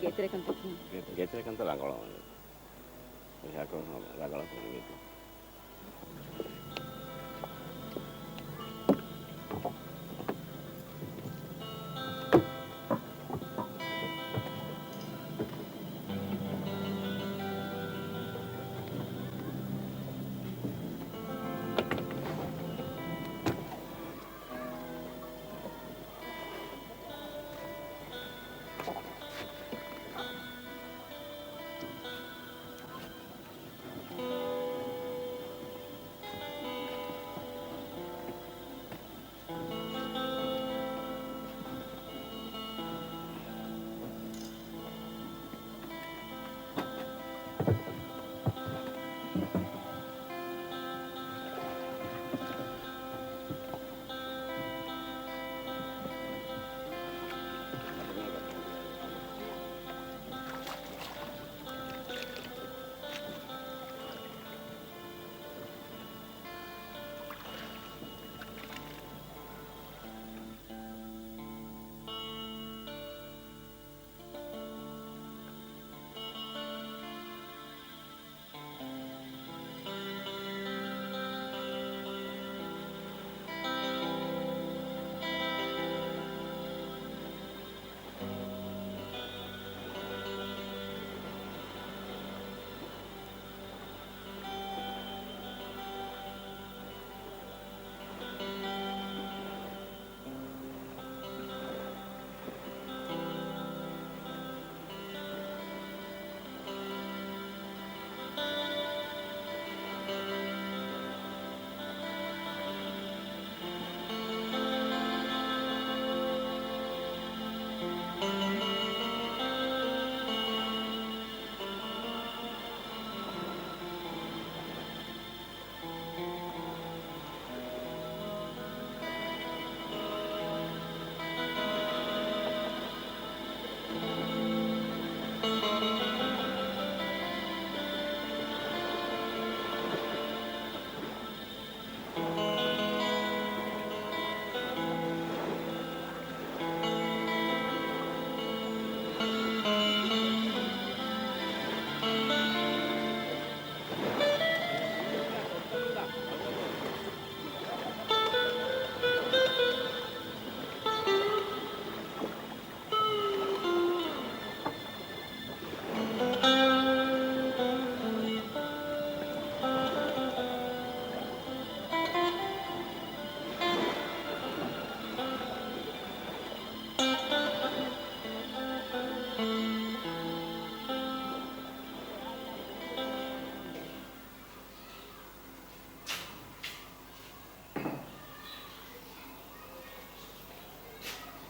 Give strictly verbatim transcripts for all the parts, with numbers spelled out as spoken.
ގޭތެރެކަންތައް ކިހިނެއް؟ ގޭތެރެކަންތައް ރަނގަޅު. ރަނގަޅަށް ކުރިމަތި.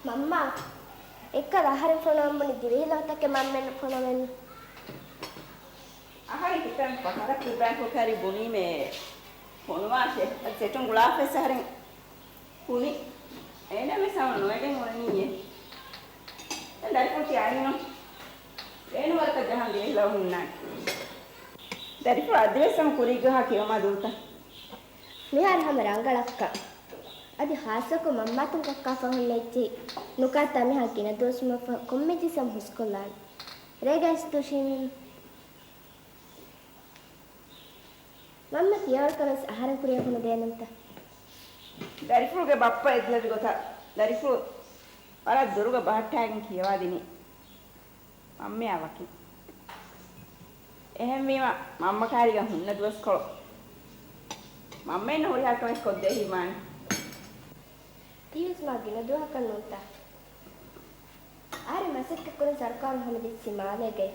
މަންމާ، އެއްކަލަ އަހަރެން ފޮނުވަން ބުނި ދިވެހި ލަވަތަކެއް މަންމައެއްނު ފޮނުވެން. އަހަރެން ކިތަން ފަހަރަކު އިބްރާހިމް ކަރި ބުނީމޭ ފޮނުވާށޭ. އަދި ސެޓުން ގުޅާފަވެސް އަހަރެން ބުނި. އޭނަ ވެސް ހަމަ ނުވެގެން އުޅެނީއޭ. ދަރިފުޅު ތިޔައިނު. އޭނު ވަރަކަށް ޖަހަން ދިވެހި ލަވަ ހުންނާނެ. ދަރިފުޅު އަދިވެސް ހަމަ ކުރީގަހާ ކިޔަވަމާ ދޫތަ؟ މިހާރު ހަމަ ރަނގަޅަށްކަން. އަދި ހާއްސަކޮށް މަންމާތަން ކައްކާފަ ހުންނަ އެއްޗެހި ނުކާތާ މިހާ ގިނަ ދުވަސް ވުމަށްފަހު ކޮންމެ ޖިސަމް ހުސްކޮށްލާނެ. ރޭގަ އިސްދޫ ޝީމީނު. މަންމަ ތިޔަވަރުކަން ވެސް އަހަރެން ކުރިއަށް ހުނުދޭނަންތަ؟ ދަރިފުޅުގެ ބައްޕަ އެދިލެއްވި ގޮތަށް ދަރިފުޅު ވަރަށް ދުރުގަ ބަހައްޓާގެން ކިޔަވާދިނީ މަންމައާ ވަކިން. އެހެންވީމަ މަންމަ ކާރީގަ ހުންނަ ދުވަސްކޮޅު މަންމައެއްނު ހުރިހާ ކަމެއް ކޮށްދޭހި ވާނެ. ތީވެސް މާ ގިނަ ދުވަހަކަށް ނޫންތަ؟ އަހަރެން މަސައްކަތްކުރަން ސަރުކާރުން ހަމަޖެއްސި މާލޭގައި.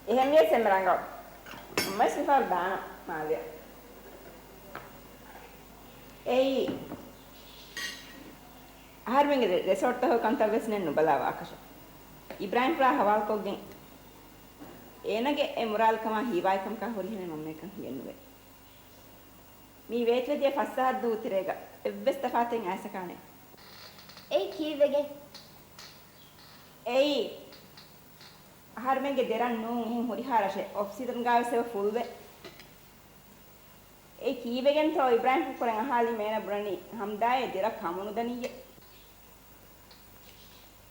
އެހެންވިޔަސް އެންމެ ރަނގަޅު. ނަމަވެސް މިފަހަރު ދާނަން މާލެއަށް. އެއީ، އަހަރުމެންގެ ރެ-، ރެސޯޓްތަކުގެ ކަންތައްވެސް ނެތް ނުބަލާ ވާކަށެއް. އިބްރާހިމްފުޅާ ހަވާލުކޮށްގެން އޭނަގެ އެ މުރާލުކަމާ ހީވާއިކަމަކާ ހުރިހެނެއް މަންމައަކަށް ހިޔެއްނުވޭ. މީ ވޭތުވެދިޔަ ފަސް ސާހަތު ދުވަހު ތެރޭގަ އެއްވެސް ތަފާތެއް އައިސަކާނެ. އެއީ ކީއްވެގެން؟ އެއީ އަހަރުމެންގެ ދެރަށް ނޫން އެހެން ހުރިހާ ރަށެއް އޮފްސީޒަންގަވެސް އެބަ ފުލްވޭ. އެއީ ކީއްވެގެންތޯ އިބްރާހިމް ކުރެން އަހާލީމަ އޭނަ ބުނަނީ ހަމްދާއޭ ދެރަށް ކަމުނުދަނީއޭ.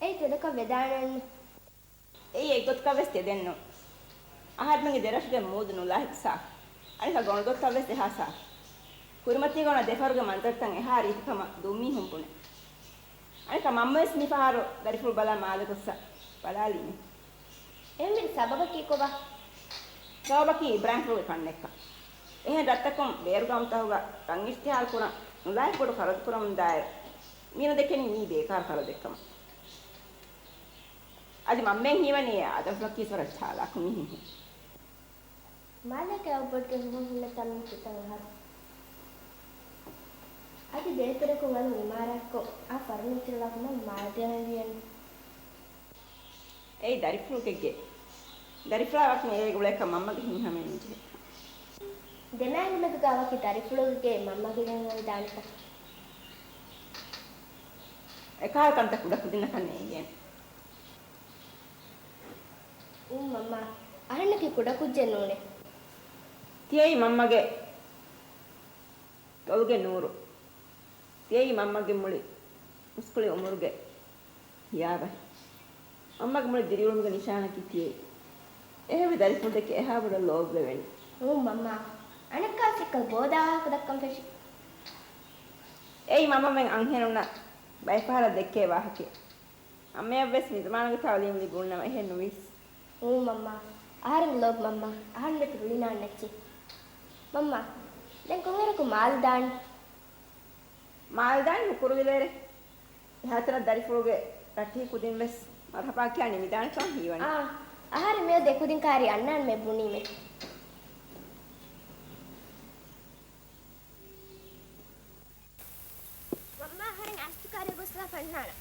އެއީ ތެދަކަށް ވެދާނެއެއްނު. އެއީ އެއްގޮތަކަށް ވެސް ތެދެއް ނޫން. އަހަރެމެންގެ ދެރަށުގެ މޫދު ނުލާހިކު ސާފު. އަނެކާ ގޮނޑުދޮށްތައް ވެސް އެހާ ސާފު. ކުރިމަތީގަ އޮންނަ ދެފަރުގެ މަންޒަރުތައް އެހާ ރީތިކަމަށް ދުންމީހުން ބުނޭ. އަނެކާ މަންމަވެސް މިފަހަރު ދަރިފުޅު ބަލާ މާލެ ގޮއްސަ ބަލާލީމޭ. އެހެންވީ ސަބަބަކީ ކޮބާ؟ ސަބަބަކީ އިބްރާހިމްފުޅުގެ ކަންނެއްކަން. އެހެން ރަށްތަކުން ބޭރުގައުމުތަކުގަ ރަން އިޝްތިހާލު ކުރަން ނުލާހިކު ބޮޑު ޚަރަދު ކުރަމުންދާއިރު، މިއަންނަ ދެކެނީ މީ ބޭކާރު ޚަރަދެއްކަމަށް. އަދި މަންމައަށް ހީވަނީ އާދަމްފުޅަކީ ވަރަށް ޗާލާކު މީހެއްހެން. މާލޭގެ އައުބޮޑްގެ ހުވަ ހުންނަ ތަން މި ކިތަން އަހަރު. އަދި ދޭތެރެކުން އަޅު އިމާރާތްކޮށް، އާ ފަރުނީޗަރު ލައްވުމަށް މާލެ ދިޔަމެން ވިޔަނީ. އެއީ ދަރިފުޅުގެ ގެ. ދަރިފުޅާ ވަކިން އެއާއެކު އުޅޭކަށް މަންމަގެ ހިތްހަމައެއް ނުޖެހޭ. ދެމާތްގެ މެދުގަ ވަކި ދަރިފުޅުގެ ގެ މަންމަގެ ގެއަށް އޮވެދާނެތަ؟ އެކަހަލަ ކަންތައް ކުޑަކުދިންނަކަށް ނޭނގޭނެ. އޫ މަންމާ، އަހަންނަކީ ކުޑަކުއްޖެއް ނޫނޭ. ތިޔައީ މަންމަގެ ލޮލުގެ ނޫރު. ތިޔައީ މަންމަގެ މުޅި މުސްކުޅި އުމުރުގެ ހިޔާވަހި. މަންމަގެ މުޅި ދިރިއުޅުމުގެ ނިޝާނަކީ ތިޔައީ. އެހެންވެ ދަރިފުޅު ދެކެ އެހާ ބޮޑަށް ލޯބިވެވޭނެ. އޫ މަންމާ، އަނެއްކާވެސް އެއްކަލަ ބޯދާ ވާހަކަ ދައްކަން ފެށި. އެއީ މަންމަމެން އަންހެނުންނަށް ބައެއް ފަހަރަށް ދެއްކޭ ވާހަކައެއް. އަންމެއަށްވެސް މިޒަމާނުގެ ތައުލީމު ލިބުނުނަމަ އެހެން ނުވީސް. އޫ މަންމާ، އަހަރެންގެ ލޯބި މަންމާ، އަހަރެންނެތި ރުޅިނާން ނެއްޗެއް. މަންމާ، ދެން ކޮންއިރަކު މާލެ ދާނީ؟ މާލެ ދާނީ ހުކުރު ވިލޭރޭ. އެހާތަނަށް ދަރިފުޅުގެ ރައްޓެހި ކުދިން ވެސް މަރްހަބާ ކިޔާ ނިމިދާނެ ކަމަށް ހީވަނީ. އާ، އަހަރެން މިއަދު އެ ކުދިން ކާރި އަންނާން މެ ބުނީމޭ. މަންމާ އަހަރެން އާސްތު ކާރި ގޮސްލާ ފަންނާނަ.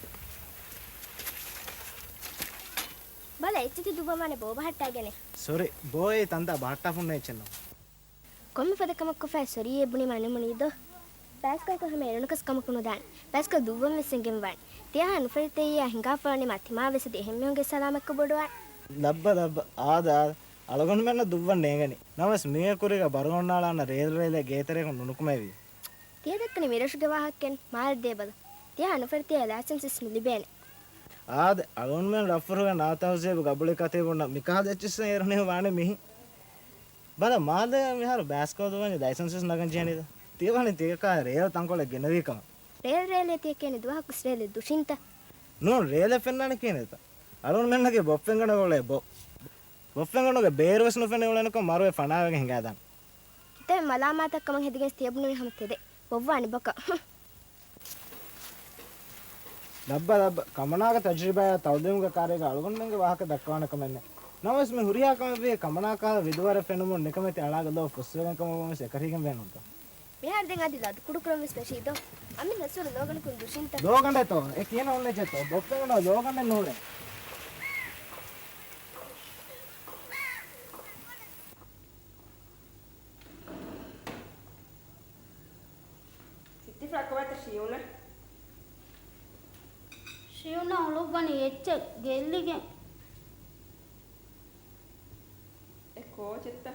ބަލަ، އެއްޗެތި ދުއްވަން ވާނެ ބޯ ބަހައްޓާގެނެ. ސޮރީ، ބޯ އެއީ ތަންތާ ބަހައްޓާފަ ހުންނަ އެއްޗެއް ނޫން. ކޮންމެ ފަދަ ކަމަކު ފައި ސޮރީއޭ ބުނީމާ ނިމުނީ ދޯ؟ ބައިސްކަލަކު ހަމަ އެޅުނަކަސް ކަމަކު ނުދާނެ. ބައިސްކަލް ދުއްވަން ވެސް އެނގެން ވާނެ. ތިޔަހާ ނުފެނި ތެއްޔާ ހިނގާފަ ވަނީމާ ތިމާ ވެސް އަދި އެހެން މީހުންގެ ސަލާމަތްކަން ބޮޑުވާނެ. ލައްބަ ލައްބަ. އާދަ އާދަ. އަޅުގަނޑުމެންނަށް ދުއްވަން ނޭނގެނީ. ނަމަވެސް މީގެ ކުރީގަ ބަރު އޮންނާން ރޭލު ރޭލެއް ގޭތެރެއަކުން ނުނުކުމެވީ. ތިޔަ ދައްކަނީ މިރަށުގެ ވާހަކައެއް ނޫން. މާލެ ދޭ ބަލަ. ތިޔަހާ ނުފެނި ތިޔަ ލައިސަންސް ވެސް ނުލިބޭނެ. އާދެ، އަޅުގަނޑުމެން ރަށްފުށުގެ ނާތަހުޒީބު ގަބުޅި ކަތީބުންނަށް މިކަހަލަ އެއްޗިއްސެއް އޭރުނެ ވާނެ މިހިން. ބަލަ، މާލޭ މިހާރު ބައިސްކަލް ދުވަން ލައިސަންސް ވެސް ނަގަން ޖެހެނީތަ؟ ތިޔަ ވަނީ ތިޔަކާ ރޭލް ތަންކޮޅެއް ގެނެވީ ކަމަށް. ރޭލް ރޭލޭ ތިޔަ ކިޔަނީ ދުވަހަކުސް ރޭލެއް ދުށިންތަ؟ ނޫން، ރޭލެއް ފެންނާނެ ކިހިނެއްތަ؟ އަޅުގަނޑުމެންނަކީ ބޮއްފެންގަނޑަކަށް އުޅޭ ބޮ. ބޮއްފެންގަނޑުގެ ބޭރު ވެސް ނުފެނި އުޅެނިކޮށް މަރުވެ ފަނާވެގެން ހިނގާދާނެ. ކިތައް މަލާމާތައް ކަމަށް ހެދިގެން ތިޔަ ބުނުނީ ހަމަ ތެދެއް. ބޮއްވާނެ ބަކަ. ހުން. ލައްބަ ލައްބަ. ކަމަނާގެ ތަޖުރިބާއާ ތައުލީމުގެ ކާރީގަ އަޅުގަނޑުމެންގެ ވާހަކަ ދައްކަވާނެ ކަމެއް ނެތް. ނަމަވެސް މި ހުރިހާ ކަމެއްވީ ކަމަނާ ކަހަލަ ވިދުވަރެއް ފެނުމުން ނިކަމެތި އަޅާގެ ލޯ ފުއްސަވެގެން ކަމަށް ވުމަށް ވެސް އެކަށީގެން ބޭނުންތަ؟ މިހާރު ދެން އަދި ލަދުކުޑުކުރަން ވެސް ފެށީ ދޯ؟ އަމިއްލަ އަސްވަރު ލޯގަނޑަކުން ދުށިންތަ؟ ލޯގަނޑެއްތޯ؟ އެ ކިހިނެއް ހުންނައްޖެތޯ؟ ބޮއްފެންގަނޑު ލޯގަނޑެއް ނޫޅޭ. ސިއްތިފަ ކޮބާތަ ޝިޔުނަ؟ ޝިޔުނަ އުޅުއްވަނީ އެއްޗެއް ގެއްލިގެން. އެ ކޯޗެއްތަ؟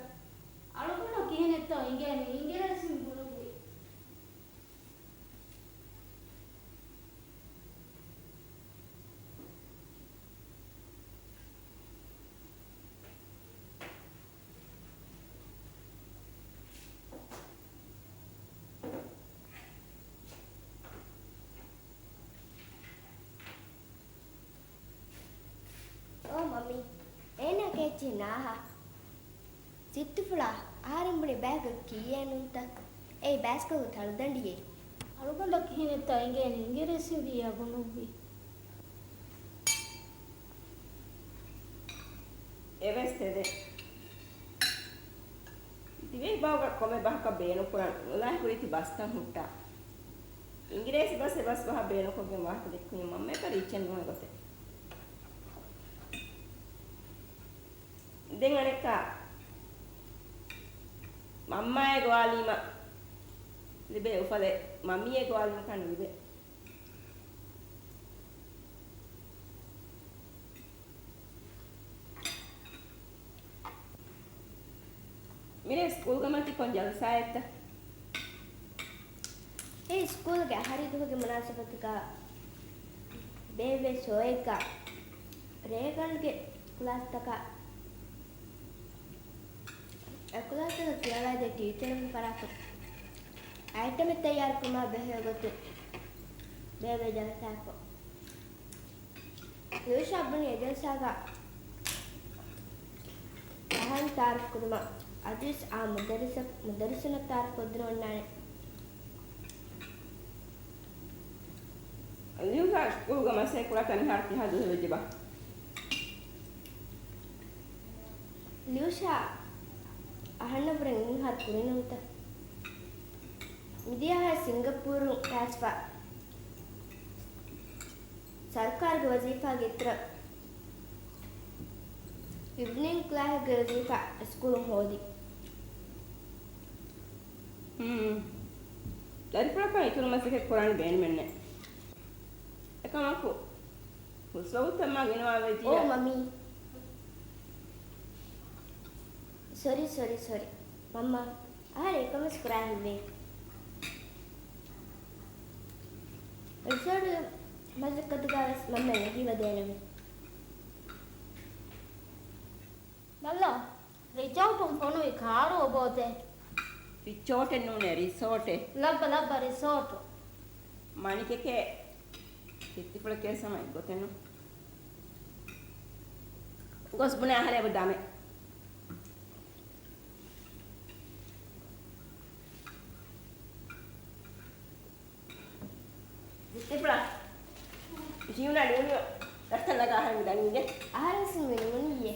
އަޅުގަނޑަށް ކިހިނެއްތޯ އިނގޭނީ އިނގިރޭސިން ބުނުއްވި. އޯ މަމީ، އޭނާ ކޭއްޗި ނާހާ. ސިއްތިފުޅާ، އަހަރެން ބުނި ބަޔަކަށް ކިއްޔޭ ނޫންތަ؟ އެއީ ބައިސްކަލް ތަޅުދަނޑިއޭ. އަޅުގަނޑަށް ކިހިނެއްތޯ އިނގޭނީ އިނގިރޭސިން ވިއްޔާ ބުނުއްވި. އެވެސް ތެދެއް. ދިވެހި ބަހުގަ ކޮންމެ ބަހަކަށް ބޭނުންކުރަން ނުލާހިކު ރީތި ބަސްތައް ހުއްޓާ. އިނގިރޭސި ބަސް އެ ބަސް ބަހަށް ބޭނުންކޮށްގެން ވާހަކަ ދެއްކުނީ މަންމަޔަކަށް ރީއްޗެއް ނޫން އެގޮތެއް. ދެން އަނެއްކާ މަންމާއޭ ގޮވާލީމަ ލިބޭ އުފަލެއް މަމީއޭ ގޮވާލީމަކާ ނުލިބޭ. މިރޭ ސްކޫލްގަ މަތި ކޮން ޖަލްސާއެއްތަ؟ އެ ސްކޫލްގެ އަހަރީ ދުވަހުގެ މުނާސަބަތުގަ ބޭއްވޭ ޝޯއެއްގަ ރޭގަނޑުގެ ކްލާސްތަކަށް، އެކްލާސްތަކަށް ކިޔަވައިދޭ ޓީޗަރުންގެ ފަރާތުން އައިޓަމެއް ތައްޔާރުކުރުމާ ބެހޭ ގޮތުން ބޭބެ ޖަލްސާއެއްކޮށް. ލޫޝާ ބުނި އެ ޖަލްސާގަ އަހަރެން ތައާރަފް ކުރުމަށް އަދިވެސް އާ މުދައްރިސަށް، މުދައްރިސުންނަށް ތައާރަފް ކޮށްދިނުން އޮންނާނެ. ލިޔުޝާ ސްކޫލުގަ މަސައްކަތް ކުރާތަން މިހާރު ކިހާ ދުވަހެއް ވެއްޖެބާ؟ ލިޔުޝާ އަހަންނަށްވުރެ މިހާރު ކުރިން ނޫންތަ؟ މިދިޔަ އަހަރު ސިންގަޕޫރުން ޓްރާންސްފާ ސަރުކާރުގެ ވަޒީފާގެ އިތުރަށް އިވްނިން ކްލާހެއްގެ ވަޒީފާ ސްކޫލުން ހޯދި. ހުން. ދަރިފުޅަކަށް އިތުރު މަސައްކަތް ކުރާނެ ބޭނުމެއްނެއް. އެކަމަކު، ހުސްވަގުތަށް މާ ގިނަވާ ވެއްޖިއްޔާ. އޯ، މަމީ. ސޮރީ، ސޮރީ، ސޮރީ. މަންމާ، އަހަރެން އެކަންވެސް ކުރާ ހިތްވޭ. ރިސޯޓުގެ މަސައްކަތުގަވެސް މަންމަ އެހީވަދޭނަމޭ. މައްލާ، ރިޗާޓުން ފޮނުވި ކާރު އޮބޯތޭ؟ ރިޗޯޓެއް ނޫނޭ، ރިސޯޓެއް. ލައްބަ، ލައްބަ، ރިސޯޓު. މަނިކެކޭ، ކެއްތިފުޅެއް ކޭސް ހަމަ އެއްގޮތެއްނު. ގޮސް ބުނެ އަހަރެ އެބަ ދާމެ. ކެއްތިފުޅާ، ޝިޔުނާ ނޫނިއޯ ރަށްތައް ނަގާ އަހަރެން ދަނީގެ. އަހަރެން ސިމި ނޫނިއްޔޭ.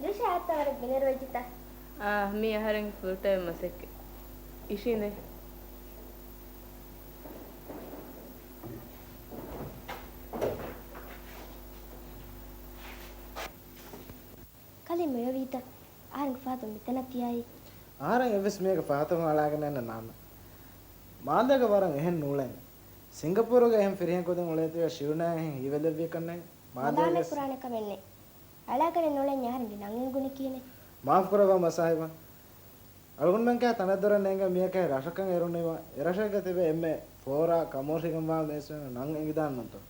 ލިޔުޝާ އައްތަ ވަރަށް ގިނަ ރޯއްޖިތަ؟ އާ، މީ އަހަރެންގެ ފުލްޓައިމް މަސައްކަތް. އިށީނދެ. ކަލޭ މޮޔަވީތަ؟ އަހަރެންގެ ފަހަތުން މިތަނަށް ތިޔައީ. އަހަރެން އެއްވެސް މީހަކަށް ފަހަތަށް އަޅާގެންނެއް ނާންނަ. މާލޭގަ ވަރަށް އެހެން ނޫޅެން. ސިންގަޕޫރުގަ އެހެން ފިރިހެން ކުދިން އުޅޭތީވެ ޝިޔުނާ އެހެން ހީވެލެއްވި ކަންނެއް. މާލޭގަ މަލާމަތް ކުރާނެ ކަމެއް ނެތް. އަޅާގެންނެއް ނޫޅެންޏާ އަހަރެންގެ ނަން އެނގުނީ ކިހިނެއް؟ މާފު ކުރައްވާ މަސާހިބާ. އަޅުގަނޑުމެންގެ ތަނެއް ދޮރެއް ނޭނގެ މީހަކަށް ރަށަކަށް އެރުނީމަ، އެރަށެއްގަ ތިބެ އެންމެ ފޯރާ ކަމުރިހިގެންވާ މީސްމެން ނަން އެނގިދާން ނޫންތޯ؟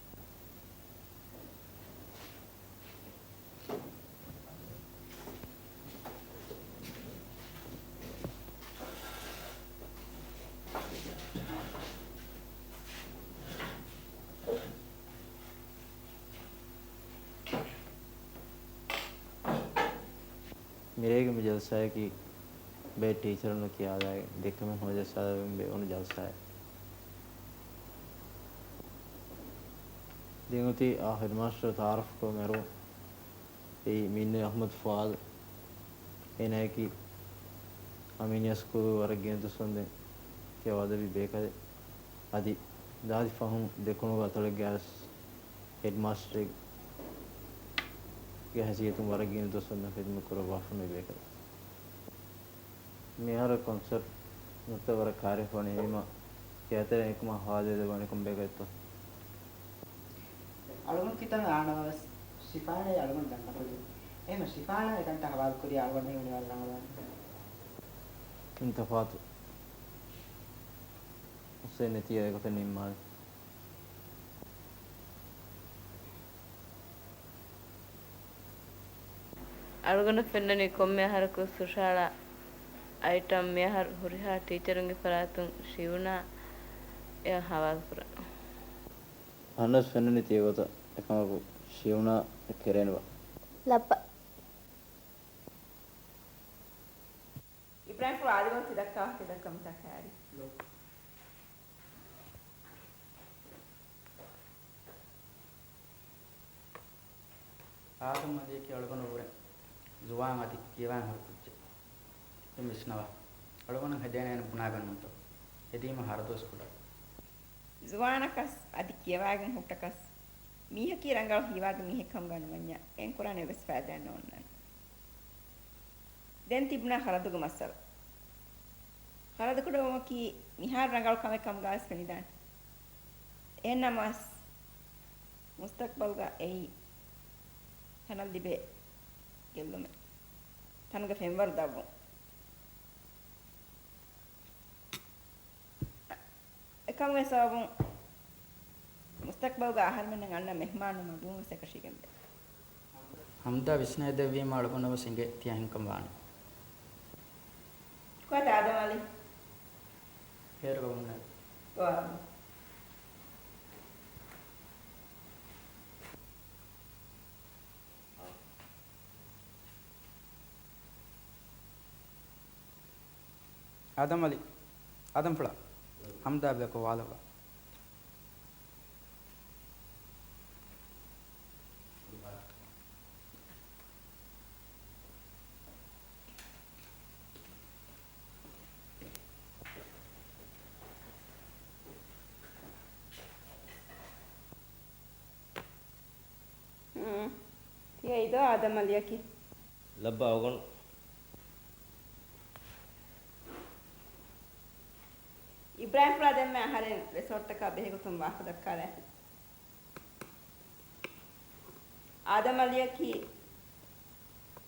މިރޭގެ މި ޖަލްސާއަކީ ބައެއް ޓީޗަރުންނަށް ކިޔާލާގެން ދެކެމެން ހޯދައްސާލެވެން ބޭއްވުނު ޖަލްސާއެއް. ދެން އޮތީ އާ ހެޑްމާސްޓަރ ތައާރަފްކޮށް މެރު. އެއީ މީންނޭ އަޙްމަދު ފުއާދު. އޭނާއަކީ އަމީނިއްޔާ ސްކޫލުގެ ވަރަށް ގިނަ ދުވަސްވަންދެން ކިޔަވާދެއްވި ބޭކަލެއް. އަދި ދާދި ފަހުން ދެކުނުގެ އަތޮޅެއްގައިވެސް ހެޑްމާސްޓަރެއްގެ ހައިސިއްޔަތުން ވަރަށް ގިނަ ދުވަސްވަންދެން ޚިދުމަތް ކުރައްވާފަ ހުންނެވި ބޭކަލެއް. މިހާރު ކޮންސަރޓް ނުތަ ވަރަށް ކާރިފަ ނިމީމަ ކިޔާތެރެ އެކުމާ ހާދަ ދެވާނެ ކަން ބޭކަށްތޯ؟ އަޅުގަނޑު ކިތަން އާނަވަސް ޝިފާނާއި އަޅުގަނޑު ދަންނަ ކުދި. އެހެން ޝިފާނާ އެކަންތައް ހަވާލު ކުރިޔާ އަޅުގަނޑު ހީވަނީ ވަރަށް ރަނގަޅުވާނެ. އިންތިފާތު ހުސެން ނެތި އެގޮތަށް ނިންމާލި. އަޅުގަނޑަށް ފެންނަނީ ކޮންމެ އަހަރަކު ހުށަހަޅާ އައިޓަމް މިއަހަރު ހުރިހާ ޓީޗަރުންގެ ފަރާތުން ޝިޔުނާ އެއަށް ހަވާލުކުރަން. އަހަންނަށް ފެންނަނީ ތިޔަގޮތަށް އެކަމަކު ޝިޔުނާ ކެރޭނެބާ. ލައްބަ. އިބްރާހިމްފުޅު އާދެވުން ތިދައްކާ، ތިދައްކަމުތާ ކައިރި. އާދަމް އަލީއަކީ އަޅުގަނޑު އުރެ ޒުވާން އަދި ކިޔަވާން ހުރި ކުއްޖެއް. ދެން ވިސްނަވާ. އަޅުގަނޑު ހެދޭނެ އޭނަ ބުނާގަންނަންތޯ؟ ހެދީމަ ހަރަދުވެސް ކުޑަ. ޒުވާނަކަސް އަދި ކިޔަވާގެން ހުއްޓަކަސް މީހަކީ ރަނގަޅު ހީވާގި މީހެއް ކަމުގަ ނުވަންޏާ އެން ކުރާނެ އެއްވެސް ފައިދާއެއް ނޯންނާނެ. ދެން ތިބުނާ ޚަރަދުގެ މައްސަލަ. ޚަރަދު ކުޑަވުމަކީ މިހާރު ރަނގަޅު ކަމެއް ކަމުގަވެސް ފެނިދާނެ. އެހެންނަމަވެސް، މުސްތަޤްބަލްގަ އެއީ ތަނަށް ލިބޭ ގެއްލުމެއް، ތަނުގެ ފެންވަރު ދަށްވުން. އެކަންވީ ސަބަބުން މުސްތަޤްބަލްގަ އަހަރުމެންނަށް އަންނަ މެހްމާނުން މަދުވުން ވެސް އެކަށީގެންވޭ. ހަމްދާ ވިސްނައިދެއްވީމަ އަޅުގަނޑަށް ވެސް އިނގޭ ތިޔަ އެހެންކަން ވާނެ. ކޮބާ އާދަމް އަލީ؟ ބޭރުގަ ހުންނަ. ގޮވާ. އާދަމް އަލީ، އާދަމް ފުޅާ، ހަމްދާ ބޭކަށް ވާލައްވާ. ހުން. ތިޔަ އިދޯ އާދަމް އަލީއަކީ. ލައްބަ އަޅުގަނޑު. އިބްރާހިމް ފުޅާ ދެންމެ އަހަރެން ރެސޯޓްތަކާ ބެހޭގޮތުން ވާހަކަ ދައްކާލާފި. އާދަމް އަލީއަކީ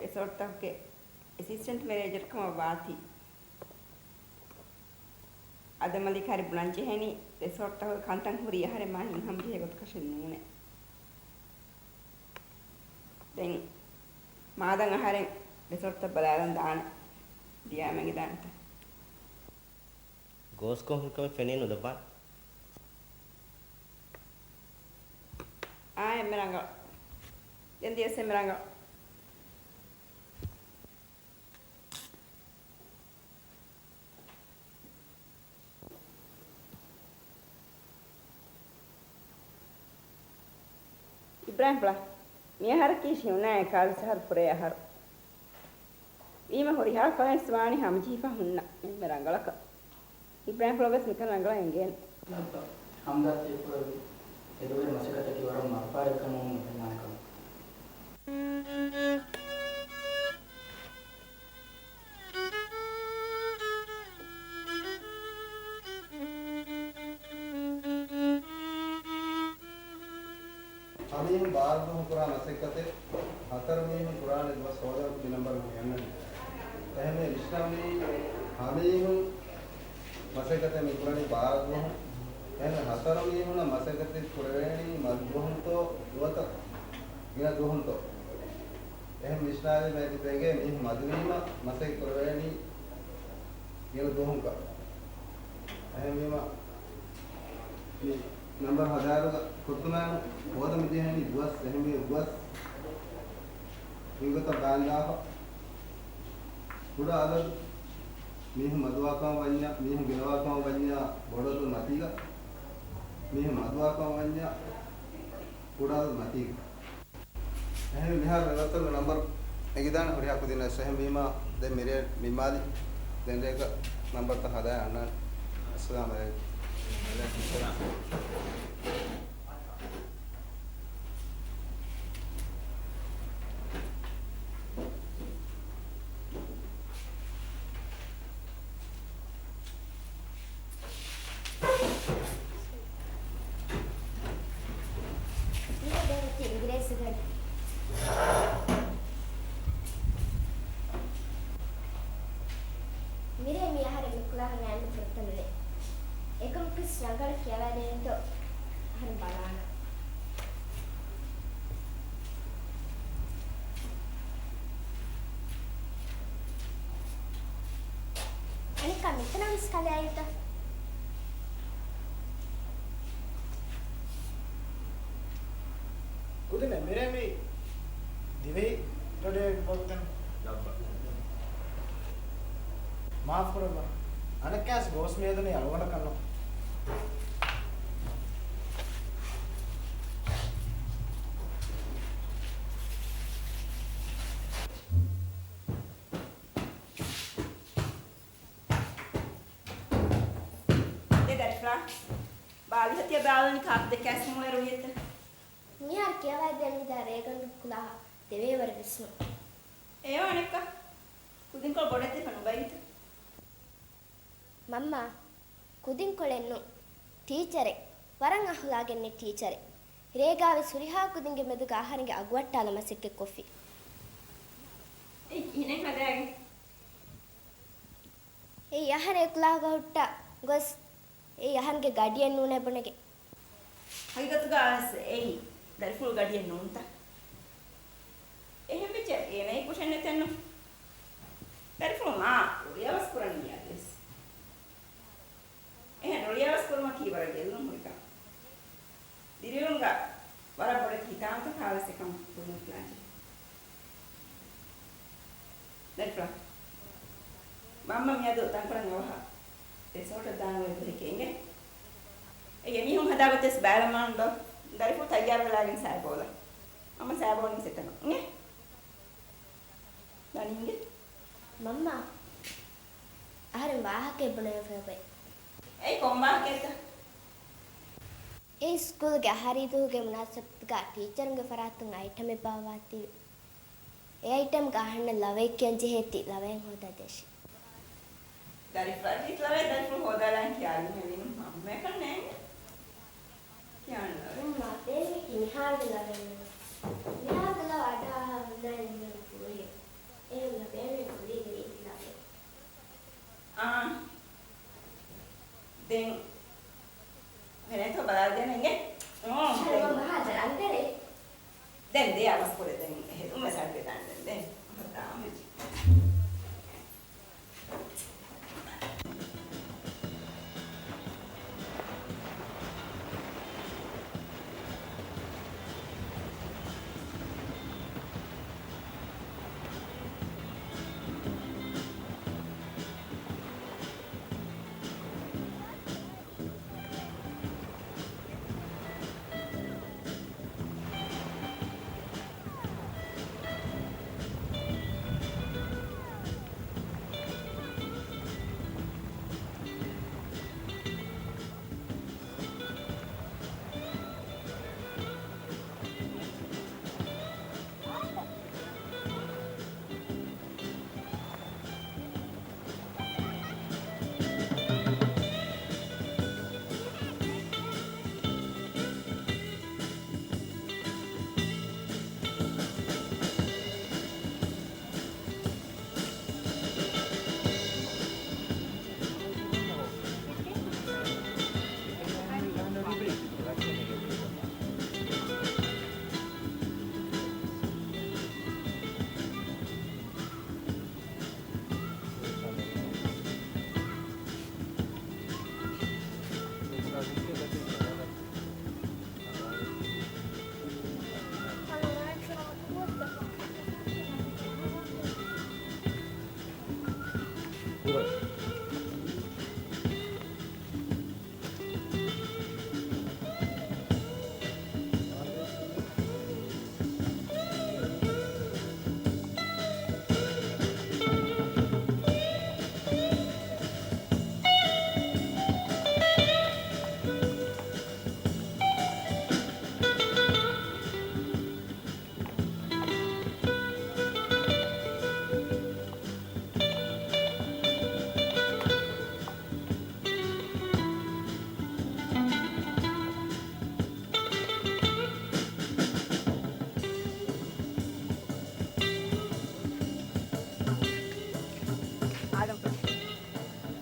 ރެސޯޓްތަކުގެ އެސިސްޓެންޓް މެނޭޖަރ ކަމަށް ވާތީ، އާދަމް އަލީ ކައިރި ބުނަން ޖެހެނީ ރެސޯޓްތަކުގެ ކަންތައް ހުރީ އަހަރެން މާ ހިތްހަމަޖެހޭ ގޮތަކަށެއް ނޫނޭ. ދެން މާދަން އަހަރެން ރެސޯޓްތައް ބަލާލަން ދާނެ. ދިޔާ މެނގިދާނެތަ؟ ގޯސްކޮށް ހުރިކަމެއް ފެނި ނުލައްވާނެ. އާ، އެންމެ ރަނގަޅު. ދެން ދިޔަސް އެންމެ ރަނގަޅު. އިބްރާހިމް ފުޅާ، މިއަހަރަކީ ޝިއުނާއަށް އެކާވީސް އަހަރު ފުރޭ އަހަރު. ވީމަ ހުރިހާ ކަމެއް ވެސް ވާނީ ހަމަޖެހިފަ ހުންނަ އެންމެ ރަނގަޅަކަށް. އިބްރާހިމް ފުޅަށް ވެސް މިކަން ރަނގަޅަށް އެނގޭނެ. ލައްބަ ހަމްދާ ތިޔަފުޅަށް ވީ އެދުވަހު މަސައްކަތަކީ ވަރަށް މަގުފާރިވި ކަމަށް އޮންނަ ފެންނާނެ ކަމަށް. ހަމީހުން ބާރުދުވަހު ކުރާ މަސައްކަތެއް ހަތަރު މީހުން ކުރާނެ ދުވަސް ހޯދަން މި ނަންބަރު މި އަންނަނީ. އެހެންވެ ވިސްނަންވީ ހަމީހުން މަސައްކަތެއް މި ކުރަނީ ބާރުދުވަހުން. އެހެންވެ ހަތަރު މީހުންނަށް މަސައްކަތެއް ކުރެވޭނީ މަދުދުވަހުންތޯ ނުވަތަ ގިނަ ދުވަހުންތޯ؟ އެހެން ވިސްނާލީމަ އެކި އެނގޭ މީހުން މަދުވީމަ މަސައްކަތް ކުރެވޭނީ ގިނަ ދުވަހުންކަން. އެހެންވީމަ މި ނަންބަރު ހަޒާރުގަ ކުރުތުމާއިން ހޯދަން މިޖެހެނީ ދުވަސް އެހެންވީ ދުވަސް މިގޮތަށް ބާންދާފަ. ކުޑަ އަދަދު މީހުން މަދުވާކަމަށް ވަންޏާ، މީހުން ގިނަވާކަމަށް ވަންޏާ ބޮޑު އަދަދު މަތީގަ، މީހުން މަދުވާކަމަށް ވަންޏާ ކުޑަ އަދަދު މަތީގަ. އެހެންވެ މިހާރު އެވައްތަރުގެ ނަންބަރު އެނގިދާނެ ހުރިހާ ކުދިންނަށް. އެހެންވީމާ ދެން މިރޭ ނިންމާލި. ދެން ރޭގަ ނަންބަރުތައް ހަދާ އަންނާނެ. އައްސަލާމް އަލައިކުމް. ވައަލައިކުމް އައްސަލާމް. މި ދެން އިނގިރޭސި ގަޑި. މިރޭ މި އަހަރެން މި ކުލާހަށް އައިމަ ފުރަތަމަ ރޭ. އެކަމަކުވެސް ރަނގަޅަށް ކިޔަވައިދޭނެތޯ އަހަރެން ބަލާނަން. އަނެއްކާ މިތަނަށް ވެސް ކަލައިތަ؟ ކުދިންނޭ މިރޭ މި ދިވެހި ރޭޑިއޯގެ ބޮޑުތަން. މާފު ކުރައްވާ. އަނެއްކާސް ގޯސް މިއަދު ނީ އަޅުގަނޑަކަށް ނޫން. ދެ ގަޑިފުޅާ. ބާލިހަތިޔަ ބާލަނީ ކާކު ދެކޭސް މޫޅެ ރުޅިއެއްތަ؟ މިހާރު ކިޔަވައިދޭ މިދާ ރޭގަނޑު ކުލާހަށް ދެވޭވަރެއް ވެސް ނޫން. އެޔޯ އަނެއްކާ. ކުދިންކޮޅު ބޮޑެތިފަ ނުބައިތަ؟ މަންމާ، ކުދިންކޮޅެއް ނޫން. ޓީޗަރެއް. ވަރަށް އަޚުލާގެއް ނެތް ޓީޗަރެއް. ރޭގާވެސް ހުރިހާ ކުދިންގެ މެދުގަ އަހަރެންގެ އަގުވައްޓާލަން މަސައްކަތް ކޮށްފި. އެއީ ކިހިނެއް ހަދާގެން؟ އެއީ އަހަރެން އެކުލާހުގަ ހުއްޓާ ގޮސް، އެއީ އަހަރެންގެ ގަޑިއެއް ނޫނޭ ބުނެގެން. ހަގީގަތުގަ ވެސް އެއީ ދަރިފުޅު ގަޑިއެއް ނޫންތަ؟ އެހެން ވެއްޖެ އޭނައެއް ކުށެއް ނެތެއްނު. ދަރިފުޅު މާ ރުޅިއަވަސް ކުރަނީ އަދިވެސް. އެހެން ރުޅިއަވަސް ކުރުމަކީ ވަރަށް ގެއްލުން ހުރި ކަމެއް. ދިރިއުޅުމުގަ ވަރަށް ބޮޑެތި ހިތާމަތަކާ ވެސް އެކަން ކުރުމަށް ފްލާން ޖެހޭ. ދަރިފުޅާ، މަންމަ މިއަދު ތަންކޮޅެއް އަވަހަށް ރެސޯޓަށް ދާން އޮތް ދުވަހެކޭ އިނގޭ. އޭގެ މީހުން ހަދާ ގޮތެއް ބައިވެރިވާން ދޯ. ދަރިފުޅު ތައްޔާރު ވެލާގެން ސައިބޯލަ. މަންމަ ސައިބޯ ނިމި ސެތަނަ އިނގޭ. ދަނީ އިނގޭ. މަންމާ، އަހަރެން ވާހަކައެއް ބުނެފައި އޮތް. އެއީ ކޮން ވާހަކައެއްތަ؟ އެ ސްކޫލްގެ އަހަރީދުވުގެ މުނާސަބަތުގަ ޓީޗަރުންގެ ފަރާތުން އައިޓަމެއް ބާއްވާތީވެ. އެ އައިޓަމްގަ އަހަންނަށް ލަވައެއް ކިޔަން ޖެހޭތީ ލަވައެއް ހޯދާ ދޭށި. ދަރިފުޅާ ކީ ލަވައެއް ދަރިފުޅު ހޯދާލާން ކިޔާލީމެވެ. މަންމަޔަކަށް ނޭނގެ. ކިޔާން ލަވައެއް. މަ، ދޭން މި މިހާރު ލަވައެއް ނޫން. މިހާރު ލަވަ އަޑާ ހުންނާނީ މިހާރު ފުރިހެން. އެހެން ލަވައެއް ނޫން ފުރީގެ ރީތި ލަވައެއް. އާ. ދެން ފެނޭތޯ ބަލާލަދޭނަ އިނގޭ. އާ، ދެން. ދެން ދޭ އަވަސްކުރޭ ދެން ހެދުން ވެސް އަޑުގެ ދާން ދެން ދޭ. ހަދާ މިޖި.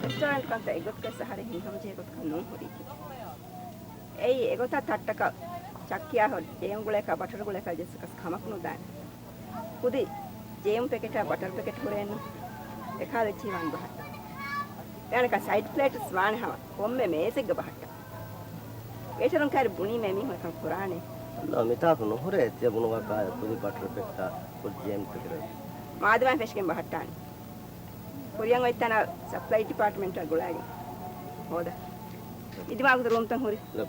ރެސްޓޯރެންޓް ކަންތައް އެގޮތަކަށް އަހަރެން ހިތްހަމަޖެހޭ ގޮތަކަށް ނޫން ހުރީތީ. އެއީ އެގޮތަށް ތައްޓަކަށް ޗައްކިޔާ ހޮ-، ޖޭމް ގުޅޭކަށް ބަޓަރު ގުޅޭކަށް ޖެއްސަކަސް ކަމަކު ނުދާނެ. ކުދި ޖޭމް ޕެކެޓާ ބަޓަރު ޕެކެޓް ހުރޭނު އެކާލެއްޗި ވާން ބަހައްޓާ. އެއާނެކަން ސައިޑް ޕްލޭޓްސް ވާނެ ހަމަ ކޮންމެ މޭޒެއްގަ ބަހައްޓާ. ވޭޓަރުން ކައިރި ބުނީމޭ މީހުން އެކަން ކުރާނެ. އައްލާ، މިތާކު ނުހުރޭ ތިޔަ ބުނުމަކާ ކުދި ބަޓަރު ޕެކްޓާ ކުދި ޖޭމް ޕެކެޓް. މާދަމާ ފެށިގެން ބަހައްޓާނެ. ކުރިއަށް އޮތްތަނާ ސަޕްލައި ޑިޕާޓްމަންޓާ ގުޅާގެން ހޯދަ. އިދިމާގުދު ރޫމްތައް ހުރި. ލަ.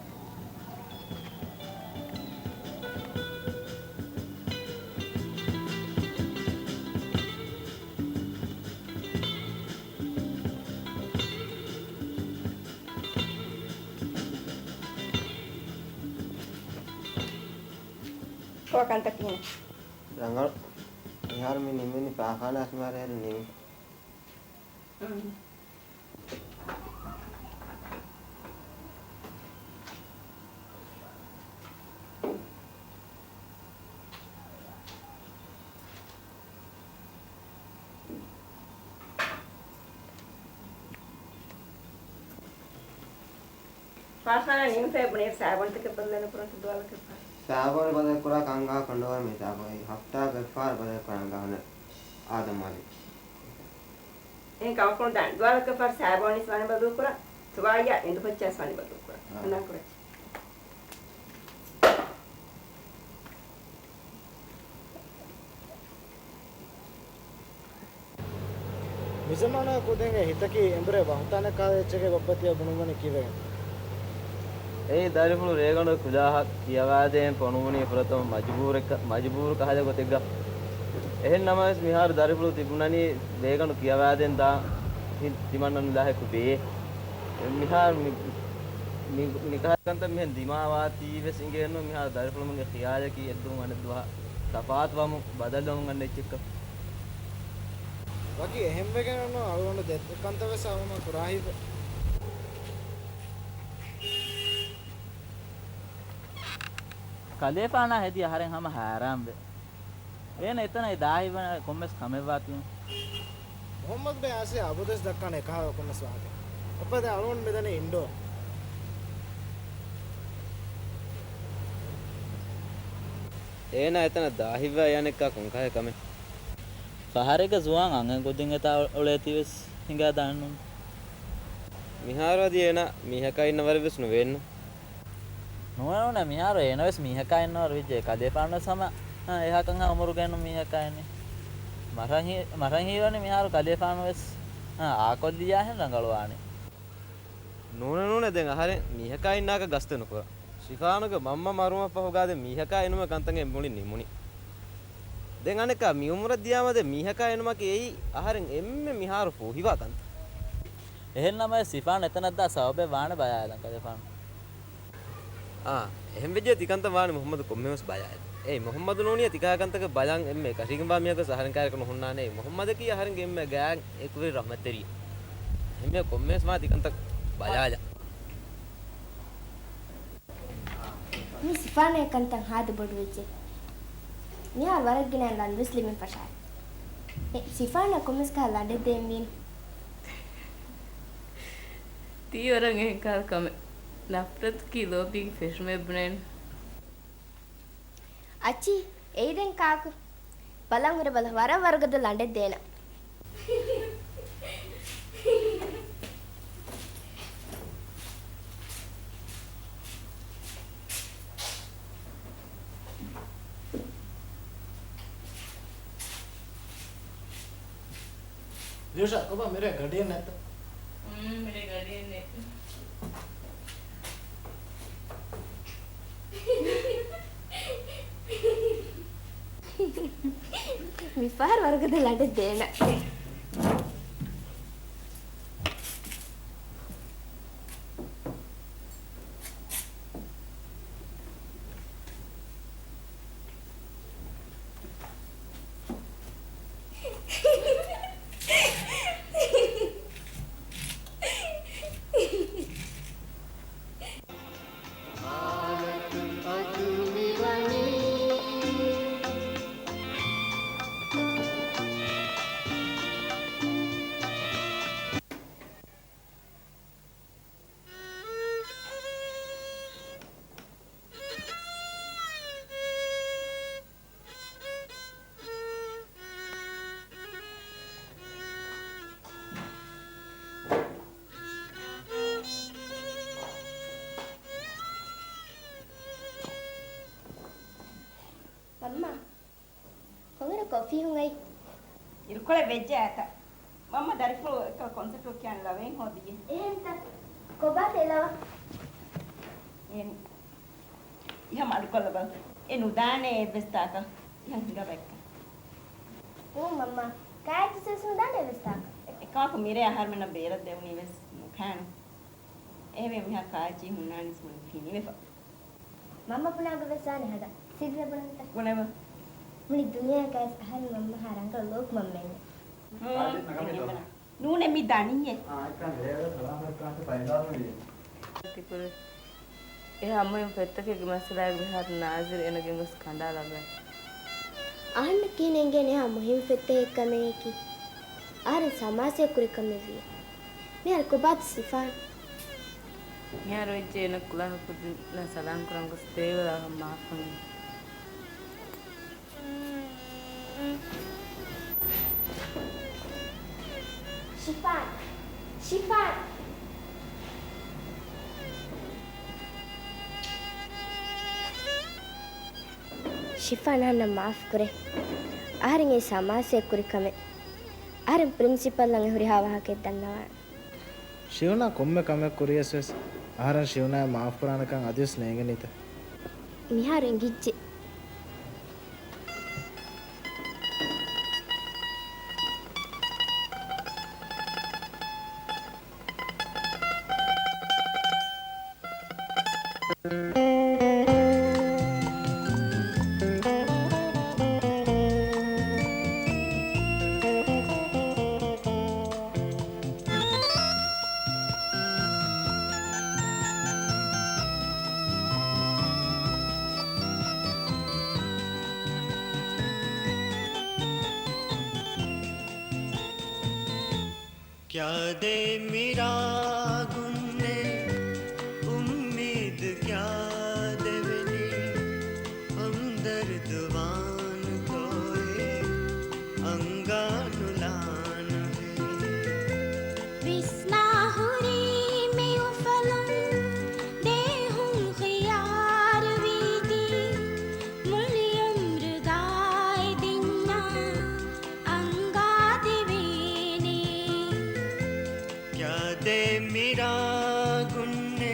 ކޮބާ ކަންތައް ކިހިނެއް؟ ރަނގަޅު. މިހާރު މި ނިމެނީ ފާޚާނާ ސުމާރޭރު ނިމި. އުން. ކާޚާނާ ނިމިފައި ބުނީ ސާބޯންތަކެއް ބަދަލުކުރަން ދުވާލަކަށްފަހަރު. ސާބޯން ބަދަލުކުރާ ކަންކަހަ ކޮންޑުވަރު މި ސާބޯން ހަފްތާގެ އެއްފަހަރު ބަދަލުކުރާ ކަންކަހަ އާދަމް އަލީ. އެހެން ކަމަކުން ދާން ދުވާލަކަށްފަހަރު ސާބޯން ވަނީ ބަދަލުކުރާ، ތުވާލްޔާ އެނދު ފައްޗާ ވަނީ ބަދަލުކުރާ. އާ. ހަނދާން ކުރައްޗި. މިޒަމާނާ ކުދިންގެ ހިތަކީ އެނބުރޭ ވަހުތާނެ ކާލަ އެއްޗެކޭ ބައްޕަ ތިޔަ ބުނުމުން ކީއްވެގެން؟ އެއީ ދަރިފުޅު ރޭގަނޑު ކުލާހަށް ކިޔަވާދޭން ފޮނުވުނީ ފުރަތަމަ މަޖުބޫރެއް، މަޖުބޫރު ކަހަލަ ގޮތެއްގަ. އެހެން ނަމަވެސް މިހާރު ދަރިފުޅު ތިބުނަނީ ރޭގަނޑު ކިޔަވާދޭން ދާ ތިމަންނަން ލާހެކު ބޭ. މިހާރު މި، މި، މިކަހަލަ ކަންތައް މިހެން ދިމާވާތީވެސް އިނގޭނު މިހާރު ދަރިފުޅުމުންގެ ޚިޔާލަކީ އެއްދުވަހު އަނެއްދުވަހަށް ތަފާތުވަމުން ބަދަލުވަމުން އަންނަ އެއްޗެއްކަން. ވަކި އެހެންވެގެން ނޫން އަޅުގަނޑު ދެ ކަންތައް ވެސް ހަމަ ކުރާހިތްވެ. ކަލޭފާނާ ހެދި އަހަރެން ހަމަ ހައިރާންވެ. އޭނަ އެތަނަށް ދާހިވަން ކޮންމެސް ކަމެއްވާތީ. މުހައްމަދު ބެ އާސިޔާ އަބަދުވެސް ދައްކާނެ އެކަހަލަ ކޮންމެސް ވާހަކަ. އެއްފަދަ އަޅުގަނޑު މިދަނީ އިންޑޯ. އޭނާ އެތަނަށް ދާހިވާ އެ އަނެއްކާ ކޮންކަހަލަ ކަމެއް؟ ފަހަރެއްގަ ޒުވާން އަންހެން ކުދިން އެތާ އުޅޭތީވެސް ހިނގާދާންނުން. މިހާރު އަދި އޭނާ މީހަކާ އިންނަ ވަރެއްވެސް ނުވޭނު. ނޫނެ ނޫނެ، މިހާރު އޭނަވެސް މީހަކާ އިންނަވަރު ވެއްޖެ. ކަލޭފާނުވެސް ހަމަ، އަ، އެހާ ކަންހާ އުމުރުގައިނު މީހަކާ އިންނި. މަށަށް ހީ، މަށަށް ހީވަނީ މިހާރު ކަލޭފާނުވެސް، އަ، އާކޮށްލިޔާހެން ރަނގަޅުވާނެ. ނޫނެ ނޫނެ، ދެން އަހަރެން މީހަކާ އިންނާކަށް ގަސްތެއް ނުކުރާ. ޝިފާނުގެ މަންމަ މަރުވުމަށްފަހުގާ ދެން މީހަކާ އިނުމެއް ކަންތަން އެ މުޅި ނިމުނީ. ދެން އަނެއްކާ މި އުމުރަށް ދިޔާމަ ދެން މީހަކާ އިނުމަކީ އެއީ އަހަރެން އެންމެ މިހާރު ފޫހިވާ ކަންތައް. އެހެން ނަމަވެސް ސިފާން އެތަނަށްދާ ސަބަބެއް ވާނެ ބަލާލަން ކަލޭފާނު. އާ، އެހެން ވެއްޖެ ތިކަންތައް ވާނެ މުހައްމަދު ކޮންމެވެސް ބަލާލަން. އޭ މުހައްމަދު ނޫނީ ތިކަހަ ކަންތަކެއް ބަލަން އެންމެ އެކަށީގެންވާ މީހަކަސް އަހަރެން ކާރިކަ ނުހުންނާނެ. އެ މުހައްމަދަކީ އަހަރެންގެ އެންމެ ގާތް އެކުވެރި ރަޙްމަތްތެރި. އެހެންވެ ކޮންމެވެސް ވާން ތިކަންތައް ބަލާލަން. މި ސިފާނާ އެކަންތައް ހާދަ ބޮޑުވެއްޖެ. މިހާރު ވަރަށް ގިނަ ލަނޑުވެސް ލިބެން ފަށާ. އެ ސިފާނާ ކޮންމެސް ކަހަލަ ލަނޑެއް ދޭން ވީނު. ތީ ވަރަށް އެހެން ކަހަލަ ކަމެއް. ނަފްރަތަކީ ލޯބީގެ ފެށުމެއް ބުނޭނު. އައްޗި، އެއީ ދެން ކާކު؟ ބަލަން ހުރެ ބަލަ، ވަރަށް ވަރުގަދަ ލަނޑެއް ދޭނަ. ރިޔުޝާ، ކޮބާ މިރޭ ގަޑިއެއް ނެތްތަ؟ ހުން، މިރޭ ގަޑިއެއް ނެތް. މިފަހަރު ވަރުގަދަ ލަނޑެއް ދޭނަ. މަންމާ. ކޮންއިރު ކޮފީ ހުން އައީ؟ އިރުކޮޅެއް ވެއްޖެ އާތަ. މަންމަ ދަރިފުޅު އެއްކަލަ ކޮންސެޕްޓް ކިޔާނެ ލަވައިން ހޯދިއްޔޭ. އެހެންތަ؟ ކޮބާތަ އެ ލަވަ؟ އެ އިހަށް މަޑުކޮށްލަބަލަ. އެ ނުދާނެ އެއްވެސް ތާކަށް. އިހަށް ހިނގާބަ އެއްކަން. އޫ މަންމާ، ކާއެއްޗިސް ވެސް ނުދާނެ އެއްވެސް ތާކަށް. އެކަމަކު މިރޭ އަހަރުމެންނަށް ބޭރަށް ދެވުނީ ވެސް ނުކާނު. އެހެންވެ މިހާ ކާއެއްޗި ހުންނާނީސް މުޅި ފިނިވެފަ. މަންމަ ބުނާ ގޮތް ވެސް ވާނެ ހަދާ. ސިއްރެއް ބުނަންތަ؟ ބުނެބަ. މުޅި ދުނިޔެއަކަށް ވެސް އަހަރެން މަންމަހާ ރަނގަޅު ލޯކު މަންމައެއް. ހުން. ނޫނެ މި ދަނީއޭ. ތިކުރެ. އެހާ މުހިންމު ފޮތްތަކެއްގެ މައްސަލައިގަ މިހާރު ނާޒިރު އޭނަ ގެންގޮސް ކަނޑާލަބަ. އަހަންނަށް ކިހިނެއް އެނގޭނެ އެހާ މުހިންމު ފޮތްތަކެއް ކަމެއް އެކި؟ އަހަރެން ސަމާސީ ކުރި ކަމެއް ވިޔަ. މިހާރު ކޮބާތަ ސިފާން؟ މިހާރު ވެއްޖެ އޭނަ ކުލާހަކުދިންނަށް ސަލާމް ކުރަން ގޮސް ދޭވަލާހަށް މާފުން. ޝިފާން! ޝިފާން! ޝިފާން އަހަންނަށް މާފު ކުރޭ. އަހަރެން އެ ސަމާސީއަށް ކުރި ކަމެއް. އަހަރެން ޕްރިންސިޕަލްއަށް އެ ހުރިހާ ވާހަކައެއް ދަންނަވާނެ. ޝިއުނާ ކޮންމެ ކަމެއް ކުރިޔަސް ވެސް އަހަރެން ޝިއުނާއަށް މާފު ކުރާނެކަން އަދިވެސް ނޭނގެނީތަ؟ މިހާރު އެނގިއްޖެ. ކިޔާދޭ މިރާގުންނޭ، އުއްމީދު ކިޔާދެވެނީ، ހަމްދަރްދުވާން ތޯއޭ، އަންގާނުލާނުހޭ. ވިސްނާ ހުރީ މިއުފަލުން، ދޭހުން ޚިޔާރުވީތީ، މުޅި އުމްރުގައި ދެންޏާ އަންގާދެވޭނެ. ކިޔާދޭ މިރާގުންނޭ.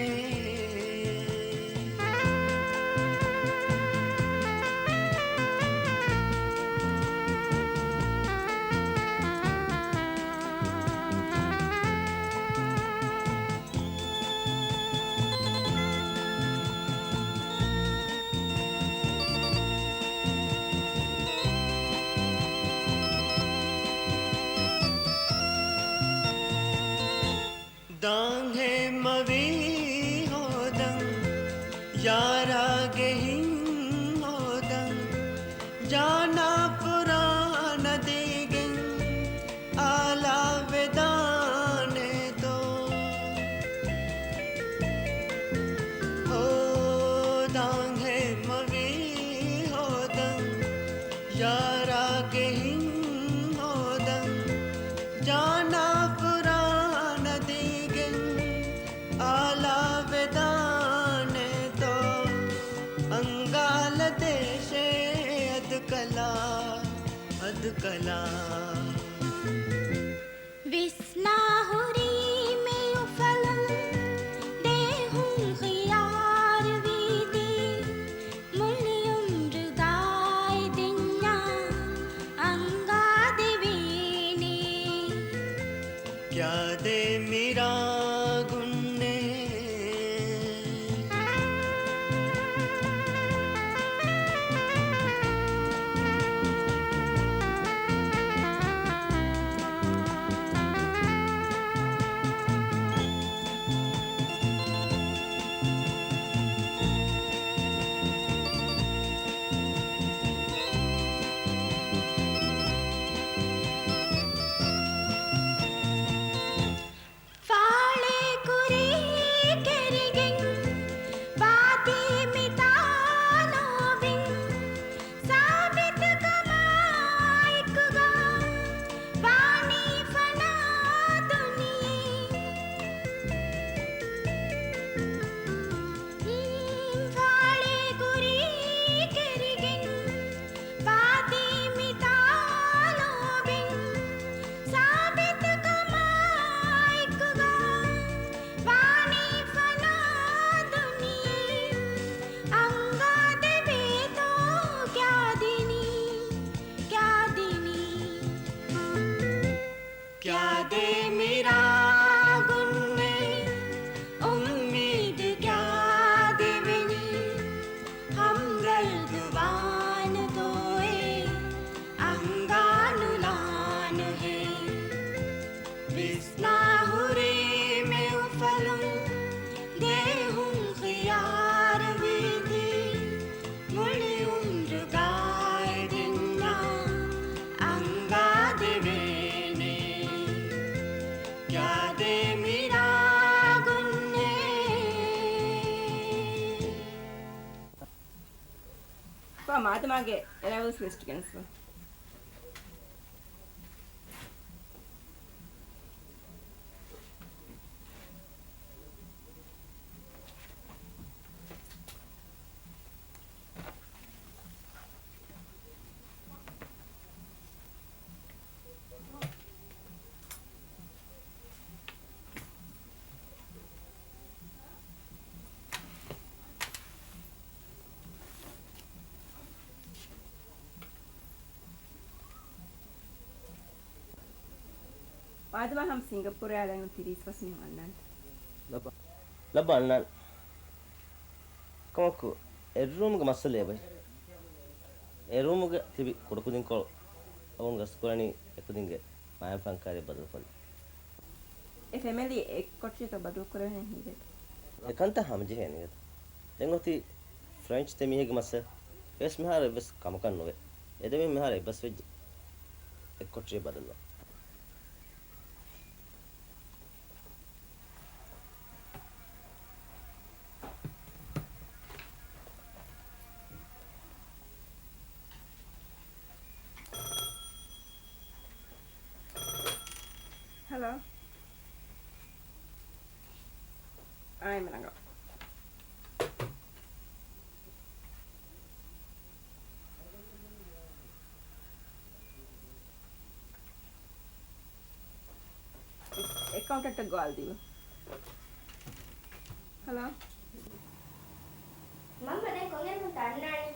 ދާންހޭ މަވީ ހޯދަން، ޔާރާގެ ހިތް ހޯދަން، ޖާނާ ފުރާނަ ދީގެން އާލާ ވެދާނެތޯ. ހޯދާން ހޭ މަވީ ހޯދަން، ޔާރާގެ ހިތް ހޯދަން، ޖާނާ ފުރާނަ ދީގެން އާލާ ވެދާނެތޯ. އަންގާލަ ދޭށޭ އަދުކަލާ، އަދުކަލާ. ވިސްނާ ހުރީ މިއުފަލުން، ދޭހުން ޚިޔާރުވީތީ، މުޅި އުމްރުގައި ދެންޏާ އަންގާދެވޭނެ. ކިޔާދޭ މިރާގުންނޭ. މާދަމާގެ އެރައިވަލްސް ލިސްޓް ގެނެސްފަ. މާދަމާ ހަމަ ސިންގަޕޫރަށް އަޅަން ތިރީސް ފަސް މީހުން އަންނާނެ. ލައްބަ. ލައްބަ އަންނާނެ. ކަމަކު، އެއް ރޫމުގެ މައްސަލައެއް އެބައި. އެ ރޫމުގަ ތިބި ކުޑަކުދިންކޮޅު އަޅުގަނޑު ގަސްތުކުރަނީ އެކުދިންގެ މައިންފާން ކާރިއަށް ބަދަލުކޮށްލި. އެ ފެމިލީ އެއްކޮޓަރިއަކަށް ބަދަލުކުރެވޭނެ ހިނގޭތަ؟ އެ ކަންތައް ހަމަޖެހޭނެ އިނގޭތަ؟ ދެން އޮތީ ފްރެންޗް ދެމީހެއްގެ މައްސަލަ. އެވެސް މިހާރު އެއްވެސް ކަމަކަށް ނުވޭ. އެ ދެމީހުން މިހާރު އެއްބަސްވެއްޖެ އެއްކޮޓަރިއަށް ބަދަލުވާން. ހަލޯ. އާ، އެންމެ ރަނގަޅު. އެކައުންޓަންޓަށް ގޮވާލަދީމަ. ހަލޯ. މަންމަ ދެން ކޮންއެއް ނުތަ އަންނާނީ؟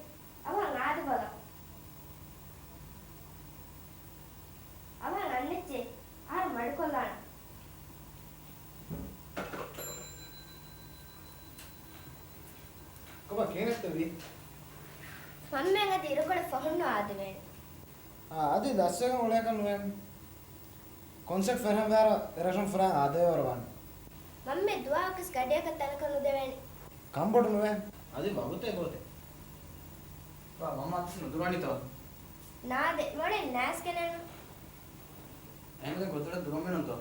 އަވަހަށް އާދެބަލަ. އަވަހަށް އަންނައްޗޭ. އަހަރު މަޑުކޮށްލާނަން. ކޮބާ ކޭނެއްތަ ވީ؟ މަންމައަށް އަދި އިރުކޮޅެއް ފަހުންނު އާދެވޭނެ. އާ، އަދި ދަސްވެގެން އުޅޭކަށް ނުވޭނެ. ކޮންސެޓް ފެށުން ވާރަށް އެރަށުން ފުރާން އާދެވޭވަރު ވާނެ. މަންމަ ދުވަހަކަސް ގަޑިއަކަށް ތަނަކަށް ނުދެވޭނެ. ކަންބޮޑު ނުވޭ. އަދި ވަގުތެއް ގޯތެ. ބާ، މަންމަ އައްސަ ނުދުރުވަނީތޯ؟ ނާދެ، މޮޅެއް ނާސް ގެނެއްނު. އެހެން ދެން ގޮތަށް ދުރުވަން މިނުންތޯ؟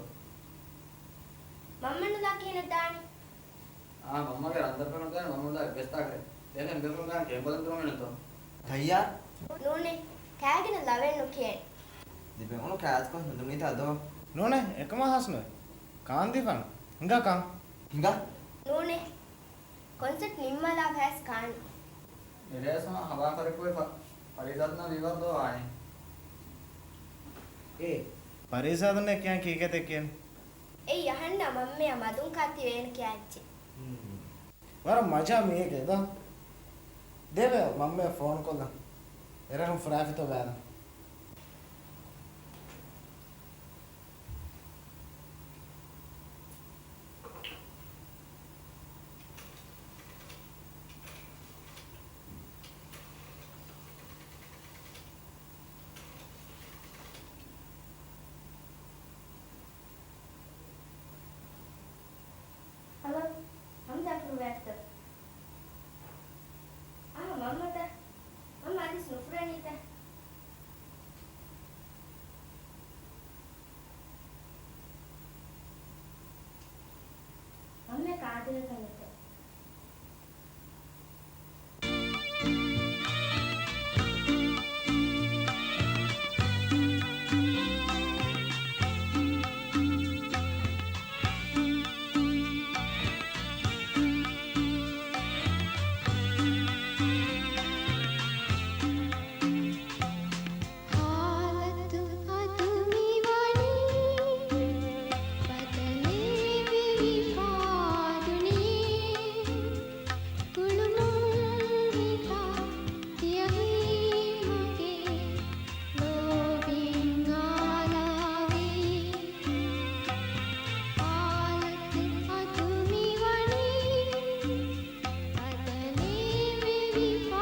މަންމަ ނުލާ ކިހިނެއް ދާނީ؟ އާ، މަންމަގެ ރަންދަރުފަރުން ދާނެ މަންމަ ނުލާ އެއްވެސް ތާކަށް. ދެން އެންބޭފުޅުން ދާނެ ކެންބަލަން ދުރުވަން މިނުންތޯ؟ ތައްޔާރު؟ ނޫނޭ، ކާގެން ލަވެން ނުކިޔޭނެ. ލިބެން އުޅުނު ކާތްކޮށް ނުދުނީތަ އަދޯ؟ ނޫނޭ، އެކަމާ ހާސް ނުވޭ. ކާންދީފާނު. ހިނގާ ކާން. ހިނގާ؟ ނޫނޭ. ކޮންސެޓް ނިންމާލާ ފަސް ކާން. އެރޭސް ހަވާ ފަރިކުވެ ފަ-، ފަރީސާދުންނާ މިވަރު ދޯ ވާނެ. އޭ. ފަރީސާދުންނޭ ކިޔާން ކީކޭތަ ކިޔަން؟ އެއީ އަހަންނާ މަންމަޔާ މަދުން ކާ ތިބޭނެ ކިޔާ އެއްޗެއް. ވަރަށް މަޖާ މީހެކޭ ދޯ. ދޭބެ މަންމަޔަށް ފޯނު ކޮށްލަން. އެރަށުން ފުރާފިތޯ ބަލަން. ހަލޯ، ހަމްޒާ ކުރުވައިފިތަ؟ އާ، މަންމަތަ؟ މަންމަ އަދިސް ނުފުރަނީތަ؟ މަންމަ ކާދިރަކަށް ނުތަ؟ ހާލަތު އަދު މިވަނީ ބަދަލެއް ވެވިފާ ދުނިޔެ. ގުޅުމުން ހިތާ ތިޔަހީ މަގޭ ލޯބިން އާލާވީ. ހާލަތު އަދު މިވަނީ ބަދަލެއް ވެވިފާ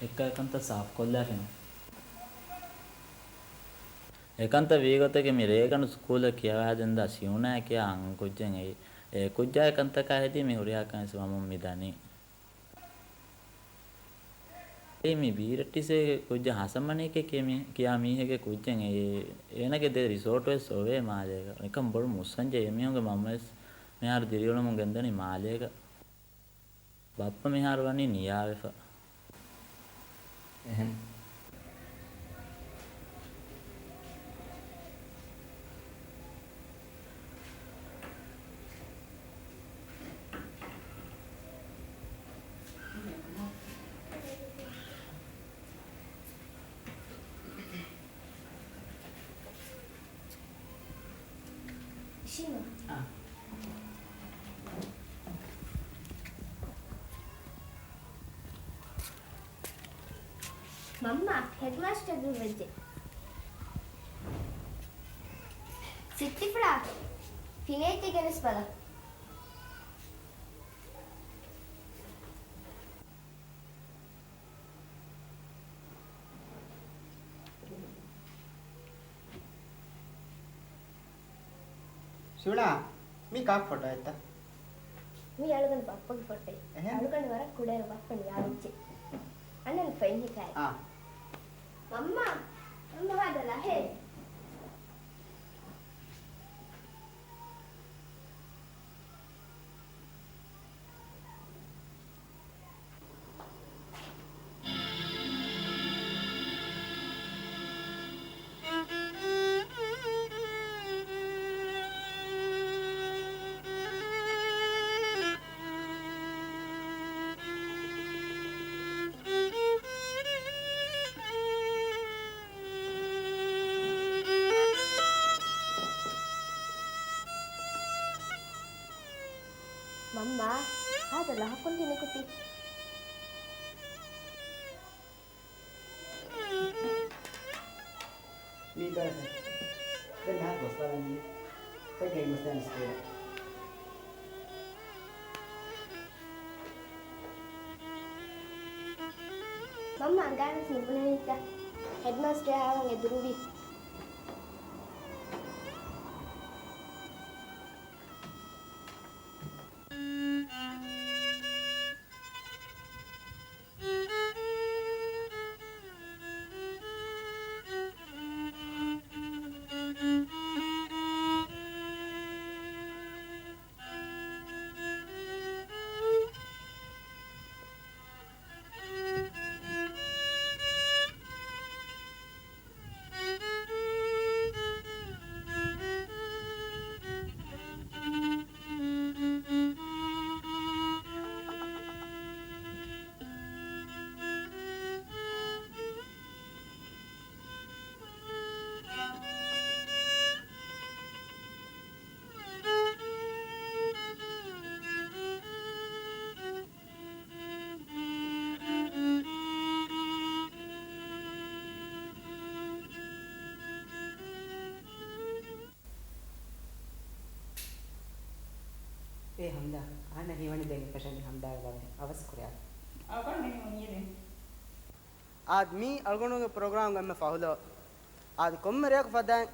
އެއްކަ އެކަންތައް ސާފުކޮށްލާފިން. އެކަންތައް ވީގޮތަކީ މި ރޭގަނޑު ސްކޫލަށް ކިޔަވާދެންދާ ސިއުނާއޭ ކިޔާ އަންހެންކުއްޖެއް އެއީ. އެ ކުއްޖާ އެކަންތަކާ ހެދީ މި ހުރިހާ ކަން ވެސް ވަމުން މި ދަނީ. އެއީ މި ބީރައްޓިސޭގެ ކުއްޖާ ހަސަން މަނީކޭ ކިޔާ މީ، ކިޔާ މީހެއްގެ ކުއްޖެއް އެއީ. އޭނަގެ ދެ ރިސޯޓު ވެސް އޮވޭ މާލޭގަ. ނިކަން ބޮޑު މުއްސަންޖެއް އެމީހުންގެ މަންމަ ވެސް މިހާރު ދިރިއުޅެމުން ގެންދަނީ މާލޭގަ. ބައްޕަ މިހާރު ވަނީ ނިޔާވެފަ. އެހެން. ޝީމާ. އާ. މަންމާ، ހެޑްމާސްޓަރ ދުރުވެއްޖެ. ސިއްތިފުޅާ، ފިނޭތި ގެނެސް ބަލަ. ޝިއުނާ، މީ ކާކު ފޮޓޯއެއްތަ؟ މީ އަޅުގަނޑު ބައްޕަގެ ފޮޓޯއެއް. އެހެން؟ އަޅުގަނޑު ވަރަށް ކުޑައިރު ބައްޕަ ނިޔާވެއްޖެ. އަންނަން ފެން ހިކާއެއް. އާ. މަންމާ، މަންމާ ހާދަ ލަހޭ. މަންމާ، ހާދަ ލަހަކުން ތިނިކުތި. މީ ބައެއް. ދެން ނާ ގޮސް ބަލަނީ. ކޮއްގެ މުސްލިމް ސްކޫލަށް. މަންމަ އަނގާވެސް ނުބުނެވިތަ؟ ހެޑްމާސްޓަރ އާވަން އެ ދުރުވި. އޭ ހަމްދާ، އަހަންނަށް ހީވަނީ ދެން އެކަށައިން ހަމްދާގެ ލަވައެއް އަވަސް ކުރެއްވާ. އަޅުގަނޑު މި ހުންނީ ދެން. އާދެ، މީ އަޅުގަނޑުގެ ޕްރޮގްރާމްގެ އެންމެ ފަހުލަވަ. އާދެ، ކޮންމެ ރެއަކު ފަދައިން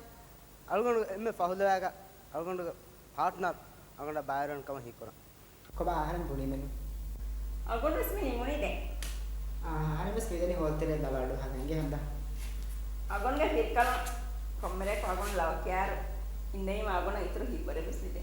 އަޅުގަނޑުގެ އެންމެ ފަހުލަވައިގަ އަޅުގަނޑުގެ ޕާޓްނަރ އަޅުގަނޑަށް ބައިވެރިވާނެ ކަމަށް ހީކުރަން. ކޮބާ އަހަރެން ބުނީމެއްނު؟ އަޅުގަނޑު ވެސް މި ނިމުނީ ދެން. އާ، އަހަރެން ވެސް މި ދެނީ ހޯއްތެރޭ ލަވަ އަޑުއަހާ ދެން އިނގޭ ހަމްދާ. އަޅުގަނޑުގެ ފިރިކަލުން ކޮންމެ ރެއަކު އަޅުގަނޑު ލަވަ ކިޔާއިރު އިންދެވީމަ އަޅުގަނޑަށް އިތުރު ހިތްވަރެއް ވެސް މިދޭ.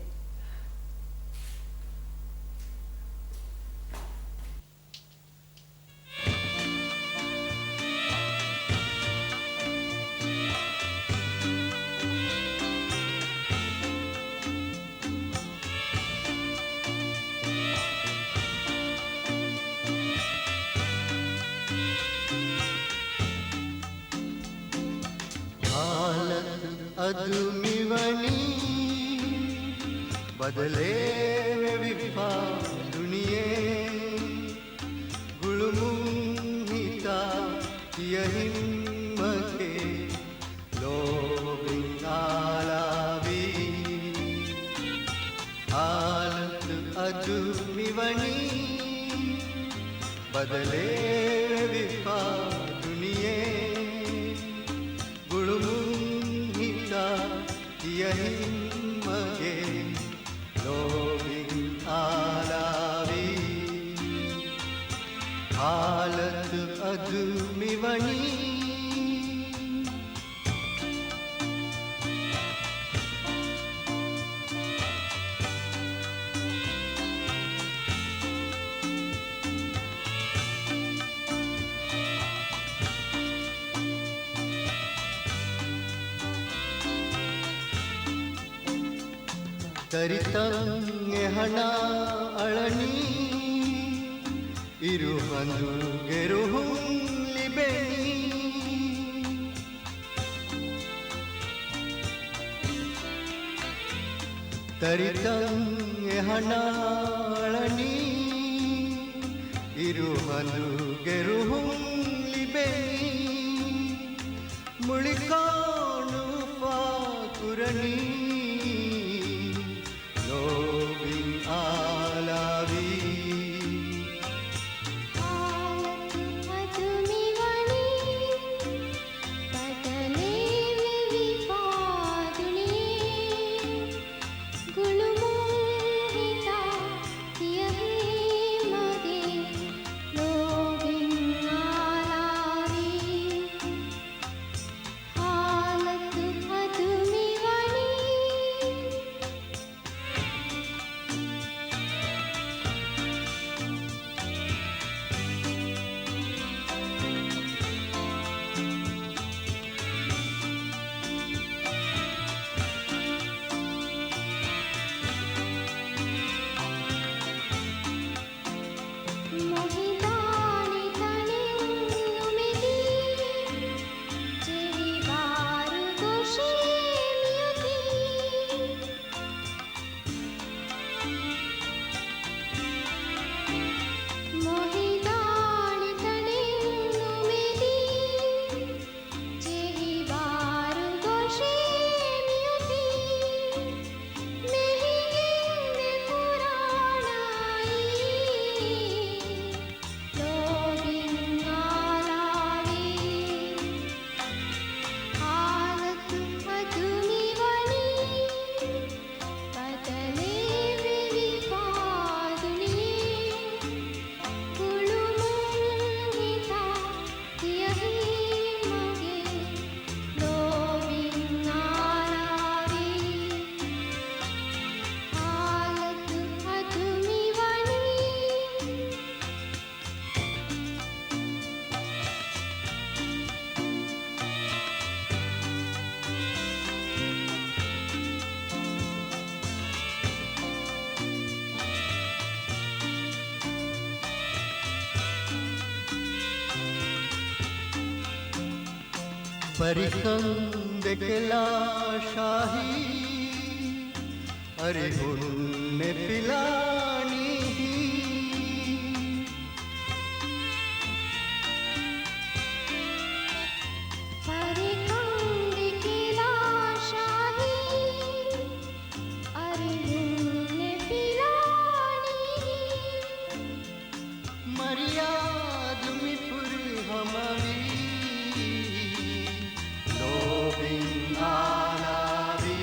ހާލަތު އަދު މިވަނީ ބަދަލެވިފާ ދުނިޔެ. ގުޅުމުން ހިތާ ތިޔަ ހިންމަކޭ ލޯބިން އާލާވީ. ހާލަތު އަދު މިވަނީ ބަދަލެވިފާ ހާލަތު އަދު މިވަނީ. ތަރިތަން އެހަނާ އަޅަނީ، އިރުހަނދުގެ ރުހުން ލިބެނީ. ތަރިތަން އެހަނާ އަޅަނީ، އިރުހަނދުގެ ރުހުން ލިބެނީ. މުޅިކޮށް ނުފާ ކުރަނީ، ލޯބިން އާލާވީ. ހާލަތު އަދު މިވަނީ، ބަދަލެވެވިފާ ދުނިޔެ. ގުޅުމުން ހިތާ ތިޔަހީ މަގޭ، ލޯބިން އާލާވީ. ހާލަތު އަދު މިވަނީ. މޮހިދާނެ ތަނެއް ނުމެދީ، ޖެހިބާރު ދޮށީ މިއޮތީ. މޮހިދާނެ ތަނެއް ނުމެދީ، ޖެހިބާރު ދޮށީ މިއޮތީ. މެހިގެން ދެ ފުރާނައީ، ލޯބިން އާލާވީ. ހާލަތު އަދު މިވަނީ، ބަދަލެވެވިފާ ދުނިޔެ. ގުޅުމުން ހިތާ ތިޔަހީ މަގޭ، ލޯބިން އާލާވީ. ހާލަތު އަދު މިވަނީ. ފަރިކަން ދެކެލާ ޝާހީ، އަރިހުންނެއް ފިލާނީ. ފަރިކަން ދެކެލާ ޝާހީ، އަރިހުންނެއް ފިލާނީ. މަރިޔާދު މި ފުރިހަމަވީ، ލޯބިން އާލާވީ.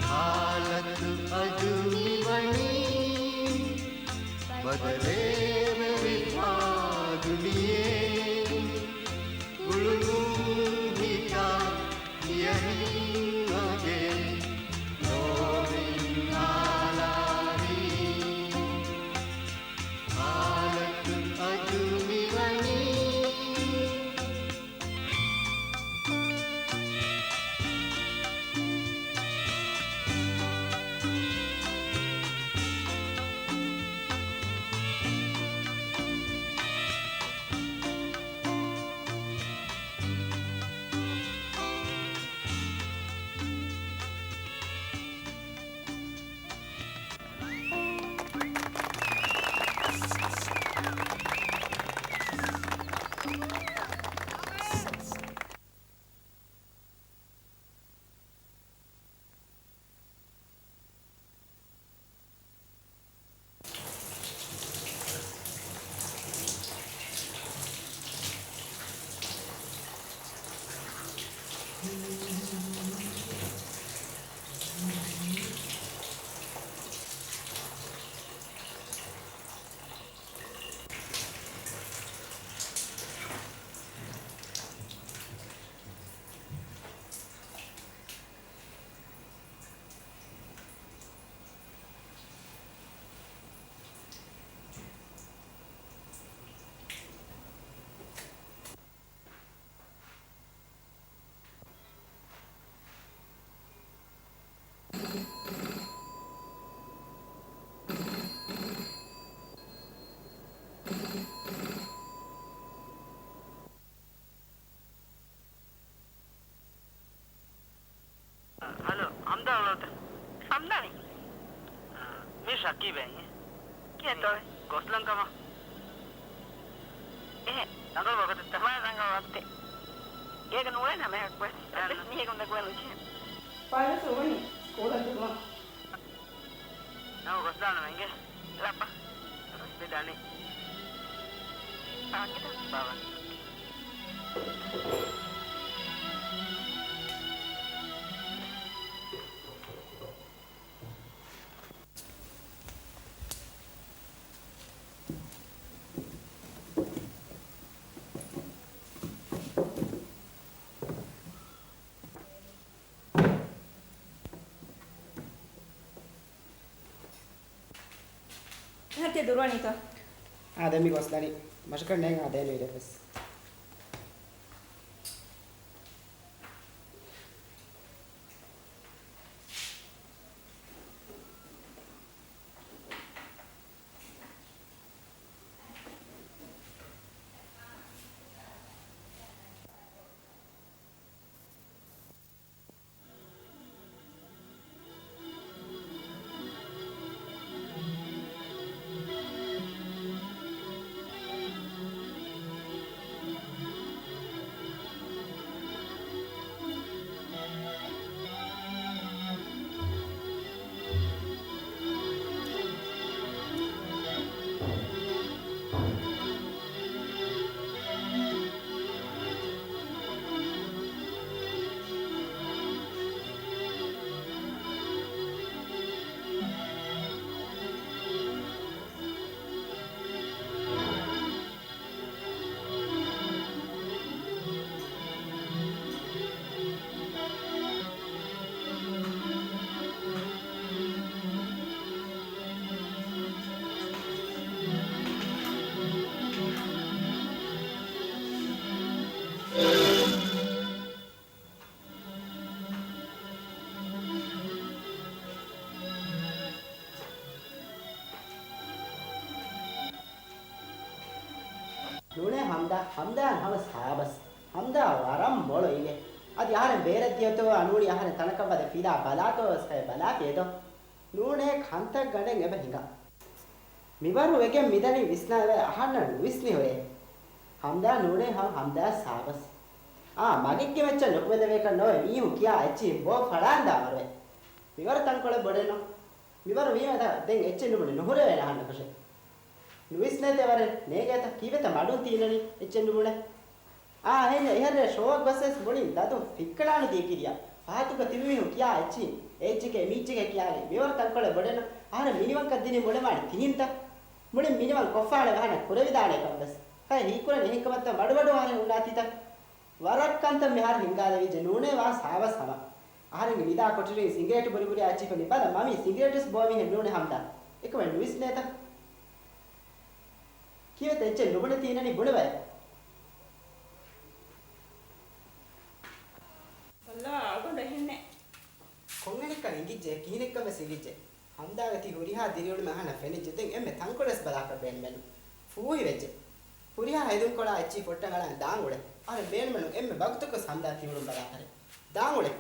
ހާލަތު އަދު މިވަނީ، ބަދަލެވެވިފާ ދުނިޔެ. ގުޅުމުން ހިތާ ތިޔަހީ މަގޭ، ލޯބިން އާލާވީ. ހަމްދާނީ؟ އާ، މީ ޝަކީބޭ. ކިހިނެއްތޯ؟ ގޮސްލަން ކަމަށް. އެހެ. ރަނގަޅު ވަގުތެއްތަ؟ މާ ރަނގަޅު ވަގުތެއް. ގޭގަ ނޫޅޭ ނަމެހަކުވެސް. އެއްވެސް އާން. މީހަކު ނުގުޅެން ކިހިނެއް. ފައިނަސް ރުމަނީ ސްކޫލަށް ދުރުމަށް. ނަމަ ގޮސްދާނަމަ އިނގޭ. ލައްބަ. ރަސްމިދާނީ. އާ، ކިތަ؟ ބާވަން. އެހައްތެ ދުރުވަނީތަ؟ އާ، ދެން މި ގޮސްލަނީ. މަށަކަށް ނޭނގާ ދޭން ވީ ދެފަސް. ނޫނޭ ހަމްދާ، ހަމްދާ ނަމަ ސާބަސް. ހަމްދާ ވަރަށް މޮޅު އިނގޭ. އަދި އަހަރެން ބޭރަށް ދިޔަތޯ އަނޫނީ އަހަރެން ތަނަކަށް ވަދެ ފިލާ ބަލާތޯ ވެސް ކައެ ބަލާފިއޭތޯ. ނޫނޭ ކަންތައް ގަނޑެއް އެބަ ހިނގާ. މިވަރު ވެގެން މިދަނީ ވިސްނާލެވޭ އަހަންނަށް ނުވިސްނި ހުރޭ. ހަމްދާ ނޫނޭ ހަ-، ހަމްދާ ސާބަސް. އާ، މަގެއްގެ މައްޗަށް ނުކުމެލެވޭކަށް ނޯވެ މީހުން ކިޔާ އެއްޗިހިން ބޯ ފަޅާންދާ ވަރުވެ. މިވަރު ތަންކޮޅެއް ބޮޑެއްނު. މިވަރު ވީމަ ދެން އެއްޗެއް ނުބުނެ ނުހުރެވޭނެ އަހަންނަކަށެއް. ނުވިސްނޭތެ ވަރެއް ނޭގޭތަ؟ ކީއްވެތަ މަޑުން ތީނަނީ އެއްޗެއް ނުބުނެ؟ އާ، އެހެން އެހެރޭ ޝޯއަށް ގޮސްވެސް މުޅިން ދަތުން ފިއްކަނާނެ ދިޔަކިރިޔާ. ފަހަތުގަ ތިބި މީހުން ކިޔާ އެއްޗިހިން އެއްޗެކޭ މީއްޗެކޭ ކިޔާލީ. މިވަރު ތަންކޮޅެއް ބޮޑެއްނު. އަހަރެން މިނިވަންކަން ދިނީ މޮޅެ މާނި ތިހިންތަ؟ މުޅިން މިނިވަން ކޮށްފާނެ ވަހަނަ ކުރެވިދާނޭ ކަންވެސް. ކައެ ހީކުރަން އެހެންކަމަށްތަ މަޑުމަޑު އަހަރެން ހުންނާތީތަ؟ ވަރަށް ކަންތައް މިހާރު ހިންގާލެވިއްޖެ ނޫނޭ ވާ ސާވަސް ހަމަ. އަހަރެންގެ ނިދާ ކޮޓަރިން ސިނގިރޭޓު ބުރިބުރި އައްޗިފަ މި ބަލަ މަމީ ސިނގިރޭޓުސް ބޯ މީހެއް ނޫނޭ ހަމްދާ. އެކަމެއް ނުވިސްނޭތަ؟ ކީވެތަ އެއްޗެއް ނުބުނެ ތީނަނީ ބުނެވައޭ. ވައްލާ އަޅުގަނޑު އެހެންނެއް. ކޮންއެހެނެއްކަން އިނގިއްޖެ؟ ކިހިނެއްކަން ވެސް އިނގިއްޖެ؟ ހަމްދާގެ ތި ހުރިހާ ދިރިއުޅުމެއް އަހަންނަށް ފެނިއްޖެ. ދެން އެންމެ ތަންކޮޅެސް ބަލާކަށް ބޭނުމެއްނު. ފޫހިވެއްޖެ. ހުރިހާ ހެދުންކޮޅާ އެއްޗިހި ފޮއްޓަށް އަޅާން ދާން އުޅެ. އަހަރެން ބޭނުމެއްނު އެންމެ ވަގުތަކުވެސް ހަމްދާ ތިއުޅުން ބަލާކަށެއް. ދާން އުޅެ.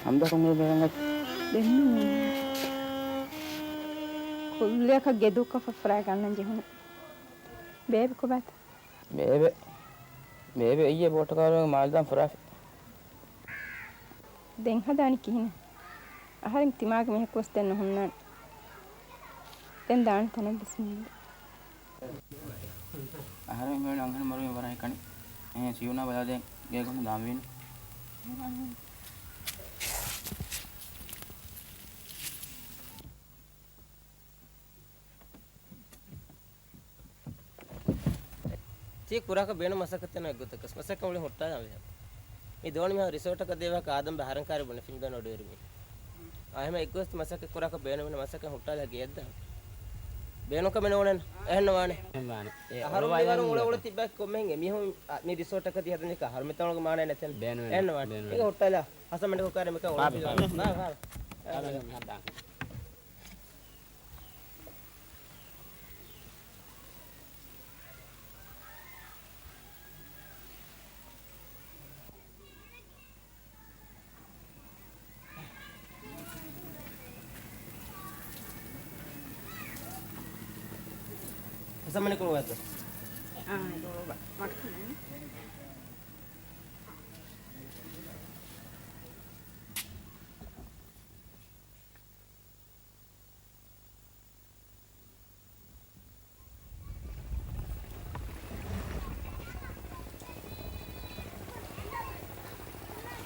ހަމްދަކުން އެ ބޭންގަތް. ދެން ކުއްލިއަކަށް ގެދޫކޮށް ފައްފަރާ ގަންނަން ޖެހުނު. ބޭބެ ކޮބާތަ؟ ބޭބެ. ބޭބެ އިއްޔެ ބޯޓަކާރުގެ މާލެ ދާން ފުރާފި. ދެން ހަދާނީ ކިހިނެއް؟ އަހަރެން ތިމާގެ މީހަކު ވެސް ދެން ނުހުންނާނެ. ދެން ދާން ތަނެއް ވެސް ނުހުންނާނެ. އަހަރެން ހިމެނޭ އަންހެން މަރުވީމަ ވަރަށް އެކަނި. އެހެން ސީއުނާ ބަލާދޭން ގޭގަނޑު ދާންވީނު. ތީ ކުރާކަށް ބޭނުން މަސައްކަތެއް ނު އެއްގޮތަކަސް. މަސައްކަތް އުޅެން ހުއްޓާލާން ވޭ. މި ދޯނި މިހާރު ރިސޯޓަކަށް ދޭ ވާހަކަ އާދަމްބެ އަހަރެން ކާރި ބުނެފިން ދޯނި އޮޑިވެރި މީ. އާ، އެހެމަ އެއްގޮތަކަސް މަސައްކަތް ކުރާކަށް ބޭނުން މިނަ މަސައްކަތް ހުއްޓާލާ ގެޔަށްދާ. ބޭނުން ކަމެއް ނޯނެން. އެހެން ނުވާނެ. އެހެން ވާނެ. އެ، އަހަރު އޮޅުވާލަން މިވަރު އުޅެ ނުވާނެ. އުޅެ ތިއްބާ ކޮންމެހެން މިހުން މި ރިސޯޓަކަށް ދިޔަ ހަދަނީ އަހަރު މިތަނުގެ މާނައެއް ނެތެން. ބޭނުން އެހެން ނުވާނެ. ބޭނުން. އެނގެ ހުއްޓާލާ. ހަސަން މެނިކު ކާރެ މިކާ އޮޅު. ބާ، ބާ. ބާ، ބާ. ހަސަން މެނިކު އޮވައްތަ؟ އާ، ދޯ، ބަ-، މަޑުކުނެ.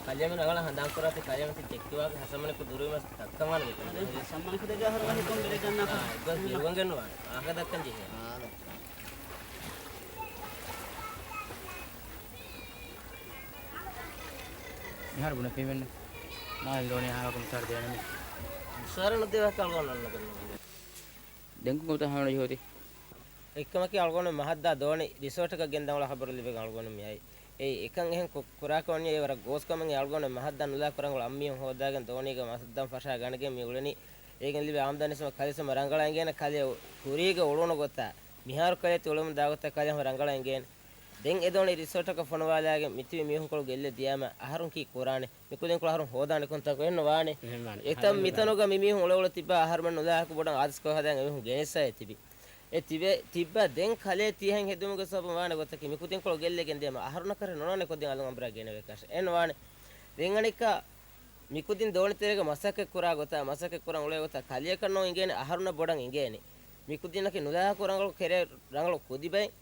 ކަލޭމެން ރަނގަޅަށް ހަނދާން ކުރާތި ކަލޭމެން ތި ދެއްކިވާގެ ހަސަމަނިކު ދުރުވީމަސް ދައްކަންވާނެ މިތަން. އަދި ހަސަމަނިކު ދެގެ އަހަރު ވަހިކޮން ބެލެގަންނާ. އާ، އެއްގޮސް ބިރުގަން ގެންނުވާނެ. ވާހަކަ ދައްކަން ޖެހޭ. އާ، ދައްކަން. މިހާރު ބުނެފީމެން މާ ދޯނި އަހާކު މިސާރު ދޭނަމި. މިސާރު ނުދޭ ވާހަކަ އަޅުގަނޑު ނަންނަ ގަންނަ. ދެން ކޮން ގޮތަށް ހަމަ ޖެހުތީ؟ އެއްކަމަކީ އަޅުގަނޑު މަހަށްދާ ދޯނި ރިސޯޓަކަށް ގެންދަން އުޅޭ ހަބަރު ލިބެން އަޅުގަނޑު މި އައީ. އެއީ އެކަން އެހެން ކު-، ކުރާކަމަންޏާ އެ ވަރަށް ގޯސްކަމެއް. އަޅުގަނޑު މަހަށްދާ ނުލާ ކުރަން އުޅޭ އަންމީހުން ހޯދާގެން ދޯނީގެ މަސައްދަން ފަށާ ގަނެގެން މި އުޅެނީ. އޭގެން ލިބޭ އާމްދާނީސް ކަލޭ ސަމަ ރަނގަޅަށް އެނގޭނެ ކަލޭ ކުރީގަ އުޅުނު ގޮތާ. މިހާރު ކަލޭ ތި އުޅެމުން ދާ ގޮތާ ކަލޭ ހަމަ ރަނގަޅަށް އެނގޭނެ. ދެން އެ ދޯނި ރިސޯޓަކަށް ފޮނުވާލާގެން މިތިބި މީހުންކޮޅު ގެއްލެ ދިޔާމަ އަހަރުން ކީ ކުރާނެ؟ މިކުދިންކޮޅު އަހަރުން ހޯދާނެ ކޮންތާކު އެހެން ނުވާނެ. އެހެން ވާނެ. އެތަން އަހަރެން މިތަނުގަ މި މީހުން އުޅެ އުޅެ ތިއްބާ އަހަރުމެން ނުލާހަކު ބޮޑަށް އާދަސްކޮށް ހަދާން އެމީހުން ގެނެސްފައި ތިބި. އެ ތިބެ، ތިއްބާ ދެން ކަލޭ ތިހެން ހެދުމުގެ ސަބަބުން ވާނެ ގޮތަކީ މިކުދިންކޮޅު ގެއްލެގެން ދިޔަމަ އަހަރުންނަކަށް ނުނޯނެ ކުދިން އަލުން އަނބުރާ ގެނެވޭކަށް. އެހެން ނުވާނެ. ދެން އަނެއްކާ މިކުދިން ދޯނިތެރޭގަ މަސައްކަތް ކުރާ ގޮތާ، މަސައްކަތް ކުރަން އުޅޭ ގޮތާ ކަލެއަކަށް ނޯ އިނގޭނެ، އަހަރުންނަށް ބޮޑަށް އިނގޭނެ. މިކުދިންނަކީ ނުލާހަކު ރަނގަޅު ކެރޭ ރަނގަޅު ކުދިބައެއް.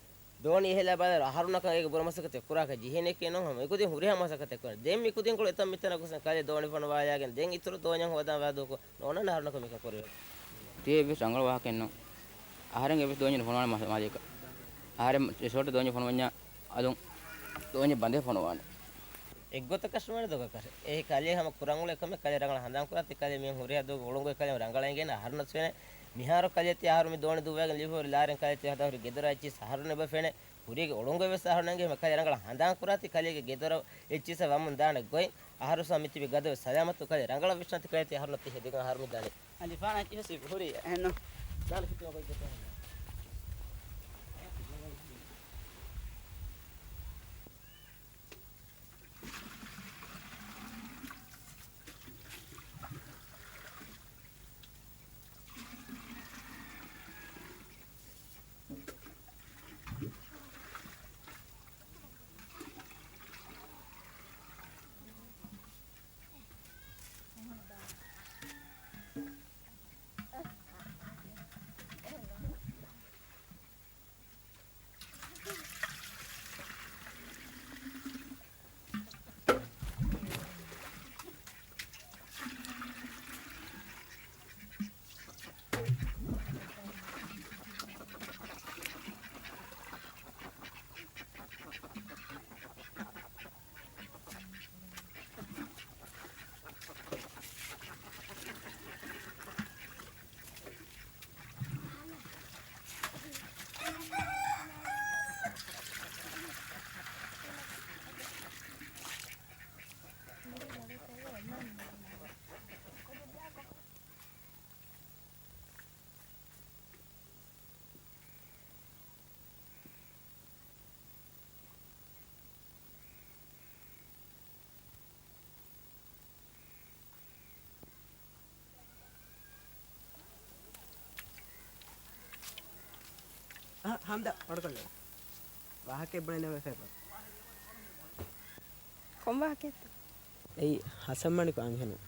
ދޯނި އެހެލާ ބަލާއިރު އަހަރުންނަކަށް އޭގެ ބުރަ މަސައްކަތެއް ކުރާކަށް ޖެހޭނެކޭ ނޫން ހަމަ މިކުދިން ހުރިހާ މަސައްކަތެއް ކުރަން. ދެން މިކުދިންކޮޅު އެތަން މިތަނަށް ގޮސް ކަލޭ ދޯނި ފޮނުވާލާގެން ދެން އިތުރު ދޯންޏަށް ހޯދާން ވާ ދުވަހަކު ނޯންނާނެ އަހަރުންނަކަށް މިކަން ކުރެވޭ. ތިޔަ އެއްވެސް ރަނގަޅު ވާހަކައެއް ނޫން. އަހަރެން އެއްވެސް ދޯންޏެއް ނުފޮނުވާނެ މަ-، މާލޭގަ. އަހަރެން ރިސޯޓަށް ދޯންޏެއް ފޮނުވަންޏާ އަލުން ދޯންޏެއް ބަނދޭ ފޮނުވާނެ. އެއްގޮތަކަށް ނުވާނެ ދޮގަކަށް. އެ ކަލޭ ހަމަ ކުރަން އުޅޭ ކަމެއް ކަލޭ ރަނގަޅަށް ހަނދާން ކުރާތި ކަލޭ މިހެން ހުރިހާ ދުވަހު އުޅުން ގޮތް ކަލޭ ރަނގަޅަށް އިނގޭނެ އަހަރުންނަށް ވެސް ވޭނެ. މިހާރު ކަލޭ ތި އަހަރު މި ދޯނި ދުއްވާގެން ލިބި ހުރި ލާރިން ކަލޭ ތި ހަދާ ހުރި ގެދޮރާ އެއްޗިސް އަހަރުން އެބަ ފެނޭ. ހުރީގެ އުޅުން ގޮތް ވެސް އަހަރުން އެނގޭ ހަމަ ކަލޭ ރަނގަޅަށް ހަނދާން ކުރާތި ކަލޭގެ ގެދޮރަށް އެއްޗިސް ވަމުން ދާނެ ގޮތް. އަހަރު ސަ މިތިބި ގަދަ ވެސް ސަލާމަތު ކަލޭ ރަނގަޅަށް ވިސްނާތި ކަލޭ ތި އަހަރުން ތި ހެދިގަން އަހަރު މި ދާނެ. އަލިފާން އެއްޗިހި ހުރި އެހެންނު. ދާލަ ކިތުން ގޮތް ގޮތަށް. އަ، ހަމްދާ، ވަޑަކޮށްލެވޭ. ވާހަކައެއް ބުނެން ނަމަ ފެފަ. ކޮން ވާހަކައެއްތަ؟ އެއީ ހަސަންމަނިކު އަންހެނުން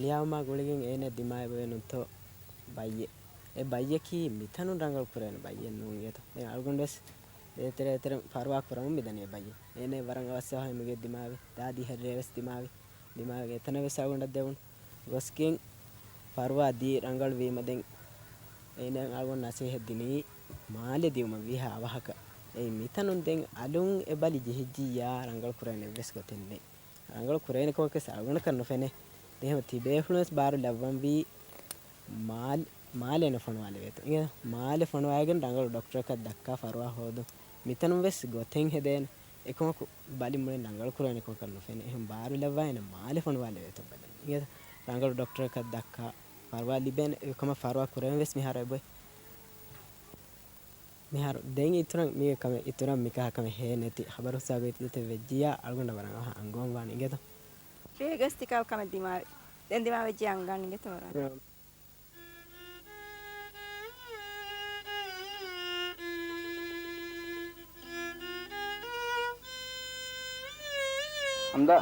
ލިޔާވުމާ ގުޅިގެން އޭނަ ދިމާވެވޭނުންތޯ ބައްޔެއް. އެ ބައްޔަކީ މިތަނުން ރަނގަޅު ކުރެވޭނެ ބައްޔެއް ނޫން އިނގޭތޯ. ދެން އަޅުގަނޑުވެސް ދޭތެރޭ ދޭތެރޭ ފަރުވާ ކުރަމުން މިދަނީ އެ ބައްޔެއް. އޭނަ ވަރަށް އަވަސްވާ ހަމަ މިގެ ދިމާވި. ދާދި ހެއްރޭވެސް ދިމާވި. ދިމާވެގެން އެތަނަށް ވެސް އަޅުގަނޑަށް ދެވުނު. ގޮސްގެން ފަރުވާ ދީ ރަނގަޅު ވީމަ ދެން އޭނަ އަޅުގަނޑު ނަސޭހަތް ދިނީ މާލެ ދިއުމަށް ވީހާ އަވަހަކަށް. އެއީ މިތަނުން ދެން އަލުން އެ ބަލި ޖެހިއްޖިއްޔާ ރަނގަޅު ކުރެވޭނެ އެއްވެސް ގޮތެއް ނެތް. ރަނގަޅު ކުރެވޭނެ ކަމަކަށް ވެސް އަޅުގަނޑަކަށް ނުފެނޭ. ދެން އެހެން ތިބޭފުޅުން ވެސް ބާރު ލައްވަންވީ މާލް-، މާލެ ނުފޮނުވާލެވޭތޯ. އިނގޭ މާލެ ފޮނުވާގެން ރަނގަޅު ޑޮކްޓަރަކަށް ދައްކާ ފަރުވާ ހޯދުން. މިތަނުން ވެސް ގޮތެއް ހެދޭނެ. އެކަމަކު ބަލި މުޅިން ރަނގަޅު ކުރެވޭނެ ކަމަކަށް ނުފެނޭ. އެހެން ބާރު ލައްވާ އޭނަ މާލެ ފޮނުވާލެވޭތޯ ބަލަން. އިނގޭތޯ ރަނގަޅު ޑޮކްޓަރަކަށް ދައްކާ ފަރުވާ ލިބޭނެ. އެކަމަށް ފަރުވާ ކުރެވެން ވެސް މިހާރު އެބޮތް. މިހާރު ދެން އިތުރަށް މީގެ ކަމެއް، އިތުރަށް މިކަހަ ކަމެއް ހޭ ނެތި. ޚަބަރު ހުސްވާ ގޮތްތައް ވެއްޖިއްޔާ އަޅުގަނޑަށް ވަރަށް އަވަހަށް އަންގަވަން ވާނެ އިނގޭތޯ. ބޭގަސް ތިކަލް ކަމެއް ދިމާވި. ދެން ދިމާވެއްޖިއްޔާ އަންގާން އިނގޭތޯ ވަރަށް. ހަމްދާ.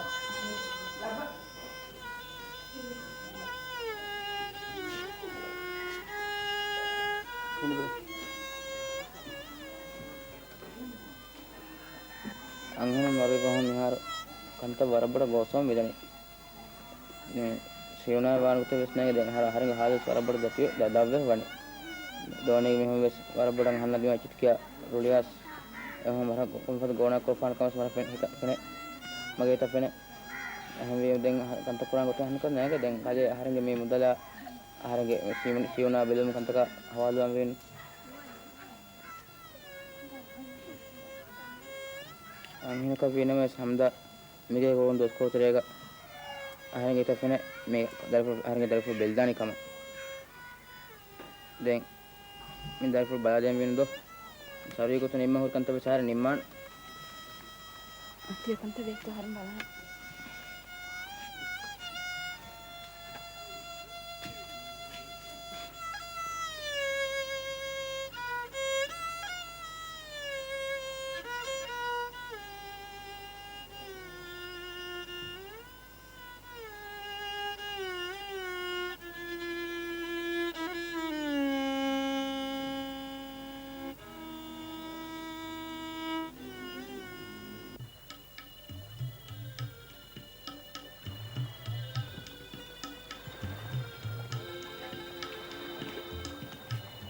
އަންހެނުން މަރުވި ފަހުން މިހާރު ކަންތައް ވަރަށް ބޮޑަށް ގޯސްވަމުން މިދަނީ. ދެން ޝިޔުނާ ވާން ގޮތެއް ވެސް ނޭނގެ. ދެން އަހަރެން އަހަރެންގެ ހާލު ވެސް ވަރަށް ބޮޑަށް ދަތިވެ ދަ-، ދަށްވެފަ ވަނީ. ދޯނިއެއްގެ މީހުން ވެސް ވަރަށް ބޮޑަށް އަހަންނަށް ދިމާ ޗިޓްކިޔާ ރުޅިއަސް އެހެން ވަރަށް ކޮންފަދަ ގޯނާ ކޮށްފާނެ ކަމަސް ވަރަށް ފެން-، ހިތަށް ފެނޭ. މަގޭ ހިތަށް ފެނޭ. އެހެންވީމަ ދެން އަހަ-، ކަންތައް ކުރާން ގޮތެއް އަހަންނަކަށް ނޭނގެ. ދެން ކަލޭ އަހަރެންގެ މި މުދަލާ އަހަރެންގެ ޝިޔު-، ޝިޔުނާ ބެލުމު ކަންތަކާ ހަވާލުވާން ވީނު. އަންހެނަކަށް ވީނަމަވެސް ހަމްދާ މިގޭ ކުޅުން ދުވަސްކޮޅު ތެރޭގަ އަހަރެންގެ ހިތަށް ފެނޭ މި ދަރިފުޅު، އަހަރެންގެ ދަރިފުޅު ބެލިދާނެ ކަމަށް. ދެން މި ދަރިފުޅު ބަލާދޭން ވީނު ދޯ. ސަރުވީ ގޮތުން ނިންމާ ހުރި ކަންތައް ވެސް އަހަރެން ނިންމާން. އަދި ކަންތައް ވޭތޯ އަހަރެން ބަލާން.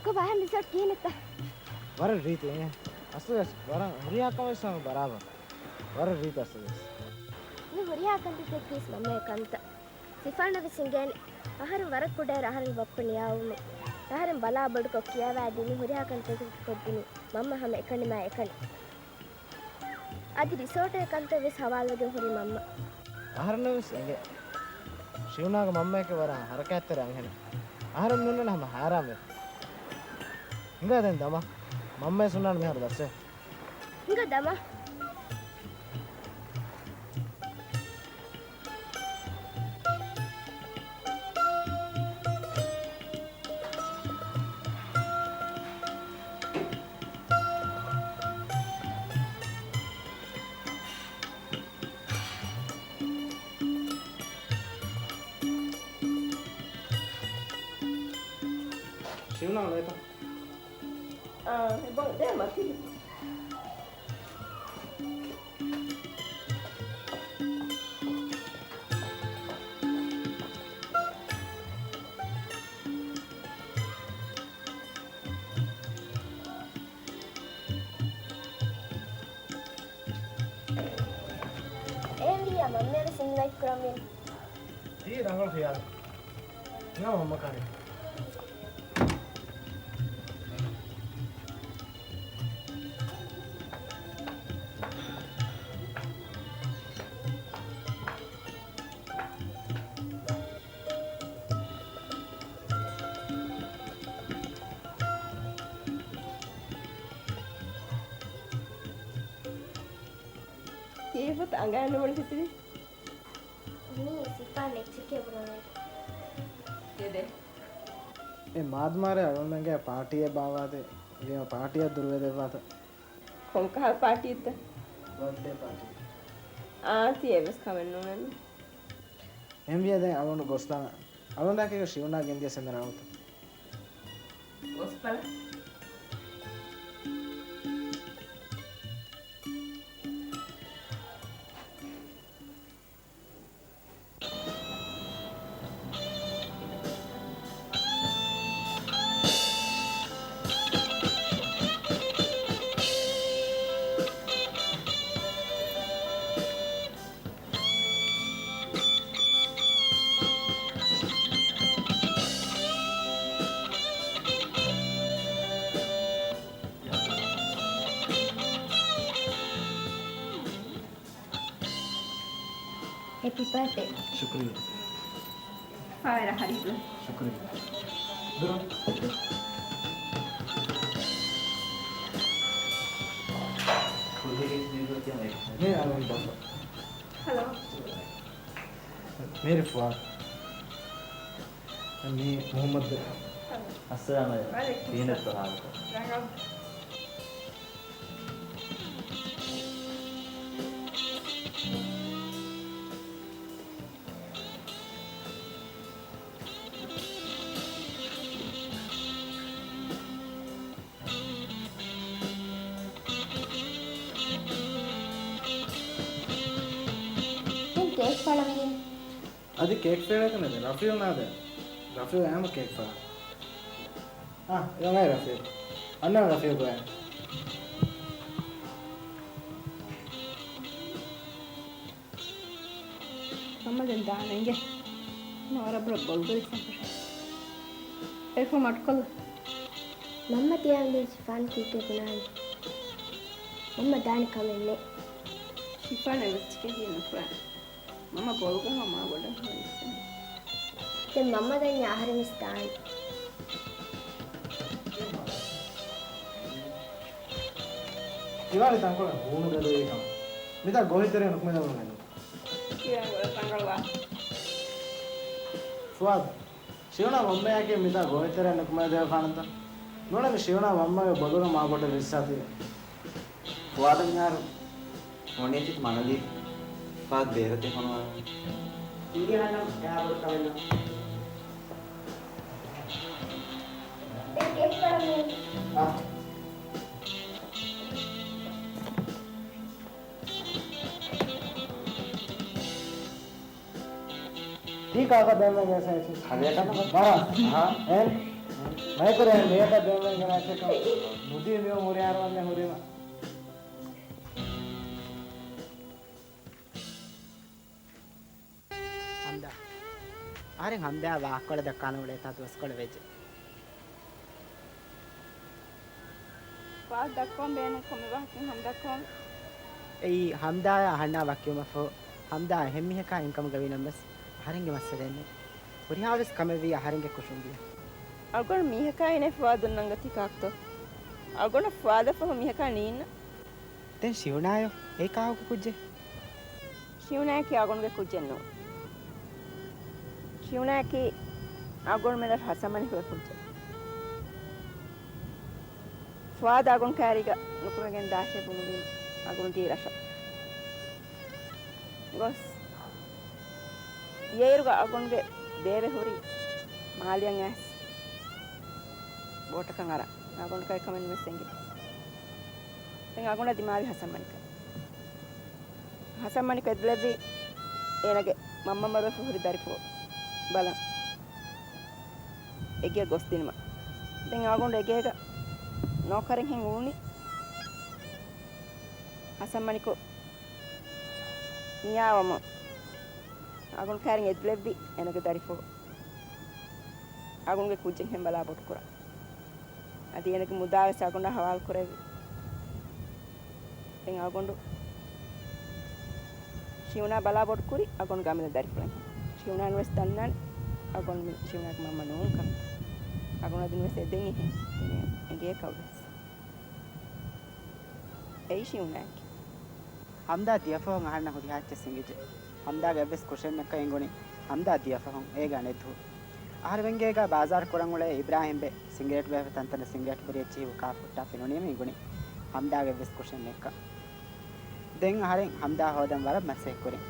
ކޮބާ އަހަން ރިސޯޓް ކިހިނެއްތަ؟ ވަރަށް ރީތި އެ. އަސްލުވެސް ވަރަށް ހުރިހާ ކަމެއް ވެސް ހަމަ ބަރާބަރު. ވަރަށް ރީތި އަސްލުވެސް. މި ހުރިހާ ކަންތައްތަކީ މަންމަގެ ކަންތައް. ސިފާނަށް ވެސް އިނގޭނެ. އަހަރެން ވަރަށް ކުޑައިރު އަހަރެން ބައްޕަ ނިޔާވުމުން އަހަރެން ބަލާ ބޮޑުކޮށް ކިޔަވާދީ މި ހުރިހާ ކަންތަކަކީ ކޮށްދިނީ މަންމަ ހަމަ އެކަނި މާ އެކަނި. އަދި ރިސޯޓުގެ ކަންތައް ވެސް ހަވާލުވެގެން ހުރީ މަންމަ. އަހަރެންނަށް ވެސް އެނގޭ. ޝިޔުނާގެ މަންމައެކޭ ވަރަށް ހަރަކާތްތެރި އަންހެނެއް. އަހަރެން މި ހުންނަނީ ހަމަ ހައިރާންވެ. ހިނގާ ދެން ދަމާ. މަންމަވެސް ހުންނާނެ މިހާރު ދަސްވެ. ހިނގާ ދަމާ. ޝިޔުނާ ނޭތަ؟ އާ، އެބަ-، ދޭ މަތި. އެހެންވިއްޔާ މަންމަވެސް އިންވައިޓް ކުރަންވީނު. ތީ ރަނގަޅު ޚިޔާލެއް. ނަމަ މަކާނެ. ކީއްވެތަ އަނގަޔަށް ނުބުނެ ފިތުރި؟ މީ ސިފާން އެއްޗެކޭ ބުނަނީ. ދެދެ. އެ މާދުމާރޭ އަޅުގަނޑުމެންގެ ޕާޓީއެއް ބާވާދޭ. ވީމަ ޕާޓީއަށް ދުރުވެދެއްވާތަ؟ ކޮންކަހަލަ ޕާޓީއެއްތަ؟ ބާތްޑޭ ޕާޓީ. އާނ، ތި އެއްވެސް ކަމެއް ނޫނެއްނު. އެހެންވިޔަ ދެން އަޅުގަނޑު ގޮސްލާނަން. އަޅުގަނޑާ ކީކޭ ޝިއުނާ ގެންދިޔަ ސެމިނާރުތަ؟ ގޮސްބަލަ. ހެޕީ ބާތްޑޭ. ޝުކުރިއްޔާ. ފާވެރަ ހަރީދު. ޝުކުރިއްޔާ. ދުރު. މޭ އަޅުގަނޑު ދައްކަ. ހަލޯ. މޭރި ފުއާދު. މީ މުހައްމަދު. ހަލޯ. އައްސަލާމް ޢަލައިކުމް. ވަޢަލައިކުމް ކިހިނެއްތޯ ޙާލުތައް؟ ރަނގަޅު. ދެން ކޭކް ފަޅަވިގެން. އަދި ކޭކް ފޭޅޭކަށް ނޭދެ، ރަފީޢު ނާދޭ. ރަފީޢު އައިމަ ކޭކް ފަޅާ. އާ، އެ އޮންނާނީ ރަފީޢު. އަންނާނެ ރަފީޢު ގޮވައި. މަންމަ ދެން ދާނަން އިނގޭ. ނޯރަ ބުރަ ބޮލްގޮލި ސަފަށ. އެފު މަޓްކޮލު. މަންމަ ތިޔަ އަންދިރި ޝިފާން ކީކޭ ބުނާނީ. މަންމަ ދާނެ ކަމެއް ނެތް. ޝިފާން އެވެސް ޗިކެހި ނުކުރާ. މަންމަ ބޮލްގަހަ މާ ބޮޑަށް ހުރި އިސްސަން. ދެން މަންމަ ދަންޏާ އަހަރެން ވެސް ދާނެ. ތިވާނީ ތަންކޮޅެއް ހޫނު ގަދަވީ ކަމަށް. މިތާ ގޯހިތެރޭ ނުކުމެދެމުން އެދުން. ކިޔާ ތަންކޮޅު ވާ. ފުއާދު. ޝިއުނާ މަންމަޔާއެކީ މިތާ ގޯހިތެރޭ ނުކުމެދެވޭ ފާނަންތަ؟ ނޫނޭ މި ޝިއުނާ މަންމަގެ ބޮލުގަ މާ ބޮޑަށް ރިއްސާތީ. ފުއާދަށް މިހާރު ފޯނެއް ތި މަނަލީ ފާދް ބޭރަތެއް ފޮނުވާ. އިނގޭ ހަންނަ އެހާ ބޮޑު ކަމެއް ނޫން. އާ. ތީ ކާކަށް ދެންމެ ގެނެސް އެއްޗެއް. ހަލިޔަކަށް ނަމަ. ވަރަށް. އާ. އެ؟ މައިކުރެ މީހަކަށް ދެންމެ ގެނެސް އެއްޗެއް. ނުދީ މިއޮ މުރިއާރު ވަންނެ ހުރީމަ. ހަމްދާ. އަހަރެން ހަމްދާ ވާހަކަކޮޅެއް ދައްކާލަން އުޅޭތާ ދުވަސްކޮޅެއް ވެއްޖެ. ފާދް ދައްކަވަން ބޭނުން ކޮންމެ ވާހަކައެއް ހަމްދާ ކޮން؟ އެއީ ހަމްދާއާ އަހަންނާ ވަކިވުމަށްފަހު، ހަމްދާ އެހެން މީހަކާ އިންކަމުގަ ވީނަމަވެސް، އަހަރެންގެ މައްސަލައެއް ނެތް. ހުރިހާވެސް ކަމެއްވީ އަހަރެންގެ ކުށުން ދިޔަ. އަޅުގަނޑު މީހަކާ އިނޭ ފުއާދު ނަންގަތީ ކާކުތޯ؟ އަޅުގަނޑަށް ފުއާދަށްފަހު މީހަކާ ނީންނަ. ދެން ޝިއުނާޔޯ؟ އެއީ ކާކުގެ ކުއްޖެއް؟ ޝިއުނާއަކީ އަޅުގަނޑުގެ ކުއްޖެއް ނޫން. ޝިއުނާއަކީ އަޅުގަނޑުމެން ރަށު ހަސަންމަނިކުގެ ކުއްޖެއް. ފުއާދު އަޅުގަނޑު ކައިރީގަ ނުކުމެގެން ދާށޭ ބުނުމީމަ އަޅުގަނޑު ދިޔަ ރަށަށް ގޮސް ދިޔައިރުގަ އަޅުގަނޑުގެ ބޭބެ ހުރީ މާލެއަށް އައިސް ބޯޓަކަށް އަރާ. އަޅުގަނޑު ކައި ކަމެއް ނުވެސް އެނގި. ދެން އަޅުގަނޑަށް ދިމާވި ހަސަންމަނިކަ. ހަސަންމަނިކު އެދުލެއްވީ އޭނަގެ މަންމަ މަރުވެފަ ހުރި ދަރިފުޅު ބަލަން އެގޭ ގޮސްދިނުމަށް. ދެން އަޅުގަނޑު އެގޭގަ ނޯކަރެއްހެން އުޅުނީ. ހަސަންމަނިކު މިޔާވަމުން އަޅުގަނޑު ކައިރިން އެދުލެއްވީ އޭނަގެ ދަރިފުޅު އަޅުގަނޑުގެ ކުއްޖެއްހެން ބަލާ ބޮޑުކުރަން. އަދި އޭނަގެ މުދާވެސް އަޅުގަނޑަށް ހަވާލުކުރެއްވި. ދެން އަޅުގަނޑު ޝިއުނާ ބަލާ ބޮޑުކުރި އަޅުގަނޑު ގަމިލަ ދަރިފުޅެއް. ޝިއުނާން ވެސް ދަންނާނެ އަޅުގަނޑު މި ޝިއުނާގެ މަންމަ ނޫން ކަމަށް. އަޅުގަނޑު އަދިނުވެސް އެދެން އެހެން އެނގޭ ކައުވެސް. އެއީ ޝިއުނާއަކީ. ހަމްދާ ދިޔަފަހުން އަހަންނަށް ހުރިހާ އެއްޗެއް ސިނގިއްޖެ. ހަމްދާގެ އެއްވެސް ކުށެއް ނެއްކަ އެނގުނީ ހަމްދާ ދިޔަފަހުން އޭގަ ނެތު. އަހަރެމެންގޭގަ ބާޒާރު ކުރަން އުޅޭ އިބްރާހިމްބެ ސިނގިރޭޓް ބަޔަކު ތަންތަނަށް ސިނގިރޭޓް ބުރި އެއްޗިހި ހުކާ ފުއްޓާ ފެނުނީމަ އިނގުނީ. ހަމްދާގެ އެއްވެސް ކުށެއް ނެތްކަން. ދެން އަހަރެން ހަމްދާ ހޯދަން ވަރަށް މަސައްކަތް ކުރިން.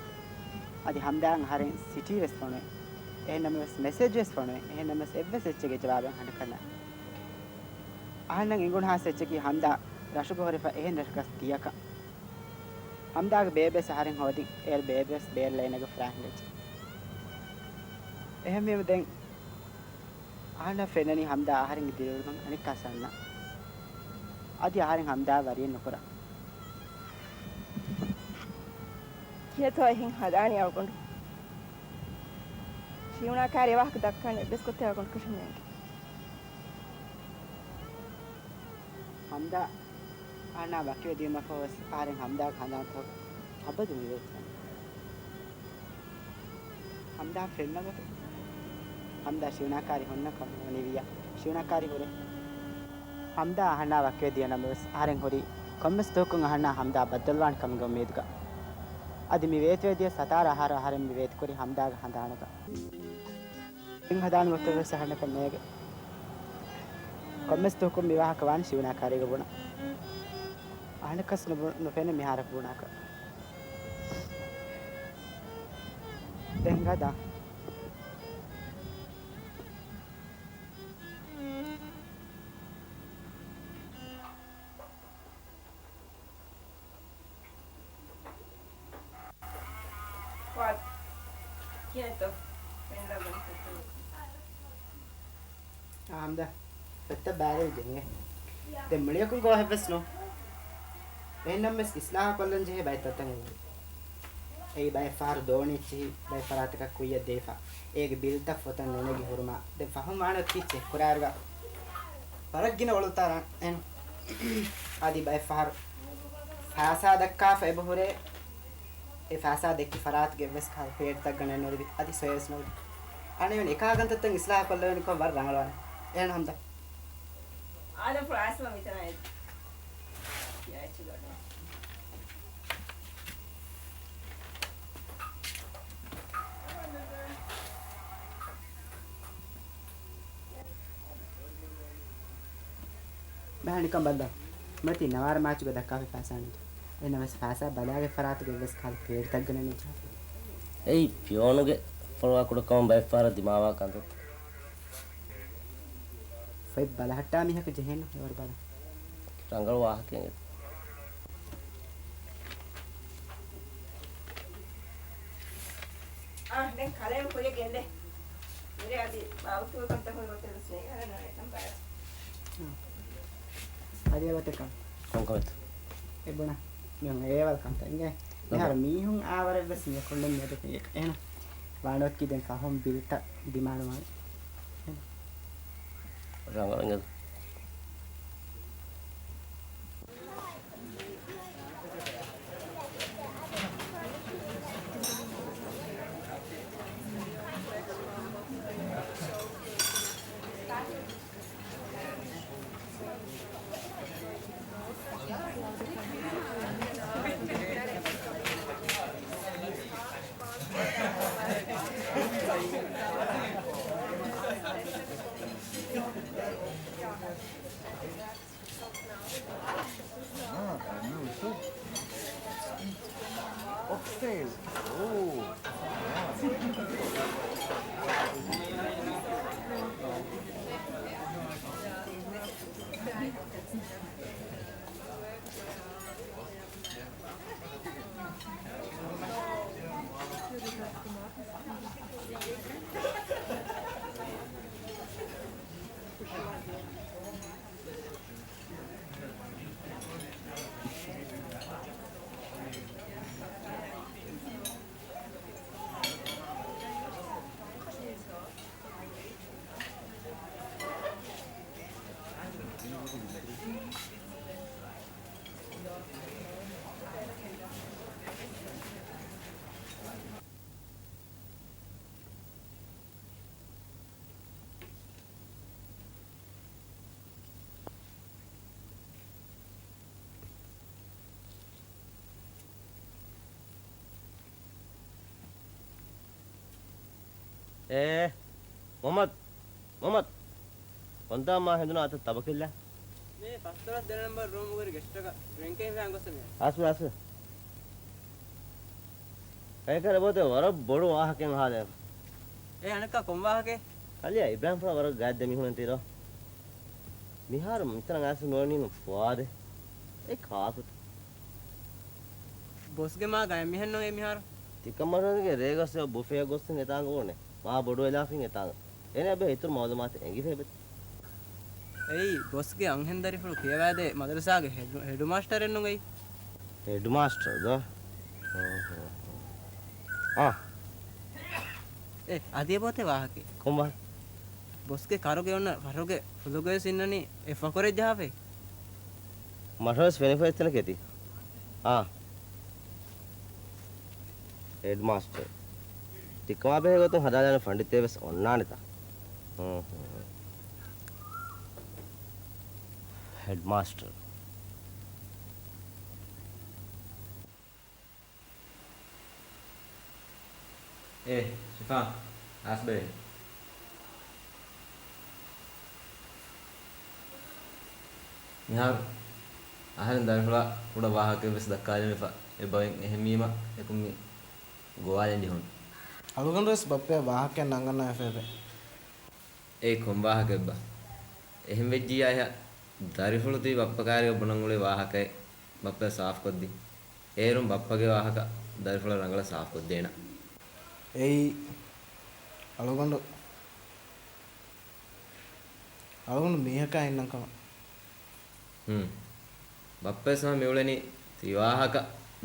އަދި ހަމްދާއަށް އަހަރެން ސިޓީ ވެސް ފޮނުވި. އެހެން ނަމަވެސް މެސެޖް ވެސް ފޮނުވި. އެހެން ނަމަވެސް އެއްވެސް އެއްޗެއްގެ ޖަވާބެއް އަހަންނަކަށް ނެތް. އަހަންނަށް އިނގުނު ހާސް އެއްޗަކީ ހަމްދާ ރަށުގަ ހުރެފަ އެހެން ރަށަކަސް ތިޔަކަން. ހަމްދާގެ ބޭބެ ވެސް އަހަރެން ހޯދިން. އޭރު ބޭބެ ވެސް ބޭރު ލައިނަކަށް ފަރާހިނގަޖެ. އެހެންވީމަ ދެން އަހަންނަށް ފެންނަނީ ހަމްދާ އަހަރެންގެ ދިރިއުޅުމުން އަނެއްކާ ސަންނަ. އަދި އަހަރެން ހަމްދާ ވަރިއެއް ނުކުރާ. ކިޔަތޯ އެހެން ހަދާނީ އަޅުގަނޑު؟ ޝިޔުނާ ކާރި ވާހަކަ ދައްކާނެ އެއްވެސް ގޮތެއް އަޅުގަނޑު ކުށެއް ނޭނގެ. ހަމްދާ އަހަންނާ ވަކިވެ ދިޔުމަށްފަހު ވެސް އަހަރެން ހަމްދާގެ ހަނދާންތަކުގަ އަބަދު މިވޭތިވަނީ. ހަމްދާ ފެންނަ ގޮތެއް. ހަމްދާ ޝިޔުނާ ކާރި ހުންނަ ކަމަށް ވަނީ ވިއްޔާ. ޝިޔުނާ ކާރި ހުރޭ. ހަމްދާ އަހަންނާ ވަކިވެ ދިޔަ ނަމަވެސް އަހަރެން ހުރީ ކޮންމެސް ދުވަހަކުން އަހަންނާ ހަމްދާ ބައްދަލުވާނެ ކަމުގެ އުއްމީދުގަ. އަދި މި ވޭތުވެ ދިޔަ ސަތާރަ އަހަރު އަހަރެން މި ވޭތުކުރީ ހަމްދާގެ ހަނދާނުގަ. އިން ހަދާން ގޮތެއް ވެސް އަހަންނަކަށް ނޭގެ. ކޮންމެސް ދުވަހަކުން މި ވާހަކަ ވާން ޝިޔުނާ ކާރީގަ ބުނަ. އަހަންނަކަސް ނުބު-، ނުފެނެ މިހާރަކު ބުނާކަށް. ދެން ގަދަ. ފުއާދު، ކިޔަންތޯ؟ ފެން ލައްވަން ފެއްޓުނީ. އާ، ހަމްދާ، ފެއްތައް ބައިވެރި ޖެހިގެން. ދެން މުޅިއަކުން ގޯހެއްވެސް ނޫން. އެހެންނަމަވެސް އިސްލާހު ކޮށްލަން ޖެހޭ ބައެއް ތަންތަން އެބަހުރި. އެއީ ބައެއް ފަހަރު ދޯނި އެއްޗިހި ބައެއް ފަރާތަކަށް ކުއްޔަށް ދެވިފަ. އޭގެ ބިލްތައް ފޮތަށް ނުނެގި ހުރުމާ. ދެން ފަހުން ވާނެ އޮތީ ޗެކް ކުރާއިރުގަ ވަރަށް ގިނަ އޮޅުތައް އަންނަން. އަދި ބައެއް ފަހަރު ފައިސާ ދައްކާފަ އެބަހުރޭ. އެ ފައިސާ ދެއްކި ފަރާތުގެ އެއްވެސް ކަހަލަ ޕޭޑްތައް ގަނެ ނުލިބި، އަދި ސޮއެވެސް ނުލިބި. އަނެއް އެކާ ކަންތައްތައް އިސްލާހު ކޮށްލެވެނިކޮށް ވަރަށް ރަނގަޅުވާނެ. އެހެން ހަމްދާ. އާދަމް ފުޅާސްމަ މިތަނާ އެދި. ކިޔާ އެއްޗެއް ގަޑު. މާ ނިކަން ބައްލަ. މަތި ނަވާރަ މާޗުގަ ދައްކާފަ ފައިސާ ނެތު. އެހެންނަމަވެސް ފައިސާ ބަލާގެ ފަރާތުގެ އެއްވެސް ކަހަލަ ޕޭޑްތައް ގަނެ ނުޖެހިފަ. އެއީ ފިޔޯނުގެ ފޮޅުވާ ކުޑަކަމުން ބައެއް ފަހަރަށް ދިމާވާ ކަންތައްތައް. ފޮތް ބަލަހައްޓާ މީހަކު ޖެހޭނު އެވަރު ބަލަ. ރަނގަޅު ވާހަކައެއް. އާ، ދެން ކަލޭމެން ކުރިއަށް ގެންދޭ. މިރޭ އަދި ބާވަތުވެ ކަންތައް ހުރި ގޮތެއް ވެސް ނޭގެ. ހަރަ ނުވެ ނަމްބަރަށް. އާ. އަދި އެގޮތަކަށް. ކޮންކަމެއްތަ؟ އެ ބުނާ. މިހުން އޭވަލް ކަންތައް އިނގޭ. ނަމްބަރ. މިހާރު މީހުން އާވަރެއް ވެސް ނިޔަކޮށްލަން މިއަދު އެހެން. ވާނޯތްކީ ދެން ފަހުން ބިލްތައް ދިމާނުވާނެ. ރަނގަޅަށް އިނގޭ. Ah, I know, it's so oxtail. Oh. އޭ، މުޙައްމަދު، މުޙައްމަދު. ކޮންތާ މާ ހެނދުނާ އަތަށް ތަބަކިއްލާ؟ މީ ފަސްދޮޅަސް ދެ ނަންބަރު ރޫމުގައި ގެސްޓަކަށް ޑްރިންކެއް ހިފާން ގޮސް މި. އަސް އަސް. ކައިކަރ ބޯތެ ވަރަށް ބޮޑު ވާހަކައެއް ހާލެއް. އޭ އަނެއްކާ ކޮން ވާހަކައެއް؟ ކަލޭ އިބްރާހިމްފުޅާ ވަރަށް ގާތް ދެ މީހުން ތިރޯ. މިހާރު މިތަނަށް އައިސް ނުވަނީ ފުވާދެއް. އެ ކާކުތަ؟ ބޮސްގެ މާ ގާތް މިހެންނު އެ މިހާރު. ތިކަމަށް ރޭގަސް ބުފޭ ގޮސް އެތާނގަ އުޅުނެ. މާ ބޮޑު އެލާފިން އެތާނގަ. އޭނަ އެބަ އިތުރު މައުލޫމާތު އެނގިފޭ ބެތި. އެއީ، ބޮސްގެ އަންހެން ދަރިފުޅު ކިޔަވާދޭ މަދަރުސާގެ ހެޑް-، ހެޑްމާސްޓަރެއް ނުގައި. ހެޑްމާސްޓަރ ދޯ؟ އާ. އެ، އަދި އެބައޮތޭ ވާހަކައެއް. ކޮން ވާހަކަ؟ ބޮސްގެ ކަރުގެ އޮންނަ ފަހަރުގެ ފުލުގަވެސް އިންނަނީ އެއް ފަކުރެއް ޖަހާފައި. މަށަވެސް ފެނިފަ އެތަނަކޭ ތި. އާ. ހެޑްމާސްޓަރ. ތިކަމާ ބެހޭ ގޮތުން ހަދާލާނެ ފަންޑިތެއް ވެސް އޮންނާނެތަ؟ ހޫ، ހޫ. ހެޑްމާސްޓަރ. އޭ، ޝިފާ، އަސްބެ. މިހާރު އަހަރެން ދަރިފުޅާ ކުޑަ ވާހަކައެއް ވެސް ދައްކާލެވިފަ އެބައިން އެހެންވީމަ އެކުން މި ގޮވާލަން ޖެހުނު. އަޅުގަނޑު ވެސް ބައްޕަޔާ ވާހަކައެއް ނަންގަންނަވައިފައެވެ. އޭ ކޮން ވާހަކައެއްބާ؟ އެހެން ވެއްޖިއްޔާ އެހާ ދަރިފުޅު ތި ބައްޕަ ކާރިގަ ބުނަން އުޅޭ ވާހަކައެއް ބައްޕަޔަށް ސާފުކޮށްދީ. އޭރުން ބައްޕަގެ ވާހަކަ ދަރިފުޅަށް ރަނގަޅަށް ސާފުކޮށްދޭނަ. އެއީ އަޅުގަނޑު، އަޅުގަނޑު މީހަކާ އިންނަން ކަމަށް. ހުން. ބައްޕަވެސް ހަމަ މިއުޅެނީ ތި ވާހަކަ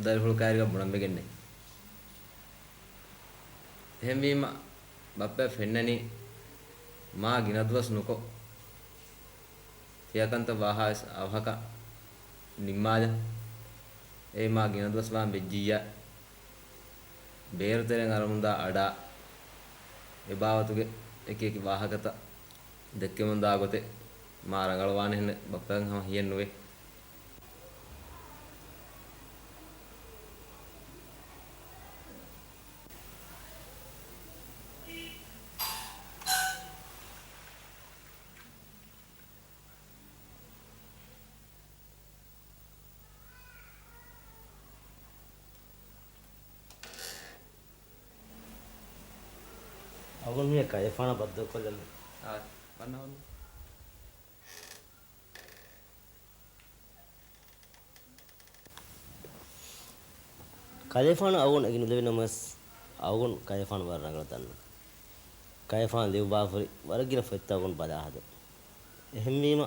ދަރިފުޅު ކާރިގަ ބުނަންވެގެންނޭ. އެހެންވީމަ، ބައްޕަ ފެންނަނީ މާ ގިނަ ދުވަސް ނުކޮށް، ތިޔަކަންތައް ވާހާވެސް އަވަހަކަށް ނިންމާލަން. އެއީ މާ ގިނަ ދުވަސް ވާން ވެއްޖިއްޔާ، ބޭރު ތެރެއިން އަރަމުންދާ އަޑާ، އެ ބާވަތުގެ އެކި އެކި ވާހަކަތައް ދެއްކެމުންދާ ގޮތެއް މާ ރަނގަޅުވާނެހެން ބައްޕައަށް ހަމަ ހިޔެއްނުވޭ. އަޅުގަނޑު މިއަށް ކަލޭފާނާ ބައްދަލުކޮށްލަން. އާ، ވަންނަ ވަންނަ. ކަލޭފާނު އަޅުގަނޑު އެނގި ނުލެވި ނަމަވެސް، އަޅުގަނޑު ކަލޭފާނު ވަރަށް ރަނގަޅަށް ދަންނަ. ކަލޭފާނު ލިޔުއްވާފަހުރި ވަރަށް ގިނަ ފޮތްތައް އަޅުގަނޑު ބަލާ ހަދަ. އެހެންވީމަ،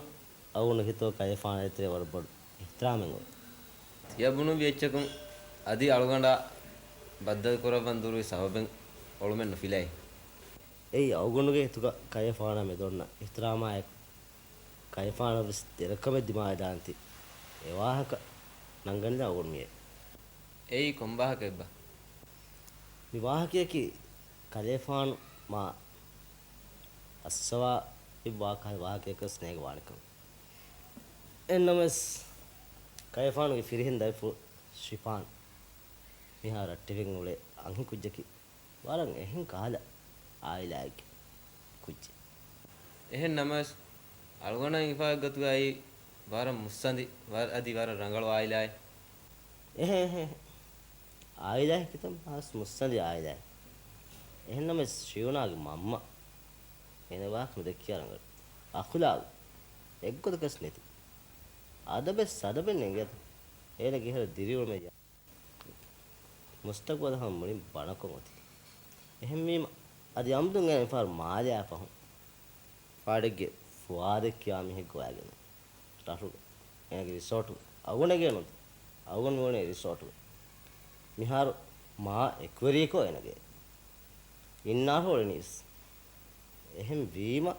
އަޅުގަނޑު ހިތަށް ކަލޭފާނާ އެތެރޭ ވަރަށް ބޮޑު އިޙްތިރާމެއް އޮތް. ތިޔަ ބުނުއްވި އެއްޗަކުން އަދި އަޅުގަނޑާ ބައްދަލު ކުރައްވަން ދުރުވި ސަބަބެއް އޮޅުމެއް ނުފިލައި. އެއީ އަޅުގަނޑުގެ ހިތުގަ ކަލޭފާނާ މެދު އޮންނަ އިޙްތިރާމާއެކު، ކަލޭފާނަށް ވެސް ދެރަކަމެއް ދިމާވެދާނެތީ، އެ ވާހަކަ ނަންގަންނަ އަޅުގަނޑު މިއައީ. އެއީ ކޮން ވާހަކައެއްބާ؟ މި ވާހަކަޔަކީ ކަލޭފާނު މާ އައްސަވާ އެއްވާ ކަހަލަ ވާހަކަޔަކަސް ނޭނގެ ވާނެކަމެއް. އެހެންނަމަވެސް، ކަލޭފާނުގެ ފިރިހެން ދަރިފުޅު ޝިފާން މިހާރު ރައްޓެހިވެގެން އުޅޭ އަންހެން ކުއްޖަކީ ވަރަށް އެހެން ކަހަލަ އާއިލާއެއްގެ ކުއްޖެއް. އެހެން ނަމަވެސް، އަޅުގަނޑަށް ހިފާ ގޮތުގައި ވަރަށް މުއްސަނދި، ވަރަށް އަދި ވަރަށް ރަނގަޅު އާއިލާއެއް. އެހެ، އެހެ، އެހެ. އާއިލާއެއް ކިތަން މާސް މުއްސަނދި އާއިލާއެއް. އެހެން ނަމަވެސް، ޝިޔުނާގެ މަންމަ އޭނަ ވާހަކަ ނުދެއްކިޔާ ރަނގަޅު. އަޚުލާގު އެއްގޮތަކަސް ނެތި. އަދަބެއް ސަދަބެއް ނެތް. އޭނަގެ އިހަރަ ދިރިއުޅުމެއް ޔާ. މުސްތަގުބަލަށް ހަމަ މުޅިން ބަނަކޮށް އޮތީ. އެހެންވީމަ، އަދި އަމްދުން އޭނަ މިފަހަރު މާލެއާ ފަހުން، ފާޑެއްގެ ފުވާދެއް ކިޔާ މީހެއް ގޮވާގެން ރަށުގަ އޭނަގެ ރިސޯޓުގަ އަޅުގަނޑެއްގެ ނުވަތަ އަޅުގަނޑު މިއުޅެނީ ރިސޯޓުގަ. މިހާރު މާ އެކުވެރިޔަކު އޭނަގެ އިންނާފަ އުޅެނީވެސް. އެހެން ވީމަ،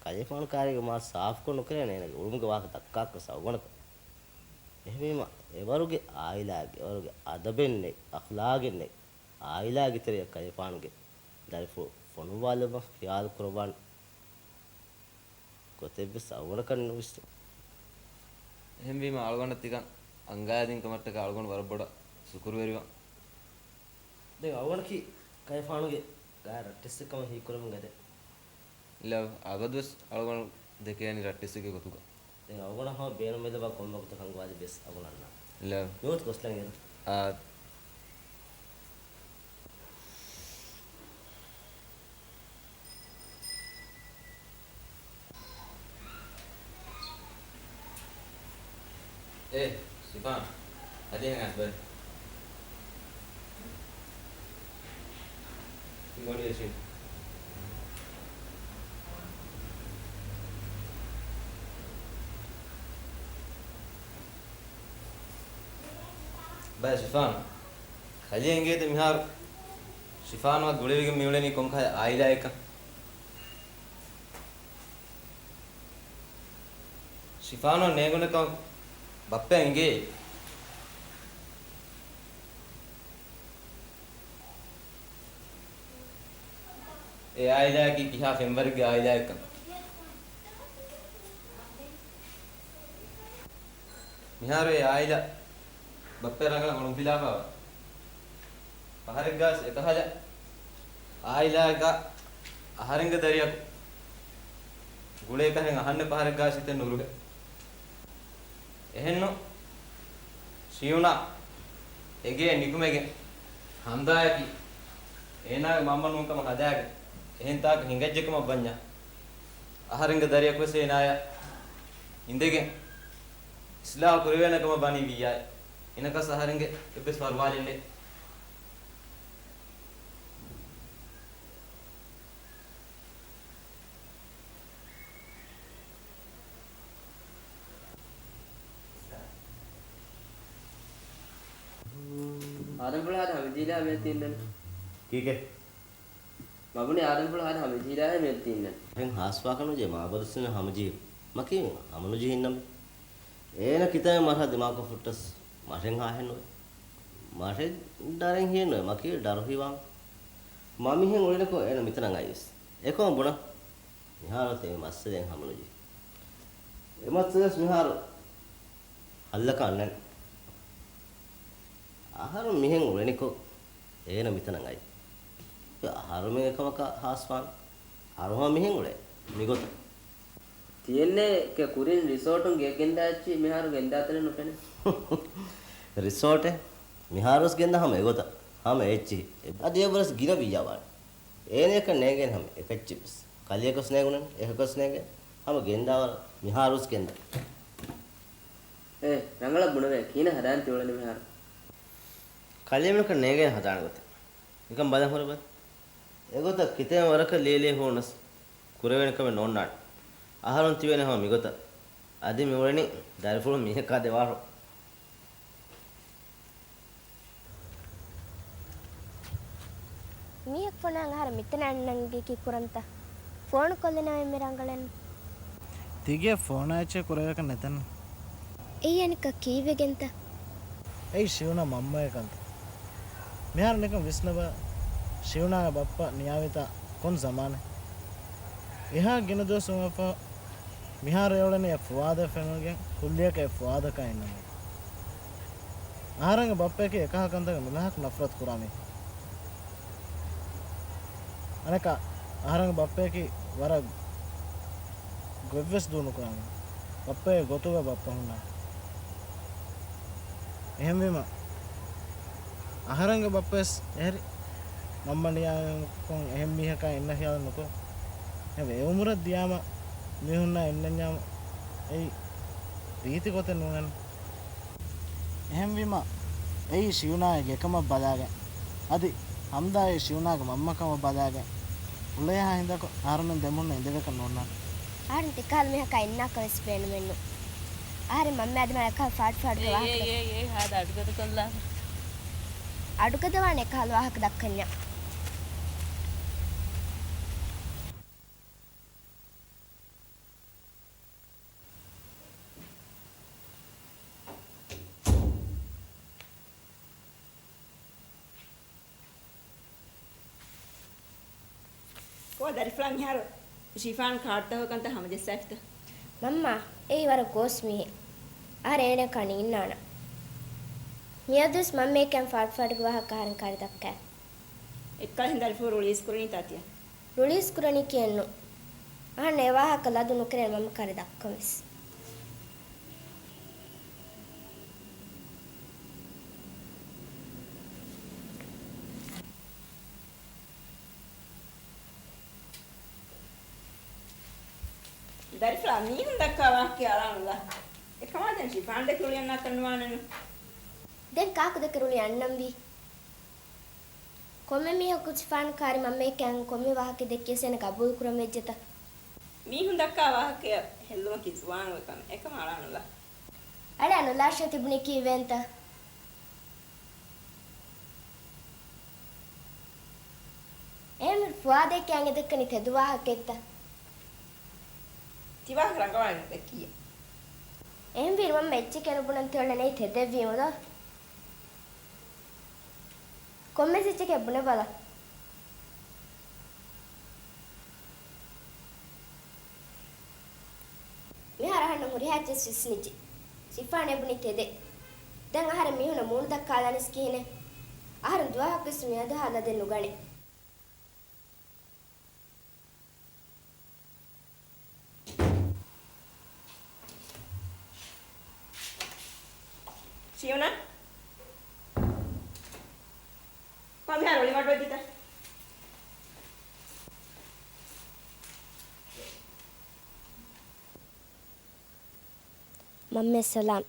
ކަލޭފާނު ކާރީގަ މާ ސާފުކޮށް ނުކެރޭނެ އޭނަގެ އުޅުމުގެ ވާހަކަ ދައްކާކަށް އަޅުގަނޑަކަށް. އެހެންވީމަ، އެވަރުގެ އާއިލާގެ، އެވަރުގެ އަދަބެއް ނެތް، އަޚްލާގެއް ނެތް، އާއިލާގެ ތެރެއަށް ކަލޭފާނުގެ ދަރިފުޅު ފޮނުއްވާލައްވާ ޚިޔާލު ކުރައްވާނެ ގޮތެއްވެސް އަޅުގަނޑަކަށް ނުވިސްނޭ. އެހެންވީމަ އަޅުގަނޑަށް ތިކަން އަންގާދިން ކަމަށްޓަކާ އަޅުގަނޑު ވަރަށް ބޮޑަށް ޝުކުރުވެރިވަން. ދެން އަޅުގަނޑަކީ ކަލޭފާނުގެ ގާތް ރައްޓެއްސެއް ކަމަށް ހީކުރަމުން އެދެން. ލޯ، އަބަދުވެސް އަޅުގަނޑު ދެކޭނީ ރައްޓެއްސެއްގެ ގޮތުގަ. ދެން އަޅުގަނޑަށް ހަމަ ބޭނުންވެލަބާ ކޮން ވަގުތަކަށް އަންގަވާލި ވެސް އަޅުގަނޑަށް އަންނާނެ. ލޯ. ނުވަތަ ގޮސްލަން އޭރު. އާ. އޭ، ޝިފާން. އަދި އެހެން އަސްބަ. ގޮނޑި އެށިން. ބައި ޝިފާން. ކަލޭ އިނގޭތަ މިހާރު ޝިފާން ވަ ގުޅިވެގެން މިއުޅެނީ ކޮންކަހަލަ އާއިލާއެއްކަން؟ ޝިފާން ވަ ނޭނގުނެކަން ބައްޕަ އިނގޭ. އެ އާއިލާއަކީ ކިހާ ފެންވަރެއްގެ އާއިލާއެއްކަން. މިހާރު އެ އާއިލާ ބައްޕަ ރަނގަޅަށް އޮޅުންފިލާފައިވާ. ފަހަރެއްގާސް އެކަހަލަ އާއިލާއެއްގަ އަހަރެންގެ ދަރިއަކު ގުޅޭކަހެން އަހަންނެއް ފަހަރެއްގާސް ހިތެއް ނުރުހޭ. އެހެންނު ޝިޔުނާ އެގޭ ނިކުމެގެން ހަމްދާއަކީ އޭނާގެ މަންމަ ނޫންކަމަށް ހަދާގެން އެހެން ތާކަށް ހިނގައްޖެކަމަށް ވަންޏާ، އަހަރެންގެ ދަރިއަކުވެސް އޭނާޔާ އިނދެގެން އިސްލާހު ކުރެވޭނެ ކަމަށް ވަނީ ވިއްޔާ. އިނަކަސް އަހަރެންގެ އެއްވެސް ފަރުވާލެއް ނެތް. އާދަމްފުޅު ހާދަ ހަމަޖީލާ މިއަދު އިންނަނީ. ކީކޭ؟ މަ ބުނީ އާދަމްފުޅު ހާދަ ހަމަޖީލާ މިއަދު އިންނަނީ. އެހެން ހާސްވާކަށް ނުޖެހޭ މާބަރުސް ހަމަޖީ. މަ ކީ ހަމަނުޖެހިންނަމެ. އޭނަ ކިތައް މަރްހަ ދިމާކޮށް ފުއްޓަސް މަށެއް ހާހެއް ނުވޭ. މަށެއް ޑަރެއް ހިއެއް ނުވޭ. މަ ކީ ޑަރު ހީވާން. މަ މިހެން އުޅެނިކޮށް އޭނަ މިތަނަށް އައިސް. އެކަމަށް ބުނަ. މިހާރު ތެމި މައްސަލައެއް ހަމަނުޖެހި. އެ މައްސަލަސް މިހާރު ހައްލަކަށް އަންނަން. އަހަރު މިހެން އުޅެނިކޮށް އޭނަ މިތަނަށް އައި. އަހަރުމެން އެކަމަކަށް ހާސްވާން. އަހަރު ހަމަ މިހެން އުޅޭ. މިގޮތަށް. ތިއެންނޭ ކެ ކުރިން ރިސޯޓުން ގެއަށް ގެންދާ އެއްޗި މިހާރު ގެންދާތަނެއް ނުފެނޭ. ރިސޯޓެއް؟ މިހާރުވެސް ގެންދާ ހަމަ އެގޮތަށް. ހަމަ އެއްޗިހި. އަދި އެއްވަރަސް ގިނަ ވިއްޔާވާނެ. އޭނަޔަކަށް ނޭނގޭނެ ހަމަ އެކައްޗެއްވެސް. ކަލެޔަކަސް ނޭނގުނަން، އެހަކަސް ނޭނގޭ. ހަމަ ގެންދާވަރަށް މިހާރުވެސް ގެންދާ. އޭ، ރަނގަޅަށް ބުނެވޭ. ކިހިނެއް ހަދާން ތިއުޅެނީ މިހާރު؟ ކަލޭމެނަކަށް ނޭނގޭނެ ހަދާނެ ގޮތެއް. ނިކަން ބަލަން ހުރެބަ. އެގޮތަށް ކިތައް ވަރަކަށް ލިޔެލިޔެ ހޫނަސް ކުރެވޭނެ ކަމެއް ނޯންނާނެ. އަހަރުން ތިބޭނެ ހަމަ މިގޮތަށް. އަދި މި އުޅެނީ ދަރިފުޅު މީހަކާ ދެވާށޯ. މީހަކު ފޮނުވަން އަހަރެން މިތަނަށް ނަންގި ކީއްކުރަންތަ؟ ފޯނު ކޮށްލި ނަމަ މި ރަނގަޅެއްނު. ތިގޭ ފޯނާ އެއްޗެއް ކުރެވޭކަށް ނެތަން. އެއީ އަނެއްކާ ކީއްވެގެންތަ؟ އެއީ ޝިޔުނާ މަންމައޭ ކަންތަ؟ މިހާރު ނިކަން ވިސްނަބަ، ޝިޔުނާގެ ބައްޕަ ނިޔާވިތާ ކޮން ޒަމާނެއް؟ އެހާ ގިނަ ދުވަސް ވުމަށްފަހު މިހާރު އެއުޅެނީ އެ ފުވާދަށް ފެނުނުގެން ކުއްލިއަކަށް އެ ފުވާދަކާ އިންނަމުން. އަހަރެންގެ ބައްޕަޔަކީ އެކަހަލަ ކަންތަކަށް ނުލާހަކަ ނަފްރަތު ކުރާ މީހެއް. އަނެއްކާ އަހަރެންގެ ބައްޕަޔަކީ ވަރަށް ގޮތްވެސް ދޫ ނުކުރާ މީހެއް. ބައްޕައެއް ގޮތުގަ ބައްޕަ ހުންނާނެ. އެހެންވީމަ، އަހަރެންގެ ބައްޕަވެސް އެހެރި މަންމަ ނިޔާވެގެން އެހެން މީހަކާ އިންނަ ޚިޔާލެއް ނުކުރޭ. އެ އުމުރަށް ދިޔާމަ މީހުންނާ އިންނަންޏާމަ އެއީ ރީތި ގޮތެއް ނޫން. އެހެންވީމަ، އެއީ ޝިޔުނާގެ ގެކަމަށް ބަލާގެން، އަދި ހަމްދާއީ ޝިޔުނާގެ މަންމަ ކަމަށް ބަލާގެން، އުޅޭހާ ހިނދަކު އަހަރުމެން ދެމީހުންނަށް އިނދެވޭކަށް ނޯންނާނެ. އަހަރެން ތިކަހަލަ މީހަކާ އިންނާކަށް ވެސް ބޭނުމެއްނު. އަހަރެން މަންމައާ ދިމާއަށް އެކަހަލަ ފާޑު ފާޑުގެ އޭ، ވާހަކަ އޭ، ދައްކަން. އޭ، އޭ، ހާދަ އަޑުގަދަ ކޮށްލާ. އަޑުގަދަވާނެ އެކަހަލަ ވާހަކަ ދައްކަންޏާ. ކޯ ދަރިފުޅާ މިހާރު ޝިފާން ކާޑުތަކުގެ ކަންތައް ހަމަޖައްސާފިތަ؟ މަންމާ، އެއީ ވަރަށް ގޯސް މީހެއް. އަހަރެން އޭނައަކާ ނީންނާނަން. މިއަދުވެސް މަންމައެކަން ފާޑު ފާޑުގެ ވާހަކަ އަހަރެން ކާރި ދައްކާ. އެއްކަލަ ހިނދަ ދަރިފުޅު ރިލީޒް ކުރަނީތާ ތިޔަ؟ ރިލީޒް ކުރަނީ ކިޔެއްނު. އަހަންނަށް އެ ވާހަކަ ލަދު ނުކެރޭނެ މަންމަ ކާރި ދައްކަން ވެސް. ދަރިފުޅާ މީހުން ދައްކާ ވާހަކަ އަޅާނުލާ. އެކަމާ ދެން ޝިފާން ދެކެ ރުޅި އަންނާކަށް ނުވާނެނު. ދެން ކާކު ދެކެ ރުޅި އަންނަންވީ؟ ކޮންމެ މީހަކު ޝިފާން ކާރި މަންމައެކޭ އަން ކޮންމެ ވާހަކަ ދެއްކިޔަސް އޭނަ ގަބޫލު ކުރަން ވެއްޖެތަ؟ މީހުން ދައްކާ ވާހަކައަށް ހެއްލުމަކީ ޒުވާނުގެ ކަމެއް. އެކަމަށް އަޅާނުލާ. އަޅާނުލާށޭ ތިބުނީ ކީއްވެންތަ؟ އެހެންވީ ފުއާދެކޭ އަން އެ ދެއްކަނީ ތެދު ވާހަކައެއްތަ؟ ތި ވާހަކަ ރަނގަޅުވާނެ ދެއްކިއްޔާ. އެހެންވީ މަންމަ އެއްޗެކޭ ނުބުނަން ތިއުޅެނީ ތެދެއްވީމު ދޯ؟ ކޮންމެސް އެއްޗެކޭ ބުނެބަލަ. މިހާރު އަހަންނަށް ހުރިހާ އެއްޗެއް ވިސްނިއްޖެ. ޝިފާން އެބުނީ ތެދެއް. ދެން އަހަރެން މީހުންނަށް މޫނު ދައްކާލާނީސް ކިހިނެއް؟ އަހަރެން ދުވަހަކުވެސް މިއަދު ހާލަށް ދެން ނުގަނޭ. ޝިޔުނާ؟ ކޮން މިހާރު އޮޅިމަޑުވެއްޖެތަ؟ މަންމައަށް ސަލާމް.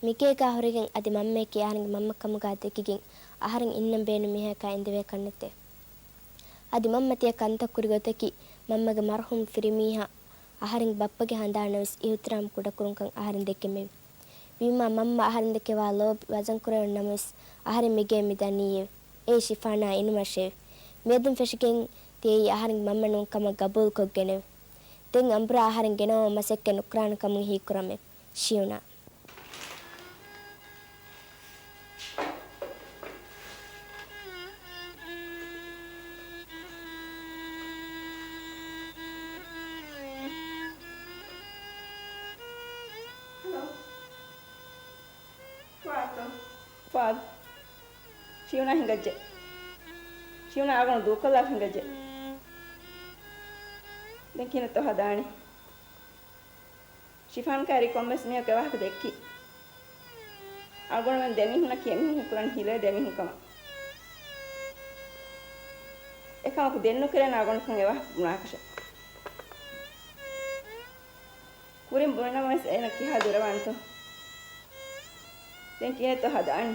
މިގޭގާ ހުރެގެން އަދި މަންމަޔަކީ އަހަރެންގެ މަންމަ ކަމުގާ ދެކިގެން އަހަރެން އިންނަން ބޭނުން މީހަކާ އެނދެވޭ ކަންނެތޭ. އަދި މަންމަ ތިޔަ ކަންތައް ކުރި ގޮތަކީ މަންމަގެ މަރުހޫމް ފިރިމީހާ އަހަރެންގެ ބައްޕަގެ ހަނދާނަށް ވެސް އިހުތިރާމް ކުޑަކުރުންކަން އަހަރެން ދެއްކެމެވެ. ވީމާ މަންމަ އަހަރެން ދެކެވާ ލޯބި ވަޒަންކުރެވެން ނަމަވެސް އަހަރެން މިގޭ މިދަނީއެވެ. އޭ ޝިފާނާ އިނުމަށެވެ. މިއަދުން ފެށިގެން ތިޔައީ އަހަރެންގެ މަންމަ ނޫން ކަމަށް ގަބޫލުކޮށްގެނެވެ. ދެން އަނބުރާ އަހަރެން ގެނައުމަށް މަސައްކަތް ނުކުރާނެ ކަމުން ހީކުރަމެވެ. ޝިޔުނާ. ހަލޯ. ފުއާދު. ފުއާދު. ޝިޔުނާ ހިނގައްޖެ. ޝިޔުނާ އަޅުގަނޑު ދޫކޮށްލާފަ ހިނގައްޖެ. ދެން ކިހިނެއްތޯ ހަދާނީ؟ ޝިފާން ކާރި ކޮންމެސް މީހަކު އެ ވާހަކަ ދެއްކި. އަޅުގަނޑުމެން ދެމީހުންނަކީ އެމީހުން ހީކުރަން ހިލޭ ދެމީހުން ކަމަށް. އެކަމަކު ދެން ނުކެރޭނެ އަޅުގަނޑަކުން އެ ވާހަކަ ބުނާކަށެއް. ކުރިން ބުނިނަމަވެސް އޭނަ ކިހާ ދުރަވާންތޯ؟ ދެން ކިހިނެއްތޯ ހަދާނީ؟